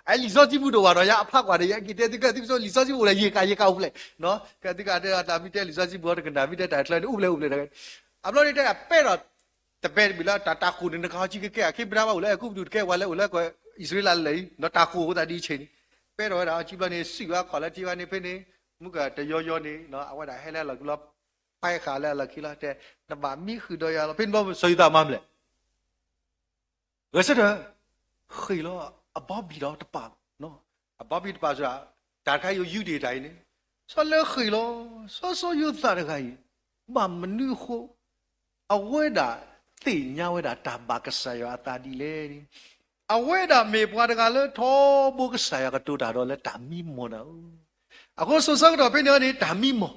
အလံာ်စီဆှံပူၤတအိၣ်ဘၣ်ဒီး ယအဖးကွၢ်ဒီး ယက့ၤတဲသုကသုကစိ လံာ်စီဆှံပူၤအိၣ်လဲၣ် ယ့ၣ်ကၣ်ယ့ၣ်ကၣ်အိၣ်ဖျဲၣ်. ကသုကတဲတၢ်မ့ၢ်တဲ လံာ်စီဆှံပူၤအီၤတကနၣ် မ့ၢ်တဲတၢ်ချၢန့ၣ် အိၣ်ဖျဲၣ်အိၣ်ဖျဲၣ်တဂၤ. အဘျီန့ၣ်တဲအပဲၢ်ဒီး တပဲၢ်တဘ့ၣ်လၢ တၢ်တၢ်ကိၢ်န့ၣ် နကဟီကံကကဲ အခ့ပဒါဘၣ်အိၣ်လၢအဲၤကူပတူးတကဲ ဝဲလၢအိၣ်လၢအံၣ်စရ့လးလၢာ်အံၤ ဒီးတၢ်ကိၢ်အဃိသတးဒ်အံၤဆ့ၣ်န့ၣ် ပဲၢ်ဒီးဝဲဒၣ်အီၤကံဘျီန့ၣ် စံးဝဲအခီၣ်လၢထံဝဲန့ၣ်ဖဲန့ၣ် မုၢ်ကတယီယီန့ၣ် အဝဲဒၣ်ဟဲလၢအလီၢ်ခံလီၤ ပာ်ဃာ်လၢအလီၢ်ခံလီၤ တဲ နဘၣ်မံဃုာ်ဒီးယၤလီၤ ဖဲန့ၣ်ဘျီစီၤယိၤသးမၤမလဲၣ်. ဂဲၤဆၢထၢၣ် ဃ့ၢ်လီၤ အဘီဘံၣ်ဒီးတပာ်, အဘီဘံၣ်တပာ်စ့ၢ် တၢ်တခါယိယုဒံးတၢ်အံၤန့ၣ် စီၤလၢဃ့ၢ်လီၤ စီၤစီၤယိၤသးတဂၤအံၤ ဘၣ်မနုၤအဃိ အဝဲဒၣ်သ့ၣ်ညါဝဲဒၣ်တၢ်ဘၣ်ကစၢ်ယွၤအသးဒ်လဲၣ်န့ၣ် အဝဲဒၣ်မ့ၢ်ပှၤတဂၤလၢထီဘိကစၢ်ယွၤကတိၤတၢ်ဒီးလၢတၢ်မံမီၢ်နၤဧၢ. အဃိစိၤဆၢကတီၢ်ဖဲန့ၣ်န့ၣ် တၢ်မံမီၢ်,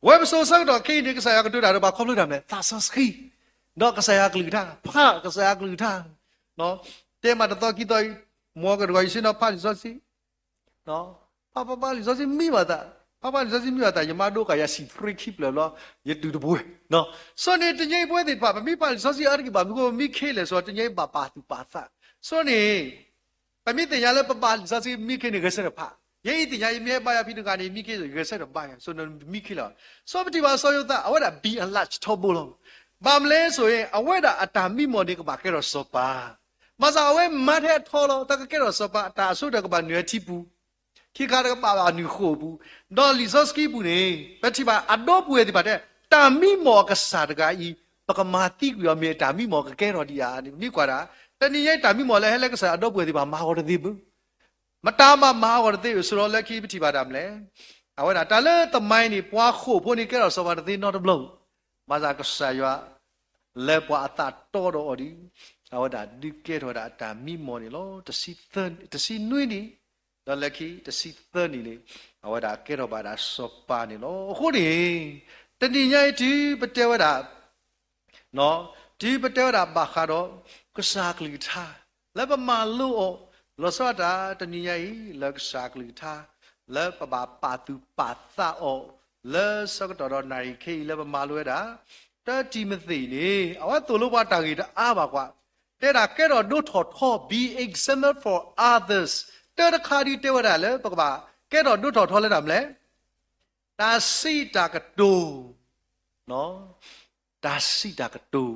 ဝဲပစိၤဆၢကတီၢ်ခဲအံၤန့ၣ် ကစၢ်ယွၤကတိၤတၢ်ဒီးပှၤခီဖျိတၢ်မနုၤလဲၣ် သးစီဆှံ ဒီးကစၢ်ယွၤကလုၢ်ကထါ ဖးကစၢ်ယွၤကလုၢ်ကထါ, တဲမးတသီခံသီအံၤ မ်ကတဂီၤအံၤဆ့ၣ်နီၤဖးလံာ်စီဆှံ ဖးဖးဖးလံာ်စီဆှံမံဘၣ်သး, ဖးဖးလံာ်စီဆှံမံဘၣ်သး ယမါဒိကၢ်ယၤ စံၣ်တြ့ခံဖျၢၣ်ဘျီ ယတုၤတပှဲၤ, ဆိန့ၣ် တနံၤအံၤပဝဲသ့ၣ်တဖၣ် ပမ့ၢ်ဖးလံာ်စီဆှံအါတက့ၢ်ဘၣ်မနုၤအဃိ ပမံခ့လဲၣ်ဆိ တနံၤအံၤဘၣ်ပာ်သူၣ်ပာ်သး, ဆိန့ၣ် ပမ့ၢ်သ့ၣ်ညါလၢပဘၣ်လံာ်စီဆှံမံခ့န့ၣ် ဂဲၤဆၢထၢၣ်ဖး, ယဲအံၤသ့ၣ်ညါ ယမ့ၢ်ဟဲဘါယွၤဖံးတဂၤန့ၣ် မံခ့ဂဲၤဆၢထၢၣ်ဘါယွၤ ဆိန့ၣ်မံခ့လီၤ, ဆိပထံၣ်ဘၣ်စီၤယိၤသး အဝဲဒၣ် be a large ထီဘိလီၤ, ဘၣ်မနုၤလဲၣ်ဆိအံၤ အဝဲဒၣ်အတၢ်မံမီၢ်န့ၣ်ကဘၣ်ကဲထီၣ်စီၤပၤ, မၤသးအဝဲမၤထဲအထီလီၤ တၢ်ကကဲထီၣ်စီၤပၤ တၢ်အဆိကတၢၢ်ကဘၣ်နုာ်အထံပူၤ ခံခါတကဘၣ်ဘၣ်နုာ်ဃိာ်ပူၤ, ဒီးလံာ်စီဆှံပူၤန့ၣ် ပထံၣ်ဘၣ်အဒီပုၢ်ဝဲၢ်သ့ၣ်တဖၣ်တဲ တၢ်မံမီၢ်အကစၢ်တဂၤအံၤ ပကမၤသံကွံာ်အီၤ မ့ၢ်အတၢ်မံမီၢ်ကကဲထီၣ်ဒံးဧါန့ၣ် ပမ့ၢ်ကွၢ်ဒၣ် တနံၤညါအံၤတၢ်မံမီၢ်လၢဟဲလၢကစၢ်ယွၤအဒီပုၢ်ဝဲၢ်သ့ၣ်တဖၣ် မၤအဂီၢ်တသ့ဘၣ်, မတၤမၤမၤအဂီၢ်တသ့ဘၣ် ဆိဒီးလၢခံပထံၣ်ဘၣ်တၢ်မနုၤလဲၣ်, အဝဲဒၣ်တၢ်လၢသမိုင်းန့ၣ် ပှၤဃိာ်ဖိန့ၣ်ကဲထီၣ်စီၤပၤတသ့နီတဘျီ, မၤသးကစၢ်ယွၤ လၢပှၤအသးတီဒီးအီၤဒီး အဝဲဒၣ်ဒုးကဲထီၣ်ဝဲဒၣ်အတၢ်မံမီၢ်န့ၣ်လီၤ. တဆံနွံနံၣ်, ဒီးလၢခံတဆံသၢနံၣ်န့ၣ် အဝဲဒၣ်ကဲထီၣ်ဘၣ်ဒၣ်စီၤပၤန့ၣ်လီၤ. အဃိန့ၣ် တနံၤညါအံၤတုၤပတဲဝဲဒၣ် တုၤပတဲဝဲဒၣ်ဘၣ်ဃးဒီး ကစၢ်ကလုၢ်ကထါ လၢပမၤလိအီၤ လီၤဆီဒၣ်တၢ်တနံၤညါအံၤ လၢကစၢ်ကလုၢ်ကထါ လၢပဘၣ်ပာ်သူၣ်ပာ်သးအီၤ လၢဆၢကတီၢ်ဒီးနၣ်ရံၣ်ခဲအံၤလၢပမၤလိဝဲဒၣ် တၢတံၤမသ့းန့ၣ် အဝဲသိၣ်လိပှၤတၢ်ဂ့ၢ်တအါဘၣ်ကွၢ်, တဲဒၣ်ကဲထီၣ်ဒိၣ်ထီၣ်ထီ be example for others, တၢတခါဒ်တဲဝဲဒၣ်လၢပကဘၣ်ကဲထီၣ်ဒိၣ်ထီၣ်ထီလၢတၢ်မနုၤလဲၣ် တၢ်စံးတၢ်ကတိၤ, တၢ်စံးတၢ်ကတိၤ,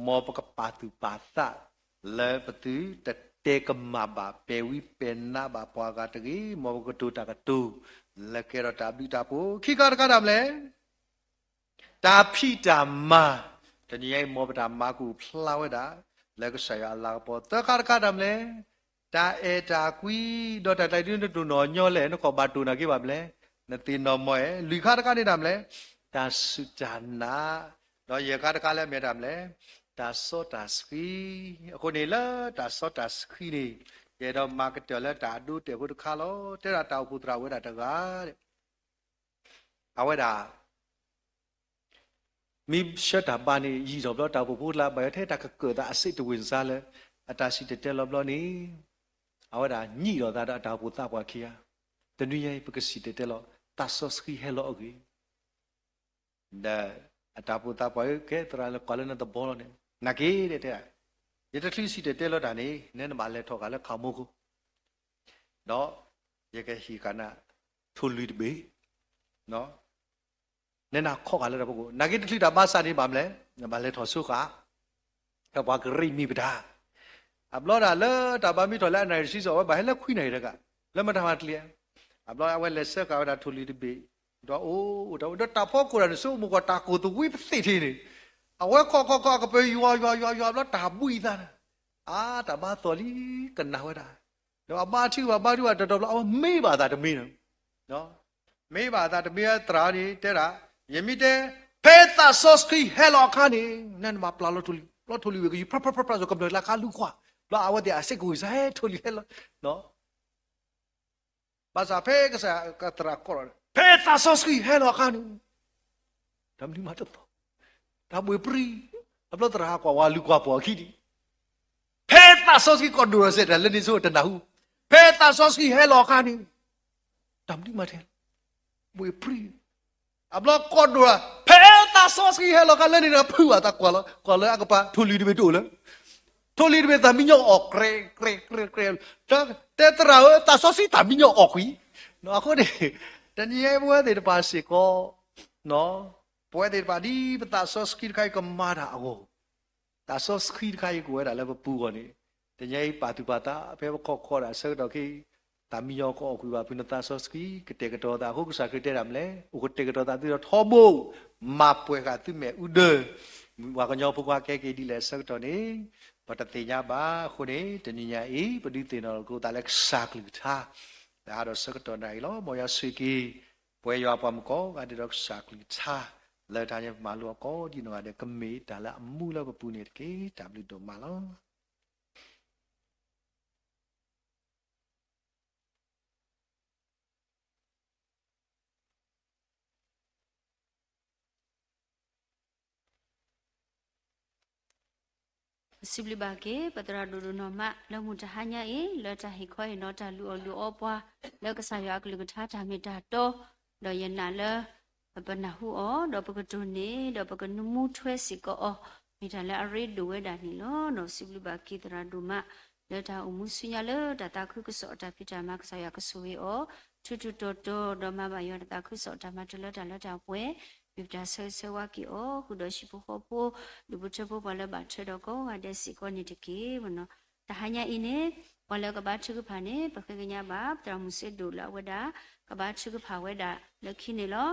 မ်ပကပာ်သူၣ်ပာ်သး လၢပသုတတဲကမၣ်ဘၣ်ပဲာ်ဝံပဲာ်နးဘၣ်ပှၤဂၤတဂ့ၤ, မ်ပကတိၤတၢ်ကတိၤ လၢကဲထီၣ်တၢ်ဘျုးတၢ်ဖှိၣ်, ခံခါတခါတၢ်မနုၤလဲၣ် တၢ်ဖံးတၢ်မၤ, တနံၤညါအံၤ မ်ပတၢ်မၤကအိၣ်ဖျါဝဲဒၣ် လၢကစၢ်ယွၤအလၤကပီၤ, သၢခါတခါတၢ်မနုၤလဲၣ် တၢ်အဲၣ်တၢ်ကွံ, ဒီးတၢ်တၢ်ဒုးနတိၢ်နီၣ်ညီလဲၣ် နကီၢ်ဘၣ်တိၢ်နာ်က့ဘၣ်မနုၤလဲၣ် နသ့ၣ်နီၣ်မီၢ်အဲၣ်, လွံၢ်ခါတခါန့ၣ်တၢ်မနုၤလဲၣ် တၢ်စူၢ်တၢ်နာ်, ဒီးယဲၢ်ခါတခါလၢအမ့ၢ်တၢ်မနုၤလဲၣ် တၢ်စီတၢ်ဆှံ, အဃိန့ၣ်လၢတၢ်စီတၢ်ဆှံန့ၣ် ယအဲၣ်ဒိးမၤကတၢၢ်လၢတၢ်အဒိအတဲာ်ဖိတခါလီၤ. တဲဒၣ်တၢ်အိၣ်ဖှိၣ်သရၣ်ဝဲဒၣ်တဂၤ အဝဲဒၣ် မ့ၢ်ဆှၢတၢ်ဘါန့ၣ် ယံာ်ထီၣ်ဘျီ တၢ်အိၣ်ဖှိၣ်ဖိတကျါ ဘၣ်ယိၣ်ထဲတၢ်ကကၢၣ်သး အစ့တဝ့ၢ်စါလၢ အတၢ်စံၣ်တဲၤတဲလီၤဘျီန့ၣ် အဝဲဒၣ်ညံးလိာ်သးဒီးအတၢ်အိၣ်ဖှိၣ်သးပှၢ်ခံဂၤ, တနွံညါအံၤ ပကစံၣ်တဲၤတဲလီၤ သးစီဆှံဟဲလီၤအဂ့ၢ် ဒီးအတၢ်အိၣ်ဖှိၣ်သးပှၢ်ဧၢ ကဲသရၣ်လၢကွၢ်လၢနသဘီလီၤန့ၣ် နာ်က့ဒဲးတဲ, ယတချုးစံၣ်တဲၤတဲလီၤတၢ်န့ၣ် နဲနဘၣ်လဲၤထီၣ်ဃာ်လၢခးမိခိၣ် ဒီးယကဟ့ၣ်ဃာ်နၤ ထိၣ်လွံၢ်တဘ့ၣ်, နဲနၤခီဃာ်လၢတၢ်ဖီခိၣ် နာ်က့တချုးတၢ်ဘါစၢ်န့ၣ်ဘၣ်မနုၤလဲၣ် နဘၣ်လဲၤထီၣ်ဆိဃာ် ဒီးပှၤကရ့ၣ်မံၤပတၢ်, အဘျီဒၣ်လၢတၢ်ဘါမ့ၢ်ထီၣ်လၢအနၣ်ရံၣ်တဆံစီၤ အဝဲဘၣ်ဟဲလၢခွံနၣ်ရံၣ်တဂၤ လၢမတၤမၤတကျ့ဧါ, အဘျီအဝဲလဲၤဆှၢဃာ်ဝဲဒၣ်ထိၣ်လွံၢ်တဘ့ၣ်, ဒီးအိၣ်အိၣ်တၢ်ဝဲ ဒီးတၢ်ဖီခိၣ်ဒၣ်န့ၣ် ဆိကမိၣ်ကွၢ်တၢ်ကိၢ်သဝံပသ့ၣ်ထံးန့ၣ်, အဝဲခီခီခီအကပၢၤယွၤယွၤယွၤယွၤဘျီတၢ်ဘှံးအသးန့ၣ်, အါတၢ်ဘါသီၣ်လံ ကနၣ်ဝဲဒၣ်, ဒီးအဘါထုကဖၣ်ဘါထုကဖၣ်တတီၤဘျီ အဝဲမ့ၢ်ဘၣ်အသးတမ့ၢ်န့ၣ်, မ့ၢ်ဘၣ်အသးတမ့ၢ်သရၣ်န့ၣ် တဲဒၣ်, ယမ့ၢ်တဲ, ဖဲသးစီဆှံဟဲလီၤအခါန့ၣ် နဲနဘၣ်ပျၢ်လီၤထိၣ်လွံၢ် ဘျီထိၣ်လွံၢ်ဝံၤကယူၤ ဖြၣ်ဖြၣ်ဖြၣ်ဖြၣ် ကမျၢၢ်လၢခါလူၤကွၢ်, ဘျီအဝဲသ့ၣ်အစ့ၢ်ကီးဝံၤစ့ၢ် ဟဲထိၣ်လွံၢ်ဟဲလီၤ, ဘၣ်ဆၣ်ဖဲကစၢ်သရၣ်ကိးထီၣ်, ဖဲသးစီဆှံဟဲလီၤအခါန့ၣ်, တၢ်မနုၤမးတသီၣ်, တၢ်ဘှ့ၣ်ပြံ, အဘျီသရၣ်ဟးကွၢ်ဝဲလူၤကွၢ်ပှီၢ်အခံဒံး, ဖဲသးစီဆှံကိးဒိၣ်ထီၣ်စဲး တၢ်လၢန့ၣ်ဆိတနၢ်ဟူ, ဖဲသးစီဆှံဟဲလီၤအခါန့ၣ်, တၢ်မနုၤမးတဟဲလီၤ, ဘှ့ၣ်ပြံ အဘျီကိးဒိၣ်, ဖဲသးစီဆှံဟဲလီၤအခါလၢန့ၣ်ဒီး ဖုးဘၣ်သးကွၢ်လီၤ, ကွၢ်လၢအကပၤ ထိၣ်လွံၢ်တဘ့ၣ်တအိၣ်လၢ, ထိၣ်လွံၢ်တဘ့ၣ်သးမံညီအီၣ် ကြဲး ကြဲး ကြဲး ကြဲး, တဲသရၣ်ဧၢ သးစီဆှံတၢ်မံညီအီၣ်ကွံာ်, အဃိန့ၣ်, တနံၤအံၤပဝဲသ့ၣ်တဖၣ်စ့ၢ်ကီး, ပဝဲသ့ၣ်တဖၣ်ဒ်ပသးစီဆှံတခါအံၤကမၤတၢ်အဂီၢ် သးစီဆှံတခါအံၤကအိၣ်ဝဲဒၣ်လၢပပူၤအဂီၢ်န့ၣ်, တနံၤအံၤပာ်သူၣ်ပာ်သး ဖဲပခိးခီဒၣ်ဆၢကတီၢ်ခဲအံၤ, တၢ်မံညီၤကအီၣ်ကွံာ်ဘၣ်ဖုးနသးစီဆှံ ကတဲာ်ကတီၤသးအဃိ ကစၢ်ခရံာ်တဲဒၣ်မနုၤလဲၣ်, အိၣ်ကတဲာ်ကတီၤသးသုဒီးထီဘိ, မၤပှဲၤဃာ်သုမဲာ်အူဒၢ, ပှၤကညီဖိခွါကဲက့ၤဒ်လဲၣ်အဆၢကတီၢ်န့ၣ်, ပတသ့ၣ်ညါဘၣ်အဃိန့ၣ် တနံၤညါအံၤ ပဒုးသ့ၣ်နီၣ်လိာ်က့ၤသးလၢကစၢ်ကလုၢ်ကထါ, လၢဟးဒီးဆၢကတီၢ်နၣ်ရံၣ်လီၤ. မ်ယွၤဆိၣ်ဂ့ၤက့ၤ ပဝဲယွၤပှၤမုၣ်ကိးဂၤဒဲးဒီးကစၢ်ကလုၢ်ကထါ, လၢတၢ်ညါပမၤလိအီၤကိးဒံးနီၢ်ဂၤဒဲး ကမ့ၢ်တၢ်လၢအမူလၢပပူၤန့ၣ်တက့ၢ်. တၢ်ဘျုးဒိၣ်မးလီၤ. စံးဘျုးဘၣ်က့ၤ ပသရၣ်ဒိၣ်ဒိၣ်နီၢ်မး လၢမုၢ်တဟါညါအံၤ လၢတၢ်ဟ့ၣ်ခီဟ့ၣ်နီၤတၢ်လုၢ်အီၣ်လုၢ်အီပှၤ လၢကစၢ်ယွၤအကလုၢ်ကထါတၢ်မ့ၢ်တၢ်တီ, ဒီးယနာ်လၢ ပနၢ်ဟူအီၤ ဒီးပကတိၢ်န့ၢ် ဒီးပကနၢမူထွဲစ့ၢ်ကီးအီၤ, မ့ၢ်တၢ်လၢအရ့ဒိၣ်ဝဲဒၣ်န့ၣ်လီၤ. ဒီးစံးဘျုးဘၣ်က့ၤသရၣ်ဒိၣ်မး လၢတၢ်အိၣ်မူဆူညါလၢတၢ်သးခုကစီၣ်အတၢ်ဖံးတၢ်မၤ ကစၢ်ယွၤကဆိၣ်ဂ့ၤအီၤ ထူးထူးတီၤတီၤ ဒီးမၤဘၣ်ယွၤတၢ်သးခုကစီၣ်တၢ်မၤတၢ်လၢတၢ်လၢတၢ်ပှဲၤ, မ့ၢ်ပတၢ်ဆၢဂ့ၤဆၢဝါက့ၤအီၤ ဃုာ်ဒီးဟံၣ်ဖိဃီဖိ ဒူၣ်ဖိထၢဖိ ပှၤလၢဘၣ်ထွဲဒီးကိးဂၤဒဲးစ့ၢ်ကီးန့ၣ်တက့ၢ်. တဟါညါအံၤန့ၣ် ပှၤလၢကဘါထုကဖၣ်န့ၣ် ပဃ့ကညးဘၣ် ပသရၣ်မုၣ်စ့ဒိၣ်လၢအဝဲဒၣ် ကဘါထုကဖၣ်ဝဲဒၣ်လၢခံန့ၣ်လီၤ.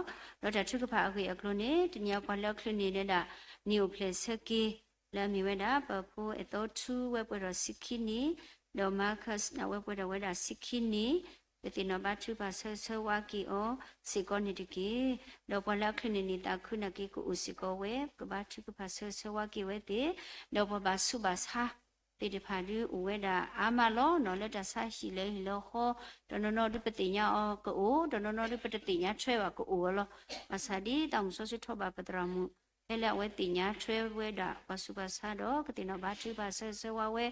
ဒီးတၢ်ထုကဖၣ်အဂ့ၢ်အကျိၤန့ၣ် တနံၤအံၤပှၤလၢအချုးန့ၢ်ဒၣ် နံၣ်အိၣ်ဖျဲၣ်ဆၢက့ၤ လၢအမ့ၢ်ဝဲဒၣ် ပဖိအဲၣ်သီထူ ဝဲပှဲၤဒီးဆံခံနံၣ်, ဒီး Marcus န့ၣ် ဝဲပှဲၤဒီးဝဲဒၣ်ဆံခံနံၣ်, ပသ့ၣ်နီၣ်ဘါထုကဖၣ်ဆၢဂ့ၤဆၢဝါက့ၤအီၤစ့ၢ်ကီးန့ၣ်တက့ၢ်. ဒီးပှၤလၢအချုးန့ၢ်နံၣ်သးခုနာ်က့ ကအိၣ်စ့ၢ်ကီးဝဲ ပကဘါထုကဖၣ်ဆၢဂ့ၤဆၢဝါက့ၤဝဲသ့ၣ်, ဒီးပှၤဘၣ်ဆူးဘၣ်ဆါသ့ၣ်တဖၣ်ဒုးအိၣ်ဝဲဒၣ်အါမးလီၤ. လၢတၢ်ဆါဟံၣ်လၢဟံၣ်လၢဃီ, တနီၤနီၤဒုးပသ့ၣ်ညါအီၤကအိၣ်, တနီၤနီၤဒုးပတသ့ၣ်ညါထွဲဘၣ်ကအိၣ်ဝဲလီၤ. ဘၣ်ဆၣ်ဒ်သးမုၢ်စီဆှံထီၣ်ဘၣ်ပသရၣ်မုၣ် ဖဲလၢအဝဲသ့ၣ်ညါထွဲဝဲဒၣ်ပှၤဆူးပှၤဆါဒီး ကသ့ၣ်နီၣ်ဘါထုကဖၣ်ဆၢဂ့ၤဆၢဝါဝဲ,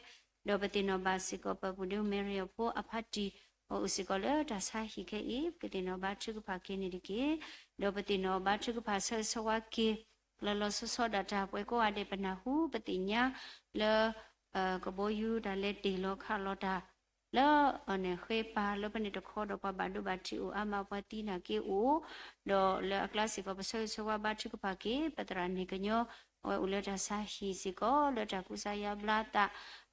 ဒီးပသ့ၣ်နီၣ်ဘၣ်စ့ၢ်ကီး ပပူၤဒုး Mary အဖိအဖါတံၢ် အအိၣ်စ့ၢ်ကီးလၢတၢ်ဆါဟံၣ်ခဲအံၤ ပကသ့ၣ်နီၣ်ဘါထုကဖၣ်က့ၤန့ၣ်တက့ၢ်. ဒီးပသ့ၣ်နီၣ်ဘါထုကဖၣ်ဆၢဂ့ၤဆၢဝါက့ၤ လီၤလီၤဆီဆီဒၣ်တၢ်ပှဲၤကိးဂၤဒဲး ပနၢ်ဟူပသ့ၣ်ညါလၢ ကဘီယူၤတၢ်လဲၤတ့ၢ်လီၤခးလီၤတၢ် လၢအန့ၣ်ဃ့ပာ်လၢဖဲန့ၣ်တခီဒီး ပှၤဘၣ်ဒိဘၣ်ထံးအိၣ်အါမး ပှၤသံနာ်က့အိၣ်, ဒီးလၢအကျါစ့ၢ်ကီး ပဆၢဂ့ၤဆၢဝါဘါထုကဖၣ်က့ၤ ပသရၣ်န့ၣ်ကညီ အဝဲအိၣ်လၢတၢ်ဆါဟံၣ်စ့ၢ်ကီး လၢတၢ်ကူစါယါဘျါသး,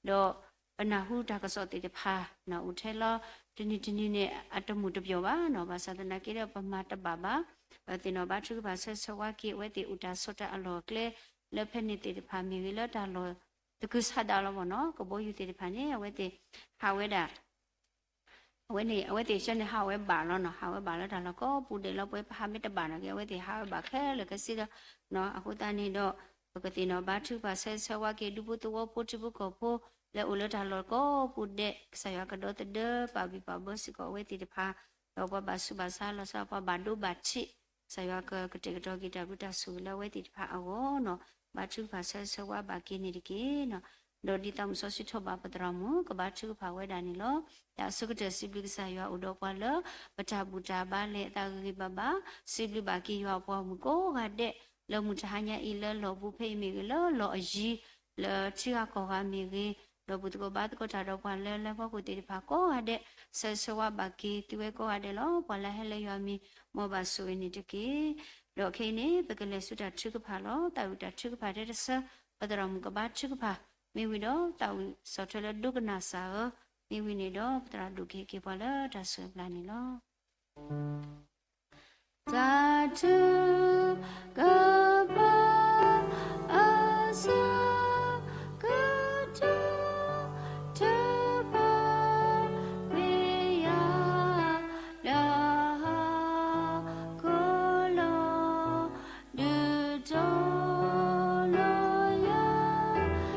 ဒီးပနၢ်ဟူတၢ်ကစီၣ်သ့ၣ်တဖၣ် အိၣ်ထဲလီၤ တနံၤတနံၤန့ၣ် အတမုာ်တပျီၤဘၣ်နီၤ, ဘၣ်ဆၣ်သနာ်က့ဒီး ပမၤတဘၣ်ဘၣ်, ပသ့ၣ်နီၣ်ဘါထုကဖၣ်ဆၢဂ့ၤဆၢဝါက့ၤ အဝဲသ့ၣ်အိၣ်တၢ်ဆီၣ်တၢ်အလီၢ်အကျဲ လၢဖဲန့ၣ်သ့ၣ်တဖၣ်မ့ၢ်ဂ့ၤ လၢတၢ်လီၢ်သကုၤဆးဒးလီၤမ့ၢ်နီၤ, ကဘီယူၤသ့ၣ်တဖၣ်န့ၣ် အဝဲသ့ၣ်ဟးဝဲဒၣ် အဝဲန့ၣ် အဝဲသ့ၣ်ဆၢန့ၣ်ဟးဝဲဘၣ်လီၤနီၤ, ဟးဝဲဘၣ်လၢတၢ်လီၢ်ကိးပူၤဒဲးလီၤ, ပဝဲပဟးမ့ၢ်တဘၣ်နာ်က့ အဝဲသ့ၣ်ဟးဝဲဘၣ်ခဲလၢာ်ခဲဆ့ဒီး, အဃိသတးန့ၣ်ဒီး ပကသ့ၣ်နီၣ်ဘါထုကဖၣ်ဆၢဂ့ၤဆၢဝါက့ၤ ဒူဖိသဝီဖိထံဖိကီၢ်ဖိ လၢအိၣ်လၢတၢ်လီၢ်ကိးပူၤဒဲး ကစၢ်ယွၤကဒီသဒၢပာ်ဘံၣ်ပာ်ဘၢစ့ၢ်ကီးအဝဲသ့ၣ်တဖၣ်, ဒီးပှၤဘၣ်ဆူးဘၣ်ဆါလီၤဆီ ပှၤဘၣ်ဒိဘၣ်ထံး ကစၢ်ယွၤကကတဲာ်ကတီၤက့ၤတၢ်ဘျုးတၢ်ဆိၣ်ဂ့ၤလၢအဝဲသ့ၣ်တဖၣ်အဂီၢ်နီၤ, ဘါထုကဖၣ်ဆၢဂ့ၤဆၢဝါဘၣ်က့ၤန့ၣ်တက့ၢ်နီၤ. ဒီးဒ်သးမုၢ်စီဆှံထီၣ်ဘၣ်ပသရၣ်မုၣ် ကဘါထုကဖၣ်ဝဲဒၣ်န့ၣ်လီၤ. တၢ်အဆိကတၢၢ်စံးဘျုးကစၢ်ယွၤအိၣ်ဒီးပှၤလၢ ပတၢ်ဘူၣ်တၢ်ဘါလဲၤအသးဂ့ၤဂ့ၤဘၣ်ဘၣ်, စံးဘျုးဘၣ်က့ၤယွၤအပှၤမုၣ်ကိးဂၤဒဲး လၢမုၢ်တဟါညါအံၤလၢလီၢ်ဘူးဖဲအံၤမ့ၢ်ဂ့ၤ လၢလီၢ်အယံၤ လၢထံဂၤကီၢ်ဂၤမ့ၢ်ဂ့ၤ, ဒီးပှၤသကိးဘါသကိးတၢ်ဒီးပှၤလၢလၢပှဲၤပူၤသ့ၣ်တဖၣ်ကိးဂၤဒဲး ဆၢဂ့ၤဆၢဝါဘၣ်က့ၤသုဝဲကိးဂၤဒဲးလီၤ. ပှၤလၢဟဲလၢယွၤမံၤ မ်ဘၣ်ဆိၣ်ဂ့ၤန့ၣ်တက့ၢ်. ဒီးခဲအံၤန့ၣ် ပကလဲၤဆူတၢ်ထုကဖၣ်လီၤ. တၢ်အုၣ်တၢ်ထုကဖၣ်ထဲတဆၢ ပသရၣ်မုၣ်ကဘါထုကဖၣ် မ့ၢ်ဝံၤဒီး တၢ်အုၣ်ဆီၣ်ထွဲလၢဒိကနၣ်စၢ်ဧၢ, မ့ၢ်ဝံၤန့ၣ်ဒီး ပသရၣ်ဒိၣ်ကဟ့ၣ်က့ၤပှၤလၢတၢ်စူၢ်အပျၢ်န့ၣ်လီၤ. တၢ်ထုကဖၣ် အဆၢကတီၢ် ထုကဖၣ် ကွံာ်ယၤ လၢဟီၣ်ခိၣ်လီၤ ဒုးတီၤလီၤယၤ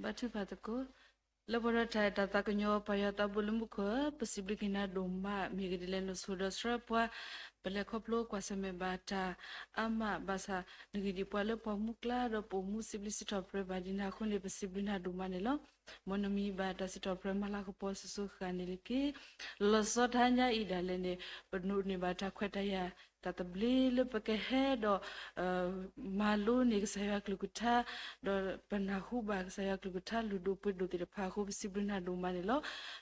ဘါထုကဖၣ်သကိး, လၢပှဲၤဒီးတၢ်အဲၣ်တၢ်သးကညီၤ ပၢ်ယွၤသးဘိလၢမူခိၣ်ဧၢ, ပစံးဘျုးက့ၤနၤဒိၣ်မး မ့ၢ်ဂ့ၤဒ်လဲၣ် နဆိၣ်ဒီးဆှၢပှၤ, ပလဲၤခီဖျိကွၢ်ဆၢၣ်မဲာ်ဘၣ်တၢ်အါမးဘၣ်ဆၣ်, နဂ့ၢ်ဒ်ပှၤလၢပှၤမူကျါ ဒီးပအိၣ်မူစံးဘျုးစံးထီၣ်ပတြၢၤဘၣ်ဒ်နၤအဃိန့ၣ် ပစံးဘျုးနၤဒိၣ်မးန့ၣ်လီၤ. မ်နမံၤဘၣ်တၢ်စံးထီၣ်ပတြၢၤမၤလၤကပီၤစိၤစိၤဃၣ်န့ၣ်တက့ၢ်. လီၤလီၤဆီဆီတဟါညါအံၤဒၣ်လဲာ်န့ၣ် ပဒိးန့ၢ်ဘၣ်တၢ်ခွဲးတၢ်ယာ် တၢ်သဘျ့လၢပကဟဲဒီး မၤလိန့ၢ်ကစၢ်ယွၤကလုၢ်ကထါ, ဒီးပနၢ်ဟူဘၣ်ကစၢ်ယွၤကလုၢ်ကထါလုၢ်ဒိၣ်ပှ့ၤဒိၣ်သ့ၣ်တဖၣ်အဃိ ပစံးဘျုးနၤဒိၣ်မးန့ၣ်လီၤ.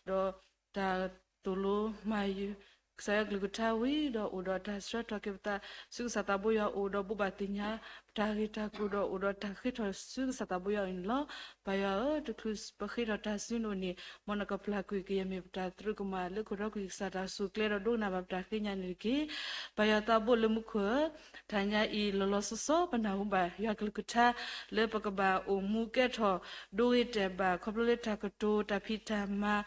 ဒီးတၢ်သိၣ်လိမၤယုၤ ကစၢ်ယွၤကလုၢ်ကထါဝံၤဒီး အိၣ်ဒီးတၢ်ဆှၢထီၣ်က့ၤပသး ဆူကစၢ်သးဘိယွၤအအိၣ်ဒီး ဘိးဘၣ်သ့ၣ်ညါပတၢ်ဂ့ၢ်တၢ်ကျိၤဒီး အိၣ်ဒီးတၢ်ဃ့ထီၣ်ဆူကစၢ်သးဘိယွၤအအိၣ်န့ၣ်လီၤ. ပၢ်ယွၤဧၢ, တချုးပဃ့ထီၣ်တၢ်ဆူနအိၣ်န့ၣ် မ်နကပျၢ်ကွံာ်ကယဲၢ်မ့ၢ်ပတၢ်သရူးကမၣ်လၢခိၣ်ဒီကွံာ်ကစၢ်တၢ်ဆိၣ်ကျဲဒီးဒိကနၣ်ဘၣ်ပတၢ်ဃ့ညါန့ၣ်တက့ၢ်. ပၢ်ယွၤသးဘိလၢမူခိၣ်ဧၢ, တဟါညါအံၤလီၤလီၤဆီဆီ ပနၢ်ဟူဘၣ်ယွၤကလုၢ်ကထါ လၢပကဘၣ်အိၣ်မူကဲထီၣ် ဒိဂ့ၤတဲာ်ဘၣ် ခီဖျိလၢတၢ်ကတိၤ တၢ်ဖံးတၢ်မၤ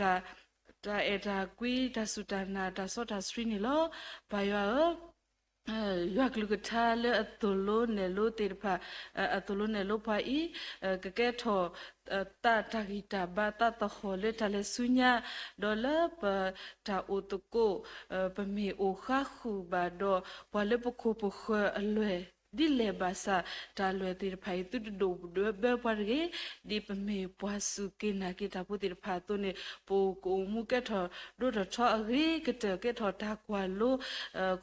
တၢ်အဲၣ်တၢ်ကွံ တၢ်စူၢ်တၢ်နာ် တၢ်စီတၢ်ဆှံန့ၣ်လီၤ. ပၢ်ယွၤဧၢ, ယွၤကလုၢ်ကထါလၢအသိၣ်လိနဲၣ်လိသ့ၣ်တဖၣ်, အသိၣ်လိနဲၣ်လိပှၤအံၤ ကကဲထီၣ် သးတၢ်ဂံၢ်တၢ်ဘါ သးသဟီၣ်လၢတၢ်လဲၤဆူညါ, ဒီးလၢပတၢ်အိၣ်သကိး ပမ့ၢ်အိၣ်ဃါဃုာ်ဘၣ်ဒီး ပှၤလၢပခိၣ်ပဃၢၤအလွဲၢ် ဒ်လဲၣ်ဘၣ်ဆၣ် တၢ်လွဲၢ်သ့ၣ်တဖၣ်အံၤ သုတဒိၣ်ဒွဲၣ်ဘၢပှၤတဂ့ၤ. ဒ်ပမ့ၢ်ပှၤစူၢ်က့ၤနာ်က့ၤတၢ်ဖိသ့ၣ်တဖၣ်အသိးန့ၣ် ပကအိၣ်မူကဲထီၣ်ဒိၣ်ထီၣ်ထီအဂ့ၤကတၢၢ် ကဲထီၣ်တၢ်ကွၢ်လိ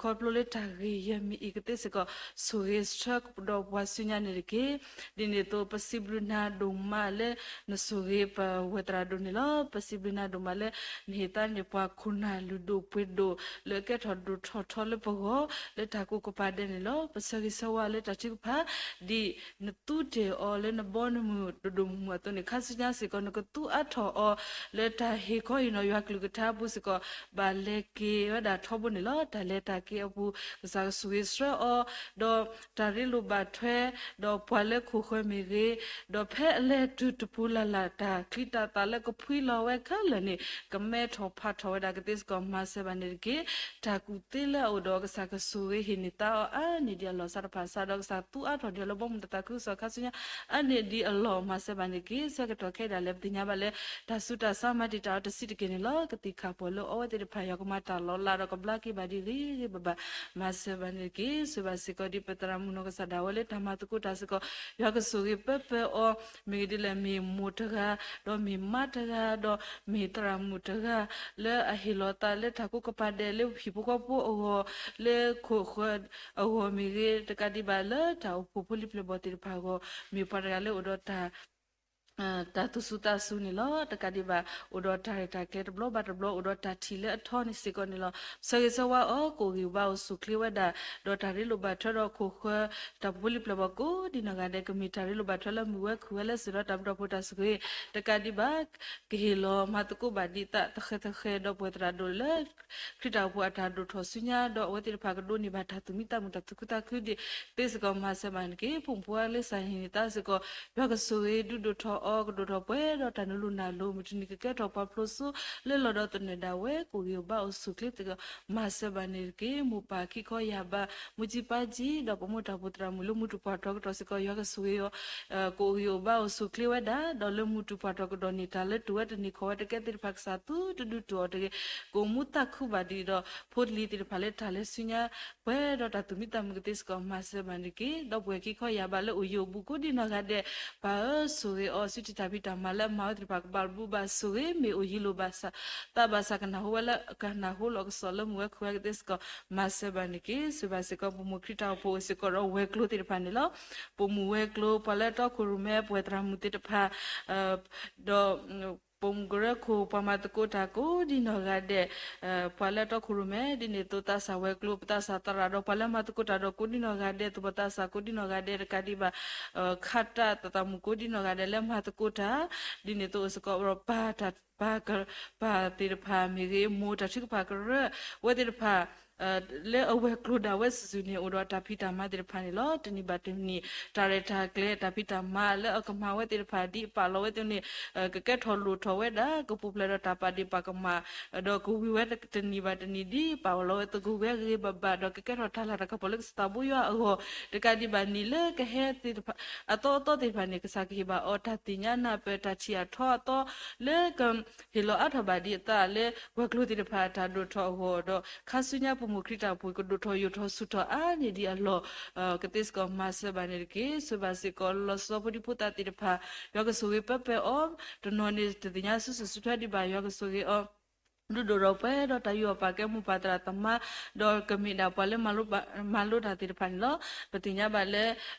ခီဖျိလၢတၢ်ဂ့ၤယဲၢ်မံၤအံၤကသ့စ့ၢ်ကီး ဆိၣ်ဂ့ၤဆှၢဒီးပှၤဆူညါန့ၣ်တက့ၢ်. ဒ်န့ၣ်အသိး ပစံးဘျုးနၤဒိၣ်မးလၢ နဆိၣ်ဂ့ၤပဝဲသရၣ်ဒိၣ်န့ၣ်လီၤ. ပစံးဘျုးနၤဒိၣ်မးလၢ နဟ့ၣ်သါန့ၢ်ပှၤခိၣ်နၢ်လုၢ်ဒိၣ်ပှ့ၤဒိၣ် လၢအကဲထီၣ်ဒိၣ်ထီၣ်ထီလၢပဂီၢ် လၢတၢ်ကိးကပၤဒဲးန့ၣ်လီၤ. ပဆၢဂ့ၤဆၢဝါလၢတၢ်ထုကဖၣ် ဒ်နသူတ့ၢ်အီၤလၢနဘီနမုၢ်ဒိၣ်ဒိၣ်မုၢ်မုၢ်အသိးန့ၣ် ခါဆူညါစ့ၢ်ကီး နကသူအါထီၣ်အီၤ လၢတၢ်ဟ့ၣ်ခီဟ့ၣ်နီၤယွၤကလုၢ်ကထါအပူၤစ့ၢ်ကီး ဘၣ်လဲၤက့ၤဝဲဒၣ်ထီဘိန့ၣ်လီၤ. တၢ်လဲၤတၢ်က့ၤအပူၤ ကစၢ်ကဆိၣ်ဂ့ၤဆှၢအီၤ, ဒီးတၢ်ရ့လိာ်ဘၣ်ထွဲ ဒီးပှၤလၢခိၣ်ဃၢၤမ့ၢ်ဂ့ၤ, ဒီးဖဲအလဲၤတုၤတပူၤလၢ်လၢ် တၢ်ချံတၢ်သၣ်လၢကဖှံလီၤဝဲခဲလၢာ်န့ၣ် ကမဲထီၣ်ဖးထီၣ်ဝဲဒၣ်ကသ့စ့ၢ်ကီး မၤစၢၤဘၣ်န့ၣ်တက့ၢ်. တၢ်ကူၣ်သ့လၢအအိၣ်ဒီး ကစၢ်ကဆိၣ်ဂ့ၤဟ့ၣ်န့ၢ်သါအီၤအါန့ၢ်ဒံးအလီၢ် စးတဖၣ်စးဒီး ကစၢ်သူအါထီၣ်ဒံးအီၤလၢဘီမုၢ်သတးခုကစီၣ်ခါဆူညါ အါန့ၢ်ဒံးအလီၢ် မၤစၢၤဘၣ်န့ၣ်တက့ၢ်. ဆၢကတီၢ်ခဲအံၤဒၣ်လဲာ် ပသ့ၣ်ညါဘၣ်လၢ တၢ်ဆူးတၢ်ဆါမၤတံာ်တာ်အီၤတဆံးတက့ၢ်န့ၣ်လီၤ. ကသံၣ်ခၣ်ပီၣ်လၢအီဝဲသ့ၣ်တဖၣ် ယွၤကမၤတၢ်လီၤလးဒီးကဘျါက့ၤဘၣ်ဒံးဂ့ၤဂ့ၤဘၣ်ဘၣ် မၤစၢၤဘၣ်န့ၣ်တက့ၢ်. ဆိၣ်ဂ့ၤဘၣ်စ့ၢ်ကီးဒ်ပသရၣ်မုၣ်နီၢ်ကစၢ်ဒၣ်ဝဲလၢတၢ်မၤသကိးတၢ်စ့ၢ်ကီး ယွၤကဆိၣ်ဂ့ၤပၢပၢအီၤ မ့ၢ်ဂ့ၤဒ်လဲၣ် မ့ၢ်မိၢ်တဂၤ ဒီးမ့ၢ်မါတဂၤ ဒီးမ့ၢ်သရၣ်မုၣ်တဂၤ လၢအဟ့ၣ်လီၤသးလၢတၢ်ကိးကပၤဒဲး လၢဟံၣ်ဖိဃီဖိအဂီၢ် လၢခိၣ်ဃၢၤအဂီၢ်မ့ၢ်ဂ့ၤ တကးဒံးဘၣ်လၢတၢ်အိၣ်ဖှိၣ်ဖိလံၤပျဲၢ်ဘီၣ်သ့ၣ်တဖၣ်အဂီၢ် မ့ၢ်ပှၤတဂၤလၢအိၣ်ဒီးတၢ် တၢ်သူၣ်စူၤသးစူၤန့ၣ်လီၤ. တကးဒံးဘၣ် အိၣ်ဒီးတၢ်ရဲၣ်တၢ်ကျဲၤတဘျီဘၣ်တဘျီ အိၣ်ဒီးတၢ်ထံၣ်လၢအထီန့ၣ်စ့ၢ်ကီးန့ၣ်လီၤ. ဆၢဂ့ၤဆၢဝါအီၤ ကအိၣ်ဂ့ၤအိၣ်ဘၣ်အိၣ်ဆူၣ်ချ့ဝဲဒၣ် ဒီးတၢ်ရ့လိာ်ဘၣ်ထွဲဒီးခိၣ်ဃၢၤ တၢ်ဖိလံၤပျဲၢ်ဘီၣ်ကိးဒ်နီၢ်ဂၤဒဲး ကမ့ၢ်တၢ်ရ့လိာ်ဘၣ်ထွဲလၢမုာ်ဝဲခုၣ်ဝဲလၢစၢၤဒီးတၢ်မၤဒီးဖိတၢ်ဆိၣ်ဂ့ၤ တကးဒံးဘၣ် ကဟ့ၣ်လီၤမၤသကိးဘၣ်ဒံးသးသဃဲးသဃဲးဒီးပှဲၤသရၣ်ဒိၣ်လၢ ခရံာ်တၢ်အိၣ်ဖှိၣ်အတၢ်ဒိၣ်ထီၣ်ဆူညါ ဒီးအဝဲသ့ၣ်တဖၣ်ကဒိးန့ၢ်ဘၣ်တၢ်သူၣ်မံသးမုာ်တၢ်သူၣ်ခုသးခုဒ်သ့စ့ၢ်ကီး မၤစၢၤဘၣ်န့ၣ်တက့ၢ်. ဖိမုၣ်ဖိခွါလၢကစၢ်ဟ့ၣ်န့ၢ်သးစ့ၢ်ကီး ယွၤကဆိၣ်ဂ့ၤဒုးဒိၣ်ထီၣ်အီၤ ကဒိၣ်ထီၣ်ပှဲၤဒီးတၢ်နုာ်လီၤနုာ်လီၤ မုၢ်တနံၤကကဲထီၣ်ပှၤဖျိးစိလၢလီၢ်ဒီးသနၢၣ်ဒၣ်ဝဲ ကအိၣ်ဂ့ၤအိၣ်ဘၣ်အိၣ်ဆူၣ်ချ့စ့ၢ်ကီး မၤစၢၤဘၣ်န့ၣ်တက့ၢ်. မိၢ်ပၢ်ခံခီယာ်ဘး မူကံပၤကံ ဒီးပမိၢ်တၢ်ဖှိၣ်သရၣ်မုၣ်လၢမူတူၢ်ပှၢ်ထီၣ်ကတီၢ်စ့ၢ်ကီး ယွၤကဆိၣ်ဂ့ၤအီၤ ကအိၣ်ဂ့ၤအိၣ်ဘၣ်အိၣ်ဆူၣ်ချ့ဝဲဒၣ် ဒီးလၢမူတူၢ်ပှၢ်ထီၣ်ကဒီးန့ၣ် တၢ်လၢတူၢ်ဝဲတန့ၢ်ခီၣ်ဝဲတကဲသ့ၣ်တဖၣ် ကစၢ်သူတဒုးတူၢ်အီၤတဂ့ၤ ကအိၣ်မူသးခုဘၣ်ဒံးဒီး ဖိလံၤသ့ၣ်တဖၣ်လၢတၢ်လဲၤဆူညါ ပှဲၤဒီးတၢ်သူၣ်မံသးမုာ်ကသ့စ့ၢ်ကီး မၤစၢၤဘၣ်န့ၣ်တက့ၢ်. ဒီပုၢ်ဝဲၢ်ခံခီယာ်ဘးလၢအိၣ်ယံၤအိၣ်ဘူးကိးဒ်နီၢ်ဂၤဒဲး ပၢ်ဧၢ ဆိၣ်ဂ့ၤအီၤ စုတံၢ်တၢ်ဖံးတၢ်မၤလၢအမၤဝဲသ့ၣ်တဖၣ် ကဘၣ်ဘျုးဘၣ်ဆိၣ်ဂ့ၤ မ့ၢ်အိၣ်ယံၤလိာ်ဘၣ်ဆၣ် သးဘၣ်ဆၣ်ကနၢ်ဟူဝဲလၢ ကနၢ်ဟူလီၤကစီၣ်လၢမုာ်ဝဲခုၣ်ဝဲကသ့စ့ၢ်ကီး မၤစၢၤဘၣ်န့ၣ်တက့ၢ်. ဆိၣ်ဂ့ၤဘၣ်စ့ၢ်ကီး ပမိၢ်ခရံာ်တၢ်အိၣ်ဖှိၣ်စ့ၢ်ကီးဒီးဝဲၤကျိၤသ့ၣ်တဖၣ်န့ၣ်လီၤ. ပမိၢ်ဝဲၤကျိၤ ပှၤလၢအတီခိၣ်ရိၣ်မဲ ပှဲၤသရၣ်မုၣ်သ့ၣ်တဖၣ် ဒီး ပမိၢ်ကရၢခိၣ် ပှၤမၤသကိးတၢ်ကိးဒ်နီၢ်ဂၤဒဲး ပှၤလၢအတီခိၣ်ရိၣ်မဲ ဒ်န့ၣ်အသိးသးစၢ်ဝဲၤကျိၤ ပသးစၢ်သရၣ်ဒီးပှၤလၢမၤသကိးတၢ်ဒီးကိးဒ်နီၢ်ဂၤဒဲး သူၣ်ဘီၣ်သးစၢ်ကိးဒ်နီၢ်ဂၤဒဲး တကးဒံးဘၣ် ခးတၢ်သးသမူးကိးဒ်နီၢ်ဂၤဒဲးလၢမၤသကိးတၢ် ဒ်န့ၣ်အသိးအိၣ်စ့ၢ်ကီးဒီး ပၢ်တၢ် ပၢ်က ပၢ်သ့ၣ်တဖၣ်မ့ၢ်ဂ့ၤ မိၢ်တၢ်ထုကဖၣ်ကရၢ အဝဲသ့ၣ်တဖၣ် လၢအဝဲၤကျိၤဒၣ်ဝဲစုာ်စုာ်န့ၣ် အိၣ်ဒီးတၢ်ဖံးတၢ်မၤသ့ၣ်တဖၣ်န့ၣ်လီၤ. တနံၤဘၣ်တနံၤ တၢ်ရဲၣ်တၢ်ကျဲၤ တၢ်ဖံးတၢ်မၤလၢအကမၤဝဲသ့ၣ်တဖၣ် ဒ်အပာ်လီၤဝဲသ့ၣ်န့ၣ် ကကဲထီၣ်လိၣ်ထီၣ်ဝဲဒၣ် ကပူၤဖျဲးဒီးတၢ်ပာ်ဒ့ၣ်ပာ်ကမၣ် ဒီးကဝံၤဝဲတနံၤဘၣ်တနံၤ ဒ်ပာ်လီၤဝဲသကိးဝဲအဂ့ၤဂ့ၤဘၣ်ဘၣ် ဒီးကကဲထီၣ်တၢ်လၤတၢ်ကပီၤလၢကစၢ်သးဘိယွၤအဂီၢ် တကးဒံးဘၣ်နံၤလၢကဟဲသ့ၣ်တဖၣ် အသီအသီသ့ၣ်တဖၣ်န့ၣ် ကစၢ်ကဟ့ၣ်ဘၣ်အီၤ တၢ်သ့ၣ်ညါနၢ်ပၢၢ် တၢ်ထံၣ်အထီအသီ လၢကဟ့ၣ်လီၤအါထီၣ်ဘၣ်ဒံးအသးလၢ ဝဲၤကျိၤသ့ၣ်တဖၣ်အတၢ်ဒိၣ်ထီၣ်အဂီၢ် ဒီးခါဆူညါပမိၢ်ခရံာ်တၢ်အိၣ်ဖှိၣ် ကဒိၣ်ထီၣ်ယိာ်ထီၣ်ဆူၣ်ထီၣ်အါန့ၢ်ဒံးအလီၢ် ကသ့စ့ၢ်ကီးမၤစၢၤဘၣ်န့ၣ်တက့ၢ်. ဆိၣ်ဂ့ၤဘၣ်စ့ၢ်ကီး လီၤဆီဖိဒံဖိသၣ်သ့ၣ်တဖၣ် ယွၤကဆိၣ်ဂ့ၤပၢပၢအီၤ တနီၤန့ၣ် တသ့ၣ်ညါစုစူၣ်စုထွဲဒံးဘၣ် ယွၤကဆိၣ်ဂ့ၤအီၤ ဒုးဒိၣ်ထီၣ်ပှဲၤဒီးတၢ်ယူးယီၣ်ပာ်ကဲမိၢ်ပၢ်သရၣ်သမါ ဒီးကမ့ၢ်ဒၣ်ပှၤလၢ မၤလိတၢ်သ့ၣ်တဖၣ်န့ၣ်လီၤ. ပသ့ၣ်ညါဘၣ်လၢ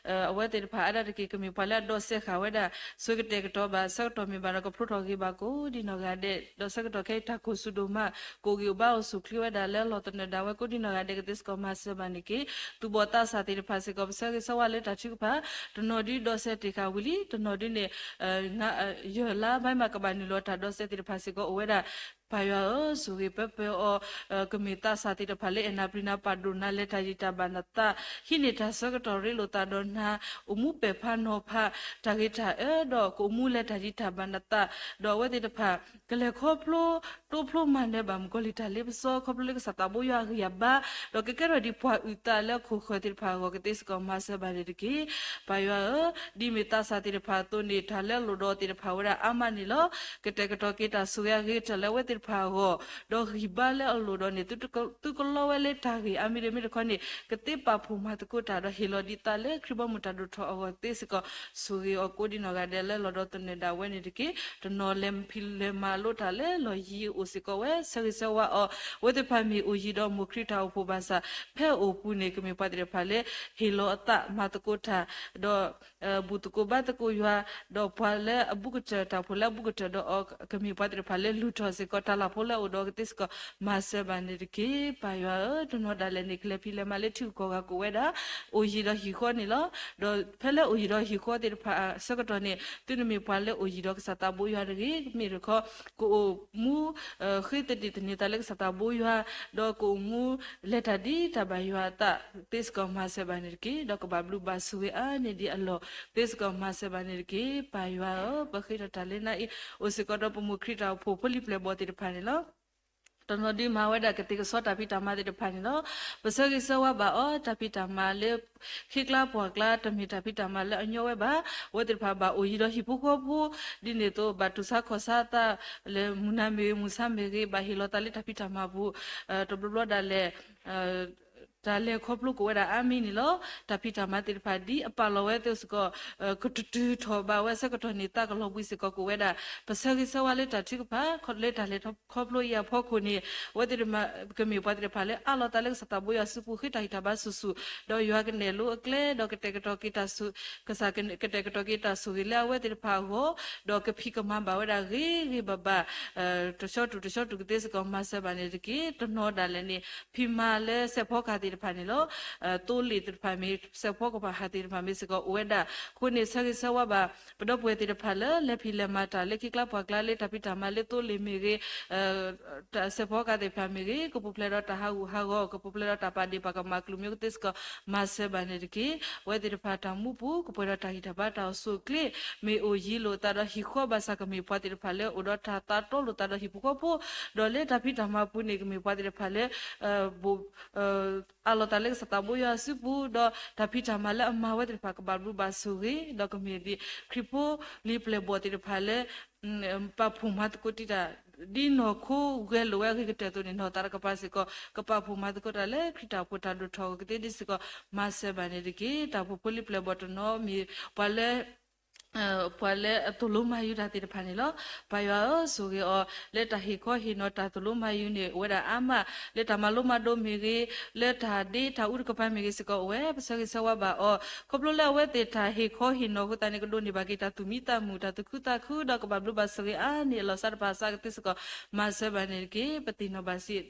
အဝဲသ့ၣ်တဖၣ်အါဒၣ်တက့ၢ် ကမ့ၢ်ပှၤလၢအဒိးစဲးဃာ်ဝဲဒၣ် ဆိကတဲာ်ကတီၤဘၣ်ဆၢကတီၢ်မ့ၢ်ဘၣ်ဒီး ကဖျိထီၣ်ဂ့ၤဘၣ်ကိးဒံနီၢ်ဂၤဒဲး ဒီးဆၢကတီၢ်ခဲအံၤတၢ်ကိၢ်ဆူၣ်ဒိၣ်မး ကအိၣ်ဂံၢ်အိၣ်ဘါအိၣ်ဆူၣ်ချ့ဝဲဒၣ်လၢလီၢ်သနၢၣ်ဒၣ်ဝဲကိးဒံနီၢ်ဂၤဒဲး ကသ့စ့ၢ်ကီးမၤစၢၤဘၣ်န့ၣ်တက့ၢ်. သူၣ်ဘီၣ်သးစၢ်သ့ၣ်တဖၣ်စ့ၢ်ကီး ပဆၢဂ့ၤဆၢဝါလၢတၢ်ထုကဖၣ် တနီၤဒုးဒိးစဲးတ့ၢ်ဃာ်ဝံၤလံ တနီၤဒုးန့ၣ် ယၢၢ်လါဘၣ်မးကဘၣ်နုာ်လီၤတၢ်ဒိးစဲးသ့ၣ်တဖၣ်စ့ၢ်ကီးအိၣ်ဝဲဒၣ် ပၢ်ယွၤဧၢ, ဆိၣ်ဂ့ၤပၢပၢအီၤ, ကမ့ၢ်သးစၢ်သ့ၣ်တဖၣ်လၢအဲၣ်နၤပျံၤနၤပာ်ဒိၣ်နၤ လဲၤတၢ်ယံၤတၢ်ဘၣ်နသး, ဟံးန့ၢ်တၢ်ဆၢကတီၢ်ရ့လိာ်သးဒီးနၤ, အိၣ်မူပဲာ်ဖးနီၤဖး တၢ်ဂ့ၤတၢ်အၢဒီး ကအိၣ်မူလဲၤတၢ်ယံၤတၢ်ဘၣ်နသး, ဒီးအဝဲသ့ၣ်တဖၣ် ကလဲၤခီဖျိ တိဖျိမၤနၢၤဘၣ်မုၣ်ကီၤလံၢ်တၢ်လ့ပစီ ခီဖျိလၢကစၢ်သးဘိယွၤအဂံၢ်အဘါ, ဒီးကကဲထီၣ်ဒ်ပှၤအုၣ်သးလၢအခိၣ်ဃၢၤသ့ၣ်တဖၣ်အဂီၢ် ကသ့စ့ၢ်ကီးမၤစၢၤဘၣ်န့ၣ်တက့ၢ်. ပၢ်ယွၤဧၢ, ဒ်မ့ၢ်သးစၢ်သ့ၣ်တဖၣ်အသိးန့ၣ် တၢ်လၢအလိၣ်ဒီးသ့ၣ်တဖၣ်ဝဲဒၣ်အါမးန့ၣ်လီၤ. ကတဲာ်ကတီၤက့ၤတၢ်ဆိၣ်ဂ့ၤအဂ့ၤကတၢၢ်လၢအဝဲသ့ၣ်တဖၣ်အဂီၢ်, ဒီးဂံၢ်ဘါလၢအလိၣ်ဒီးန့ၣ် သုကလီဝဲလၢတၢ်ဂ့ၢ်အါမံၤတမံၤတခီန့ၣ် ကသ့ပာ်ဖှိၣ်မၤသကိးတၢ်ဒီးဟ့ၣ်လီၤဒ်သးလၢခရံာ်ဘီမုၢ်တၢ်ဒိၣ်ထီၣ်အဂီၢ် ကသ့စ့ၢ်ကီး ဆိၣ်ဂ့ၤအီၤကိးဒံနီၢ်ဂၤဒဲးလၢလီၤဒီးသနၢၣ်ဒၣ်ဝဲန့ၣ်တက့ၢ်. တနီၤလဲၤဖံးလဲၤမၤလိတၢ်လၢလီၢ်ယံၤအိၣ်စ့ၢ်ကီးဝဲ ဆၢဂ့ၤဆၢဝါအီၤ, အဝဲသ့ၣ်တဖၣ်မ့ၢ်အိၣ်ယံၤဒီးမိၢ်ခရံာ်တၢ်အိၣ်ဖှိၣ်ဘၣ်ဆၣ် ဖဲအအိၣ်ပူၤန့ၣ် ကမ့ၢ်ပှၤသ့ၣ်တဖၣ်လၢ ဟ့ၣ်လီၤအသးမၤသကိးတၢ်, ဒီး ဘူၣ်သကိးဘါသကိးယွၤ, ဒီးပှၤလၢအဘူးကတၢၢ် တၢ်အိၣ်ဖှိၣ်လၢအဘူးကတၢၢ်ဒီးအီၤ ကမ့ၢ်ပှၤသ့ၣ်တဖၣ်လၢလူၤထီၣ်စ့ၢ်ကီး တၢ်လၤဖိလၢအအိၣ်ဒီးကသ့စ့ၢ်ကီး မၤစၢၤဘၣ်န့ၣ်တက့ၢ်. ပၢ်ယွၤဧၢ, တနီၤဒၣ်လဲာ်န့ၣ် ကလဲၤဖံးလဲၤမၤလၢထံဂုၤကီၢ်ဂၤကအိၣ်ဝဲဒၣ် အိၣ်ယံၤဒီးဟံၣ်ဃီန့ၣ်လီၤ. ဒီးဖဲလၢအိၣ်ယံၤဒီးဟံၣ်ဃီသ့ၣ်တဖၣ်အဆၢကတီၢ်န့ၣ် သုတမ့ၢ်ပှၤလၢအိၣ်ယံၤဒီးကစၢ်သးဘိယွၤတဂ့ၤ, မ့ၢ်တခီ ကအိၣ်မူ ဃ့သဒံးသန့ၤသးလၢကစၢ်သးဘိယွၤ, ဒီးကအိၣ်မူလဲၤတၢ်ဒ်တၢ်ဘၣ်ယွၤအသး သ့စ့ၢ်ကီးမၤစၢၤဘၣ်န့ၣ်တက့ၢ်. ဒီးကဘၣ်ဘျုးဘၣ်ဆိၣ်ဂ့ၤအါန့ၢ်ဒံးအလီၢ် သ့စ့ၢ်ကီးမၤစၢၤဘၣ်န့ၣ်တက့ၢ်. ပၢ်ယွၤဧၢ, ပဃ့ထီၣ်တၢ်လၢနၤအံၤ အိၣ်စ့ၢ်ကီးဒီးပမိၢ်ခရံာ်တၢ်အိၣ်ဖှိၣ်ဖိလံၤပျဲၢ်ဘီၣ်သ့ၣ်တဖၣ်န့ၣ်လီၤ. တနီၤဒုးမၤဝဲဒၣ်ကသ့ၣ်ကဆီတၢ်ဖံးတၢ်မၤသ့ၣ်တဖၣ်န့ၣ်လီၤ. ပဆၢဂ့ၤဆၢဝါဘၣ်အီၤ တၢ်ဖံးတၢ်မၤလၢ ခ့ကျါပှၢ်ကျါတမ့ၢ်တၢ်ဖံးတၢ်မၤလၢအညီဝဲဘၣ်. အဝဲသ့ၣ်တဖၣ်ဘၣ်အိၣ်ယံၤဒီးဟံၣ်ဖိဃီဖိ ဒ်န့ၣ်အသိး ဘၣ်တူၢ်ဆါခီၣ်ဆါအသးလၢမုၢ်နၤမ့ၢ်ဂ့ၤ မုၢ်ဆါမ့ၢ်ဂ့ၤ ဘၣ်ဟ့ၣ်လီၤသးလၢတၢ်ဖံးတၢ်မၤပူၤ တဘျီဘျီဒၣ်လဲာ် တၢ်လဲၤခီဖျိကအိၣ်ဝဲဒၣ်အါမံၤန့ၣ်လီၤ. တၢ်ဖံးတၢ်မၤသ့ၣ်တဖၣ်ဒ်အပာ်လီၤဝဲသ့ၣ်စ့ၢ်ကီး ကတတုၤထီၣ်ဘၣ်ဝဲဆၢကတီၢ်န့ၣ် သးကလီၤဘှံးစ့ၢ်ကီးကအိၣ်ဝဲဒၣ် ပဆၢဂ့ၤဆၢဝါလၢတၢ်ထုကဖၣ် လၢတၢ်လဲၤခီဖျိအံၤအဖီခိၣ်န့ၣ် အဝဲသ့ၣ်တဖၣ် ကမ့ၢ်ပှၤသ့ၣ်တဖၣ်လၢအးလီၤသးလၢကစၢ်သးဘိယွၤစုပူၤ ဃ့တၢ်ဟ့ၣ်တၢ်ဘါဆူၣ်ဆူၣ် ဒီးယွၤကနဲၣ်လိအကျဲ ဒီးကတဲာ်ကတီၤက့ၤတၢ်ဆိၣ် ကစၢ်ကတဲာ်ကတီၤက့ၤတၢ်ဆိၣ်ဂ့ၤလၢအဝဲသ့ၣ်တဖၣ်အဂီၢ် ဒီးကဖံးကမၤဘၣ်ဝဲဒၣ်ဂ့ၤဂ့ၤဘၣ်ဘၣ် တဆီတူၢ်တဆီတူၢ်ကသ့စ့ၢ်ကီးမၤစၢၤဘၣ်န့ၣ်တက့ၢ်. တနီၤဒၣ်လဲာ်န့ၣ် ဖံးမၤလၢစဲးဖီကဟၣ်သ့ၣ်တဖၣ်န့ၣ်လီၤ. သိလ့ၣ်သ့ၣ်တဖၣ်မ့ၢ် စဲးဖီကဟၣ်သ့ၣ်တဖၣ်မ့ၢ်စ့ၢ်ကီးအိၣ်ဝဲဒၣ်အဃိန့ၣ် ဆၢဂ့ၤဆၢဝါဘၣ် ပဒီပုၢ်ဝဲၢ်သ့ၣ်တဖၣ်လၢ လဲၤဖံးလဲၤမၤတၢ်လၢ ခ့ကျါပှၢ်ကျါလၢတၢ်ဖံးတၢ်မၤလၢသိလ့ၣ်မ့ၢ်ဂ့ၤ စဲးဖီကဟၣ်သ့ၣ်တဖၣ်မ့ၢ်ဂ့ၤ ကပူၤဖျဲးဒီးတၢ်ဟးဂူာ်ဟးဂီၤ ကပူၤဖျဲးဒီးတၢ်ပာ်ဒ့ၣ်ပာ်ကမၣ် ကလုာ်မ့ၢ်ကသ့စ့ၢ်ကီး မၤစၢၤဘၣ်န့ၣ်တက့ၢ်. အဝဲသ့ၣ်တဖၣ်တၢ်မူပူၤ ကပှဲၤဒီးတၢ်ဟ့ၣ်တၢ်ဘါတၢ်အိၣ်ဆူၣ်အိၣ်ချ့ မ့ၢ်အိၣ်ယံၤလိာ်သးဒီးဟံၣ်ဃီဘၣ်ဆၣ် ကမ့ၢ်ပှၤသ့ၣ်တဖၣ်လၢအိၣ်ဒီးတၢ်သးတီလိာ်သးဒီးဟံၣ်ဖိဃီဖိ ဒီးလၢတၢ်ဖံးတၢ်မၤပူၤန့ၣ် ကမ့ၢ်ပှၤသ့ၣ်တဖၣ်လၢ အးလီၤသးလၢကစၢ်သးဘိယွၤစုပူၤ ဒီးတၢ်ဖံးတၢ်မၤလၢအမၤဝဲသ့ၣ်တဖၣ် ကဘၣ်ဘျုးဘၣ်ဆိၣ်ဂ့ၤ ဒီးကမ့ၢ်ဒ်ခရံာ်ဖိလံၤပျဲၢ်ဘီၣ်သ့ၣ်တဖၣ်လၢ ပာ်ဖှိၣ်မၤသကိးတံာ်တာ် ဒ်နီၢ်ခိဂဲၤလိာ်ဝဲအဂ့ၤကတၢၢ်အသိးန့ၣ် နီၢ်သးတကပၤစ့ၢ်ကီး ကပာ်ဖှိၣ်မၤသကိးတၢ်လၢခရံာ်တၢ်အိၣ်ဖှိၣ်တၢ်ဒိၣ်ထီၣ်အဂီၢ် ကသ့ဒ်စ့ၢ်ကီး မၤစၢၤဘၣ်န့ၣ်တက့ၢ်. တၢ်အိၣ်ဖှိၣ်ဖိလံၤပျဲၢ်ဘီၣ်တနီၤမ့ၢ်ပှၤလၢ ပှၤလၢအသိၣ်လိမၤယုၤတၢ်သ့ၣ်တဖၣ်န့ၣ်လီၤ. ပၢ်ယွၤဧၢ, ဆိၣ်ဂ့ၤအီၤ လၢတၢ်ဟ့ၣ်ခီဟ့ၣ်နီၤတၢ်သိၣ်လိမၤယုၤန့ၣ် အိၣ်ဝဲဒၣ်အါမး လၢတၢ်မၤလိမၤဒိးမ့ၢ်ဂ့ၤ, လၢတၢ်ဒ့တၢ်အူတကပၤမ့ၢ်ဂ့ၤစ့ၢ်ကီးအိၣ်ဝဲ, ပဆၢဂ့ၤဆၢဝါဘၣ်အီၤ, ခီဖျိလၢအဝဲသ့ၣ်တၢ်ဟ့ၣ်ခီဟ့ၣ်နီၤအဃိသတးန့ၣ် ကဒိးန့ၢ်ဘၣ်က့ၤတၢ်သူၣ်မံသးမုာ် တၢ်သူၣ်ခုသးခု ဒီးကဘၣ်ဘျုးဘၣ်ဆိၣ်ဂ့ၤအါန့ၢ်အလီၢ်စးတဖၣ်အစးကသ့စ့ၢ်ကီး မၤစၢၤဘၣ်န့ၣ်တက့ၢ်. ပသ့ၣ်နီၣ်ဘၣ်စ့ၢ်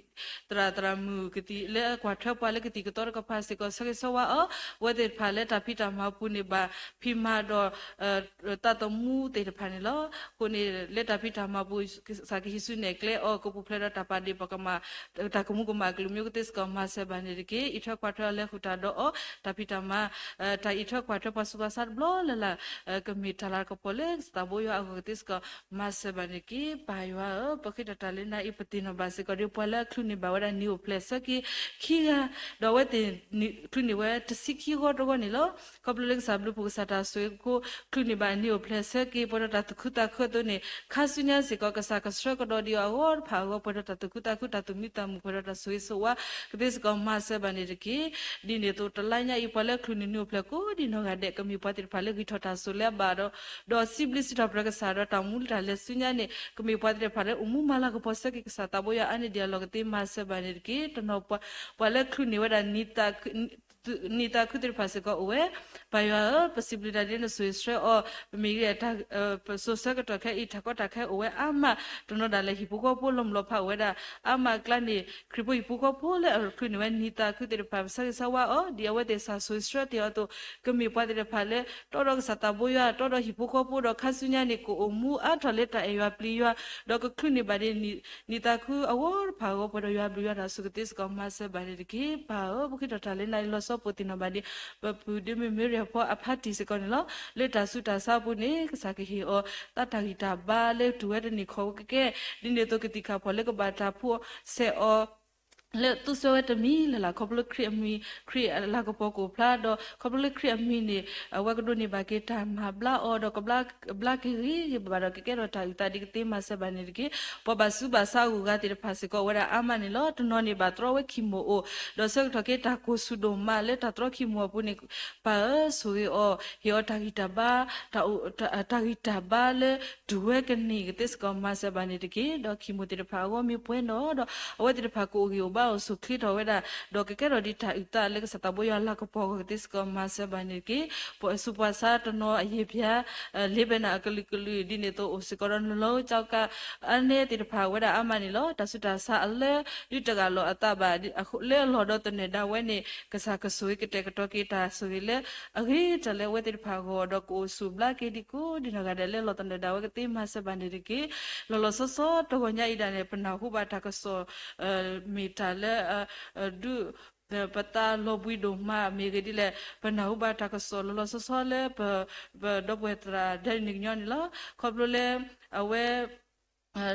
သရၣ်သရၣ်မုၣ်ကသံၣ်လၢအကွၢ်ထွဲပှၤလၢကသံၣ်ကသီတကပၤစ့ၢ်ကီး ဆၢဂ့ၤဆၢဝါအီၤ, အဝဲသ့ၣ်တဖၣ်လၢတၢ်ဖံးတၢ်မၤပူၤန့ၣ် ဘၣ်ဖံးမၤဒီး သးသမူသ့ၣ်တဖၣ်န့ၣ်လီၤ. အဃိန့ၣ် လၢတၢ်ဖံးတၢ်မၤပူၤ ကစၢ်ကဟံးစုနဲၣ်ကျဲအီၤ ကပူၤဖျဲးဒီးတၢ်ပာ်ဒ့ၣ်ပကမၣ် တၢ်ကမူကမၣ်ကလုာ်မ့ၢ်ကသ့စ့ၢ်ကီး မၤစၢၤဘၣ်န့ၣ်တက့ၢ်. အံးထွဲကွၢ်ထွဲအီၤ လဲၤဃုာ်တၢ်ဒီးအီၤ တၢ်ဖံးတၢ်မၤ တၢ်အံးထွဲကွၢ်ထွဲပှၤဆူးပှၤဆါတဘျီလၢ်လၢ် ကမ့ၢ်တၢ်လၤကပီၤလၢကစၢ်သးဘိယွၤအဂီၢ်ကသ့စ့ၢ်ကီး မၤစၢၤဘၣ်န့ၣ်တက့ၢ်. ပၢ်ယွၤဧၢ, ပဃ့တၢ်တၢ်လၢနၤအံၤ ပသ့ၣ်နီၣ်ဘၣ်စ့ၢ်ကီးဒီး ပှၤလၢအချုးန့ၢ်ဘၣ်ဝဲဒၣ်နံၣ်အိၣ်ဖျဲၣ်ဆၢက့ၤခံဂၤ, ဒီးအဝဲသ့ၣ် ချုးန့ၢ်ဝဲတဆံခံဂီၢ်တဂီၢ်န့ၣ်လီၤ. ခီဖျိလၢကစၢ်ဘျုးဖှိၣ် ကစၢ်တၢ်ဆိၣ်ဂ့ၤအဃိ ချုးန့ၢ်ဘၣ်အနံၣ်အိၣ်ဖျဲၣ်ဆၢက့ၤ ပှဲၤဒီးတၢ်သူၣ်ခုသးခုအသိးန့ၣ် ခါဆူညါစ့ၢ်ကီး ကစၢ်ကဆှၢကဒီးဒံးအီၤအဂီၢ်တဖၣ်အဂီၢ် ပှဲၤဒီးတၢ်သူၣ်ခုသးခု တၢ်သူၣ်မံသးမုာ် ပှဲၤဒီးတၢ်ဆိၣ်ဂ့ၤဆိၣ်ဝါ ကသ့စ့ၢ်ကီးမၤစၢၤဘၣ်န့ၣ်တက့ၢ်. ဒ်န့ၣ်အသိး တလါညါအံၤ ပှၤလၢချုးန့ၢ်နံၣ်အိၣ်ဖျဲၣ်ကိးဒံးနီၢ်ဂၤဒဲး ကမ့ၢ်ပှၤသ့ၣ်တဖၣ်လၢဂံၢ်ထီၣ်တၢ်စိၤလၢအဘၣ်ဒီး ဒီးစံးဘျုးစံးထီၣ်ပတြၢၤကစၢ်ဒီး တၢ်မူလၢတၢ်လဲၤဆူညါန့ၣ် ကမ့ၢ်ပှၤသ့ၣ်တဖၣ်လၢအိၣ်မူမၤလၤကပီၤဆၢက့ၤကစၢ်သးဘိယွၤအါန့ၢ်ဒံးအလီၢ်ကသ့ မၤစၢၤဘၣ်န့ၣ်တက့ၢ်. တနီၤပှၤလၢချုးန့ၢ်ဝဲဒၣ် နံၣ်သးခုသ့ၣ်တဖၣ်စ့ၢ်ကီးအိၣ်ဝဲ, ပၢ်ယွၤဧၢ, ပစံးဘျုးတၢ်ဒ်နဆိၣ်ဂ့ၤဆှၢအီၤ, ပမ့ၢ်ဂ့ၤ ပစိၤဆၢကတီၢ်ခဲအံၤ တၢ်ကီတၢ်ခဲအိၣ်ဝဲအါမး, တနီၤဒၣ်လဲာ်ဟံၣ်ဖိဃီဖိလီၤမုၢ်လီၤဖးအိၣ်ဝဲဒၣ်အါမးအကျါန့ၣ် ခရံာ်ဖိဟံၣ်ဖိဃီဖိလၢအချုးန့ၢ်ဝဲနံၣ်သးခုသ့ၣ်တဖၣ် ပဆၢဂ့ၤဆၢဝါအီၤ ဒ်အဝဲသ့ၣ်ကစၢ်ဆိၣ်ဂ့ၤဆှၢတ့ၢ်အီၤအသိး ကမ့ၢ်ပှၤသ့ၣ်တဖၣ်လၢ တီဒီးကစၢ်သးဘိယွၤ တီဒီးဟံၣ်ဖိဃီဖိဒီးခါဆူညါန့ၣ် ကအိၣ်မူအါထီၣ်လၢတၢ်အဲၣ်ယွၤပျံၤယွၤ ဒီးကချုးန့ၢ်ဘၣ်ဒံး နံၣ်သးခုအဂီၢ်တဖၣ်အဂီၢ် ပှဲၤဒီးယွၤဘျုးယွၤတၢ်ဆိၣ်ဂ့ၤသ့စ့ၢ်ကီး မၤစၢၤဘၣ်န့ၣ်တက့ၢ်. ပၢ်ဧၢ, ပဃ့ထီၣ်တၢ်လၢနၤအံၤလီၤဆီ ပသ့ၣ်နီၣ်ဘၣ်ဒံး ပပုၢ်ဒ့မုၣ်မ့ၢ်ရံၣ်အဖီအဖါတံၢ်စ့ၢ်ကီးန့ၣ်လီၤ. လၢတၢ်ဆူးတၢ်ဆါအပူၤန့ၣ် ကစၢ်ကဟ့ၣ်အီၤ သးတၢ်ဂံၢ်တၢ်ဘါလၢတုၤဝဲတနံၣ်ခီၣ်ဝဲကကဲ, ဒ်န့ၣ်အသိးကသံၣ်ခၣ်ဖီၣ်လၢကဘၣ်တၢ်ဖှီၣ်စဲးအီၤ လၢသူစၢၤဝဲတမံၤလၢ်လၢ် ခီဖျိလၢခရံာ်အမံၤ ခရံာ်အလၤကပီၤကအိၣ်ဖျါဒီး ခီဖျိလၢခရံာ်အမံၤန့ၣ် အဝဲကဒိးန့ၢ်ဘၣ်က့ၤတၢ်မၤဘျါအီၤဒီး ကဘျါက့ၤဂ့ၤဂ့ၤဘၣ်ဘၣ်ဒီး ကကဲထီၣ်တၢ်အုၣ်သးဒ်ကသ့ မၤစၢၤဘၣ်န့ၣ်တက့ၢ်. ပှၤဘၣ်ဆူးဘၣ်ဆါအဂုၤအဂၤသ့ၣ်တဖၣ်စ့ၢ်ကီး အိၣ်ဝဲဒၣ်အါမးန့ၣ်လီၤ. တနီၤန့ၣ်ဘၣ်တြီဝဲခံမိၢ်အိၣ် ဒီးဆၢကတီၢ်က့ၤတၢ်ကိၢ်ဆူၣ်ဒိၣ်မးလၢတၢ်တြီခံမိၢ်အပူၤန့ၣ် ပၢ်ဧၢ, ဆိၣ်ဂ့ၤအီၤ, ဟ့ၣ်အီၤတၢ်ဂံၢ်တၢ်ဘါ တၢ်ဂံၢ်တၢ်ဘါလၢ တုၤဝဲကန့ၢ်ကသ့စ့ၢ်ကီး မၤစၢၤဘၣ်န့ၣ်တက့ၢ်. ဒီးခံမိၢ်သ့ၣ်တဖၣ်အဂီၢ်မ့ၢ်ပှဲၤဒီး ဒီးအဝဲသ့ၣ်တဖၣ်ကအိၣ်ဂံၢ်အိၣ်ဘါအိၣ်ဆူၣ်ချ့ထီၣ်ဝဲဒၣ် ဒီးကကဲထီၣ်ဒ်တၢ်အုၣ်သးလၢကစၢ်သးဘိယွၤလၤကပီၤအဂီၢ်ကသ့စ့ၢ်ကီး မၤစၢၤဘၣ်န့ၣ်တက့ၢ်. ပှၤဆူးပှၤဆါတနီၤအယံာ်ပၠး လ့ဘဲနၣ်အကလုာ်ကလုာ် ဒ်န့ၣ်အသိးအိၣ်စ့ၢ်ကီးဒီး နလီကၠီကါ အါန့ၢ်သ့ၣ်တဖၣ်ဝဲဒၣ်အါမးန့ၣ်လီၤ. တၢ်ဆူးတၢ်ဆါအလၢ ဒုးတဂၢ်လီၤအသးဘၣ် လၢအလီၢ်ဒီးသနၢၣ်ဒၣ်ဝဲန့ၣ် ကစၢ်ကဆိၣ်ဂ့ၤကတဲာ်ကတီၤက့ၤတၢ်ဆိၣ်ဂ့ၤလၢ အဂ့ၤတၢ်လၢအဝဲသ့ၣ်တဖၣ်အဂီၢ် ဒီးကအိၣ်ဆူၣ်ဘျါက့ၤဒံးကိးဒံးနီၢ်ဂၤဒဲးလၢလီၢ်သနၢၣ်ဒၣ်ဝဲကသ့ မၤစၢၤဘၣ်န့ၣ်တက့ၢ်. လီၤလီၤဆီဆီတဂီၤညါအံၤဒၣ်န့ၣ် ပနၢ်ဟူဘၣ်တၢ်ကစီၣ် မ့ၢ်တၢ်လၢ ဒုး ပသးလီၤဘှံးဒိၣ်မး မ့ၢ်ဂ့ၢ်ဒ်လဲၣ် ပနၢ်ဟူဘၣ်တၢ်ကစီၣ်လီၤလီၤဆီဆီလၢ ပဒီပုၢ်ဝဲၢ်သရၣ်ဒဲနံၣ်ကညီန့ၣ်လီၤ. ခီဖျိလၢ အဝဲ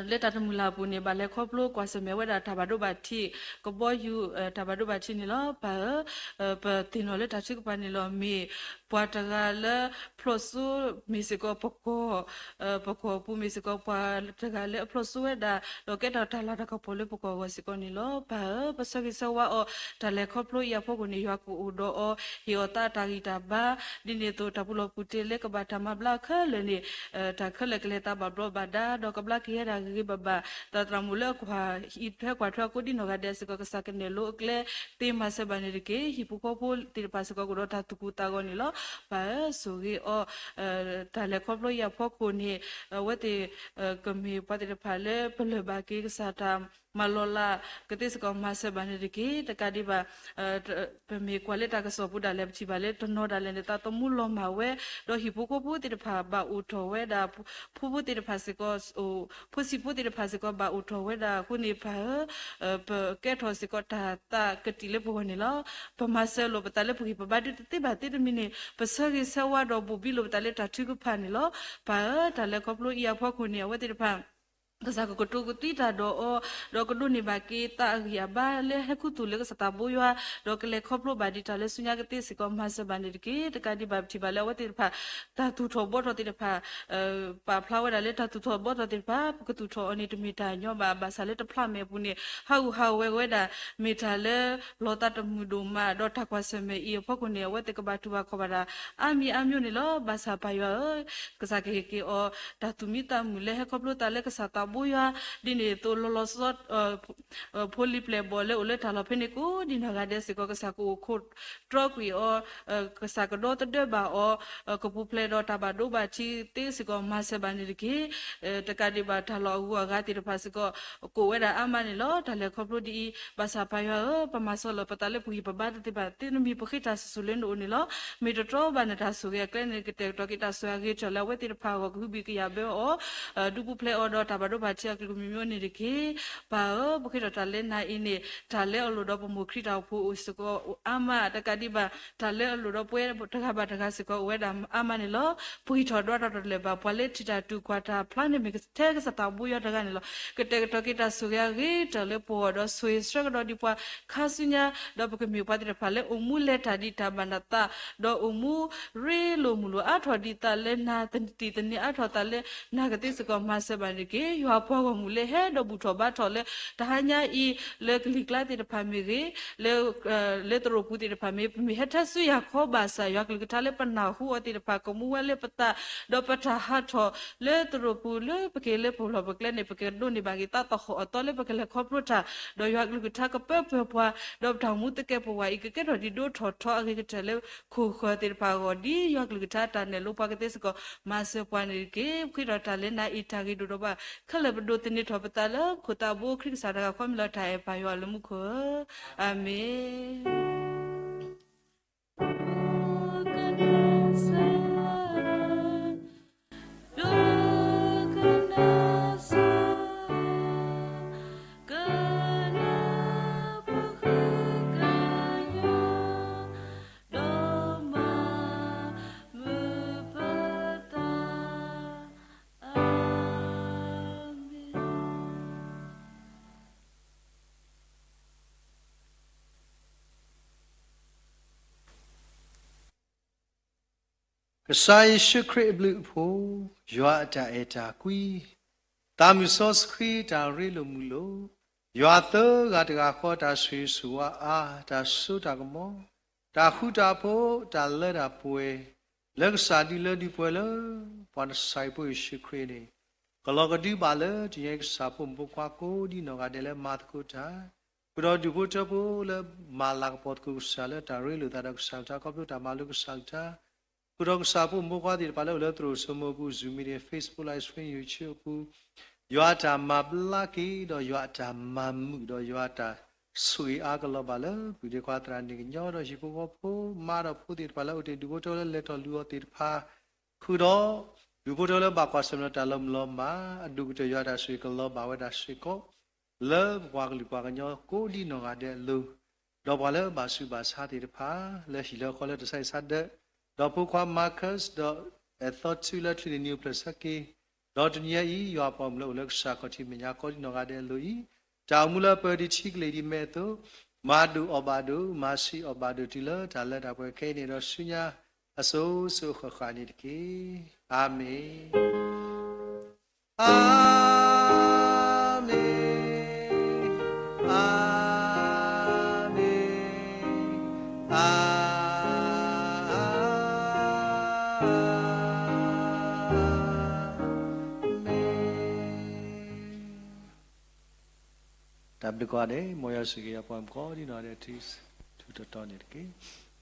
လၢတၢ်တမုာ်လၢ်အပူၤန့ၣ် ဘၣ်လဲၤခီဖျိကွၢ်ဆၢၣ်မဲာ်ဝဲဒၣ်တၢ်ဘၣ်ဒိဘၣ်ထံး ကဘီယူၤ တၢ်ဘၣ်ဒိဘၣ်ထံးန့ၣ်လီၤ. ပၢ်ဧၢ, ပသ့ၣ်နီၣ်လၢတၢ်ထုကဖၣ်န့ၣ်လီၤ. မ့ၢ်ပှၤတဂၤလၢ ဖျိၣ်စိ မ့ၢ်စ့ၢ်ကီးပကီၢ် ပကီၢ်ပူၤမ့ၢ်စ့ၢ်ကီး ပှၤတဂၤလၢအဖျိၣ်စိဝဲဒၣ် ဒီးကဲထီၣ်တၢ်လၤတၢ်ကပီၤလၢပကီၢ်အဂီၢ်စ့ၢ်ကီးန့ၣ်လီၤ. ပၢ်ဧၢ, ပဆၢဂ့ၤဆၢဝါအီၤ တၢ်လဲၤခီဖျိအံၤအဖီခိၣ်န့ၣ် ယွၤကအိၣ်ဒီးအီၤ ဟ့ၣ်အီၤသးတၢ်ဂံၢ်တၢ်ဘါ ဒ်န့ၣ်အသိး တၢ်ပူၤလီၢ်ပူၤတ့ၢ်လၢကဘၣ်တၢ်မၤဘျါအီၤခဲလၢာ်န့ၣ် တၢ်ခဲလၢာ်ကလဲၤသးဘၣ်ဘျီးဘၣ်ဒါ ဒီးကဘျါက့ၤဝဲဒၣ်ဂ့ၤဂ့ၤဘၣ်ဘၣ် သရၣ်သရၣ်မုၣ်လၢအကွၢ်အံးထွဲကွၢ်ထွဲအကိးဒံးနီၢ်ဂၤဒဲးစ့ၢ်ကီး ကစၢ်ကနဲၣ်လိအကျဲသ့ မၤစၢၤဘၣ်န့ၣ်တက့ၢ်. ဟံၣ်ဖိဃီဖိသ့ၣ်တဖၣ်စ့ၢ်ကီး ကအိၣ်ဒီးတၢ်သူၣ်ကိၢ်သးဂီၤန့ၣ်လီၤ. ပၢ်ဧၢ, ဆိၣ်ဂ့ၤအီၤ တၢ်လဲၤခီဖျိအံၤအဖီခိၣ်န့ၣ် အဝဲသ့ၣ် ကမ့ၢ်ပှၤသ့ၣ်တဖၣ်လၢပလၢၢ်ဘၣ်က့ၤကစၢ်တၢ်မၤလီၤလးကသ့စ့ၢ်ကီး မၤစၢၤဘၣ်န့ၣ်တက့ၢ်. တကးဒံးဘၣ် ပမ့ၢ်ကွၢ်လၢတၢ်ကစီၣ်ပူၤဒၣ်လဲာ် ပထံၣ်ဘၣ်လၢတနီၤဒၣ်လဲာ်န့ၣ် သးသမူလီၤမၢ်ဝဲ ဒီးဟံၣ်ဖိဃီဖိသ့ၣ်တဖၣ်ဘၣ်အိၣ်ထီၣ်ဝဲဒၣ် ဖိဖိသ့ၣ်တဖၣ်စ့ၢ်ကီး ဖိဆံးဖိသ့ၣ်တဖၣ်စ့ၢ်ကီး ဘၣ်အိၣ်ထီၣ်ဝဲဒၣ်အဃိန့ၣ် ပၢ်ဧၢ, ပကဲထီၣ်စ့ၢ်ကီးတၢ်သးကတံာ်လၢပဂီၢ်န့ၣ်လီၤ. ပမၤစၢၤလိာ်ပသးလၢပဂံၢ်ပဘါဒုးတသ့ဘၣ်သ့တမံၤန့ၣ် ပဆၢဂ့ၤဆၢဝါဒီးဘိၣ်ဘံလိာ်ပသးလၢတၢ်ထုကဖၣ်န့ၣ်လီၤ. ပၢ်ဧၢ, တၢ်လဲၤခီဖျိအံၤအဖီခိၣ်န့ၣ် အဝဲသ့ၣ်တဖၣ် ကစၢ်ကကတိၤကသွံတၢ်ဒီးအီၤ ဒီးကဒိးန့ၢ်ဘၣ်က့ၤသးအဂံၢ်အဘါလၢဟဲခူသူၣ်လၢကစၢ်သးဘိယွၤ ဒီးကလဲၤခီဖျိဘၣ်ဒံးတၢ်လၢဆူညါကသ့စ့ၢ်ကီး မၤစၢၤဘၣ်န့ၣ်တက့ၢ်. တကးဒံးဘၣ် ပထံၣ်ဘၣ်လၢအဝဲသ့ၣ်တဖၣ် တၢ်သူၣ်ထီၣ်ဘှီထီၣ်သ့ၣ်တဖၣ် ပာ်ဖျါဝဲဒၣ်လၢတၢ်သူၣ်ထီၣ်ဘှီထီၣ်သ့ၣ်တဖၣ် ပကသူၣ်ထီၣ်အီၤန့ၣ် တမ့ၢ်တၢ်ညီဘၣ်. ဘၣ်ဆၣ်လၢတဖျးမဲာ်အပူၤန့ၣ် ဟးဂူာ်ဟးဂီၤဝဲဒၣ် မ့ၢ်တၢ်လၢလီၤသးတမုာ်ဒိၣ်မး ဒီးတၢ်ကွၢ်ဆၢၣ်မဲာ်အံၤအဖီခိၣ်န့ၣ် အဝဲသ့ၣ်ကဘၣ်တူၢ်ဘၣ်ခီၣ်ဘၣ်တၢ် အါမံၤအါမျိုးန့ၣ်လီၤ. ဘၣ်ဆၣ်ပၢ်ယွၤဧၢ, ကစၢ်ကဟ့ၣ်က့ၤအီၤ တၢ်သူၣ်မံသးမုာ်လၢဟဲခီဖျိသးလၢကစၢ်သး ဘိယွၤဒ်န့ၣ်အသိး လီၤလီၤဆီဆီ ဖိလံၤပျဲၢ်ဘီၣ်လၢအိၣ်လၢတၢ်လီၢ်ဖဲန့ၣ်ကိးဒ်နီၢ်ဂၤဒဲးစ့ၢ်ကီး ကစၢ်ကအိၣ်ခိးတြီကွံာ်အီၤ, ကစၢ်ကဒီသဒၢဘၣ်အီၤ, ကပူၤဖျဲးဒီးတၢ်ဘၣ်ဒိဘၣ်ထံးသ့စ့ၢ်ကီး မၤစၢၤဘၣ်န့ၣ်တက့ၢ်. တကးဒံးဘၣ်တၢ်လီၢ်အဂုၤအဂၤသ့ၣ်တဖၣ်စ့ၢ်ကီး ကအိၣ်ဝဲဒၣ်အါမးန့ၣ်လီၤ. တၢ်လဲၤခီဖျိဒ်အံၤ ဘၣ်ဆၣ်ပၢ်ယွၤဧၢ, ပမၤစၢၤလီၤပသးလၢပဂံၢ်ပဘါတသ့ဘၣ်သ့တမံၤ ပဃ့တၢ်ဆိၣ်ဂ့ၤလၢနအိၣ်န့ၣ်လီၤ. မ့ၢ်တတြီဘၣ်နတၢ်ဆိၣ်ဂ့ၤအကျဲန့ၣ် ကတဲာ်ကတီၤက့ၤတၢ်ဆိၣ်ဂ့ၤအဂ့ၤကတၢၢ်လၢအဝဲသ့ၣ်တဖၣ်အဂီၢ် ကဟုဘံၣ်ကယာ်ဘၢအီၤ ဒုးပူၤဖျဲးအီၤဒီးတၢ်ဘၣ်ဒိဘၣ်ထံးအကလုာ်ကလုာ်မံၤမံၤန့ၣ်တက့ၢ်. ပၢ်ဧၢ, ပဃ့ထီၣ်တၢ်လၢနၤအံၤန့ၣ် တၢ်လၢအလိၣ်ဒီးပမိၢ်ခရံာ်တၢ်အိၣ်ဖှိၣ်အိၣ်စ့ၢ်ကီးအါမး, တကးဒံးဘၣ် တၢ်လၢအလိၣ်ဒီးပဝဲတဂၤဘၣ်တဂၤစ့ၢ်ကီး အိၣ်ဝဲဒၣ်အါမးန့ၣ်လီၤ. ပဂံၢ်ထီၣ်ဒွးထီၣ်တၢ်တလၢာ်ဘၣ်, ပှၤလၢထံၣ်တၢ်တူၢ်ကွၢ်တၢ်ဖျါန့ၣ် မ့ၢ်ထဲကစၢ်သးဘိယွၤတဂၤန့ၣ်လီၤ. ကတဲာ်ကတီၤက့ၤတၢ်ဆိၣ်ဂ့ၤအဂ့ၤကတၢၢ်လၢပဂီၢ်ဒီး ဆိၣ်ဂ့ၤဆှၢကဒီးဒံးပှၤခါဆူညါ, ဒီးပကမ့ၢ်ပှၤသ့ၣ်တဖၣ်လၢအိၣ်မူလဲၤတၢ်ဒ်တၢ်ဘၣ်နသး, ဒီးအိၣ်မူရ့လိာ်မုာ်လိာ်အါထီၣ်ဒ်သးလၢနၤ, တနံၤတနံၤအါထီၣ်သးလၢနၤကသ့စ့ၢ်ကီး မၤစၢၤဘၣ်န့ၣ်တက့ၢ်. ယွၤပှၤဂီၢ်မုၢ်လၢဟဲဒီးဘူၣ်ထီၣ်ဘါထီၣ်လၢ တဟါညါအံၤ လၢကလံၤကျါသ့ၣ်တဖၣ်မ့ၢ်ဂ့ၤ, လၢသရိာ်ပူၤသ့ၣ်တဖၣ်မ့ၢ် ပမ့ၢ်ဟဲထၢဆူယၤခီဘၣ်ဆၣ် ယွၤကလုၢ်ကထါလၢပနၢ်ဟူအီၤသ့ၣ်တဖၣ် ကမူဝဲလၢပသး, ဒီးပတၢ်ဟးထီၣ်လၢသရိာ်ပူၤ လၢပက့ၤလၢပလီၢ်ပကျဲန့ၣ် ပကဒိးန့ၢ်ဘၣ်က့ၤသးသဟီၣ်အသီလၢပကလဲၤခီဖျိတၢ်, ဒီးယွၤကလုၢ်ကထါကပၢပၢၤပှၤ, ဒီးပတၢ်အိၣ်မူသကဲးပဝးအံၤ ကကဲထီၣ်ဒ်ဒိထီၣ်ထီအဂ့ၤကတၢၢ်လၢခိၣ်ဃၢၤသ့ၣ်တဖၣ်အဂီၢ် ဒ်ယွၤကလုၢ်ကထါတၢ်နဲၣ်လိပှၤကသ့စ့ၢ်ကီး မၤစၢၤပှၤန့ၣ်တက့ၢ်. ပဃ့ထီၣ်တၢ်လၢနၤအံၤ တၢ်ဂ့ၤဒိၣ်ဒီးဘၣ် ခဲလၢာ်ပဒိးသန့ၤထီၣ်ပသးလၢပခိၣ်သးဘိခရံာ်ကစၢ်တဂၤဃီမ့ၢ်လီၤ. တၢ်အဲၣ်ပၢ်ယွၤလၢမူခိၣ်ဧၢ, အၤမ့ၣ်. ကစၢ်ယ့ၣ်ၡူးခရံာ်အဘျုးအဖှိၣ်, ယွၤအတၢ်အဲၣ်တၢ်ကွံ, သးမုၢ်စီဆှံတၢ်ရ့လိာ်မုာ်လိာ်, ယွၤသၢဂၤတဂၤဃီတၢ်ဆိၣ်ဂ့ၤဆိၣ်ဝါအါ, တၢ်စိတၢ်ကမီၤ, တၢ်ဃူတၢ်ဖိး, တၢ်လၢတၢ်ပှဲၤ, လၢကစၢ်ဒုလၢဒုပှဲၤလၢ ပှၤနစၢ်ယဖိယ့ၣ်ၡူးခရံာ်န့ၣ် ကလီၤကဒုဘၣ်လၢတနံၤအံၤ ကစၢ်ဖိမုၣ်ဖိခွါကိးဒ်နီၢ်ဂၤဒဲးလၢမၤသကိးတၢ်, ဃုာ်ဒီးဒူၣ်ဖိထၢဖိလၢမၤလၤကပီၤသကိးကစၢ်လၢတၢ်ရ့လိာ်သးဒီးကစၢ်ကလုၢ်ကထါ ခီဖျိတၢ်မၤလိကစၢ်ကလုၢ်ကထါ, ဃုာ်ဒီးကစၢ်ဖိမုၣ်ဖိခွါသ့ၣ်တဖၣ်လၢအိၣ်လၢသရိာ်စိမိၤအပူၤ, Zoom meeting, Facebook live stream, YouTubeအပူၤ, ယွၤအတၢ်မၤဘျါက့ၤဒီးယွၤအတၢ်မၤမုာ်ဒီးယွၤအတၢ်ဆိၣ်ဂ့ၤအါ ကလီၤဘၣ်လၢပုၢ်ဒ့ခွါသရၣ်န့ၣ်ကညီဒီးဟံၣ်ဖိဃီဖိ, မါဒီးဖိသ့ၣ်တဖၣ်လၢအိၣ်တ့ၢ်ဒူၣ်ဖိထၢဖိလၢလဲၤထီၣ်လူၤအီၤသ့ၣ်တဖၣ် ဃုာ်ဒီး ဒူၣ်ဖိထၢဖိလၢဘၣ်ကွၢ်ဆၢၣ်မဲာ်ဒီးတၢ်လီၤမုၢ်လီၤမၢ်, အဒိၣ်ကတၢၢ်ယွၤအတၢ်ဆိၣ်ဂ့ၤကလီၤဘၣ်ဝဲဒၣ်စ့ၢ်ကီး လၢပပှၤကလုာ်ပှၤကညီကိးဒ်နီၢ်ဂၤဒဲးအလိၤ, ဒီးပှၤလၢဘၣ်ဆူးဘၣ်ဆါသ့ၣ်တဖၣ် လၢဟံၣ်လၢဃီလၢတၢ်ဆါဟံၣ်ဆါဒၢး, ဒီးဖိခွါ Marcus ဒီး အဲၣ်သီထု လၢချုးန့ၢ်နံၤအိၣ်ဖျဲၣ်ဆၢက့ၤ, ဒီးတနံၤအံၤ ယွၤပှၤမုၣ်လၢအိၣ်လၢကစၢ်ခီၣ်ထံးမဲာ်ညါကိးဒ်နီၢ်ဂၤဒဲးအလိၤအံၤ, တၢ်အိၣ်မူလၢပၢၤဒံးထံကလ့ၢ်ဒံးမဲာ်အသိး, မၤဒိၣ်အီၣ်ဘၣ်ဒိၣ်, မၤဆံးအီၣ်ဘၣ်ဒိၣ်တုၤလၢတၢ်လၢတၢ်ပှဲၤခဲအံၤန့ၣ်ဒီးဆူညါ အစိၤစိၤအဃၣ်ဃၣ်န့ၣ်တက့ၢ်. အၤမ့ၣ်. အၤမ့ၣ်, အၤမ့ၣ်, အၤမ့ၣ်. တၢ်ဘျုးကိးဂၤဒဲး, မ်ယွၤဆိၣ်ဂ့ၤယွၤပှၤမုၣ်ကိးဒ်နီၢ်ဂၤဒဲး ထူးထူးတီၤတီၤန့ၣ်တက့ၢ်.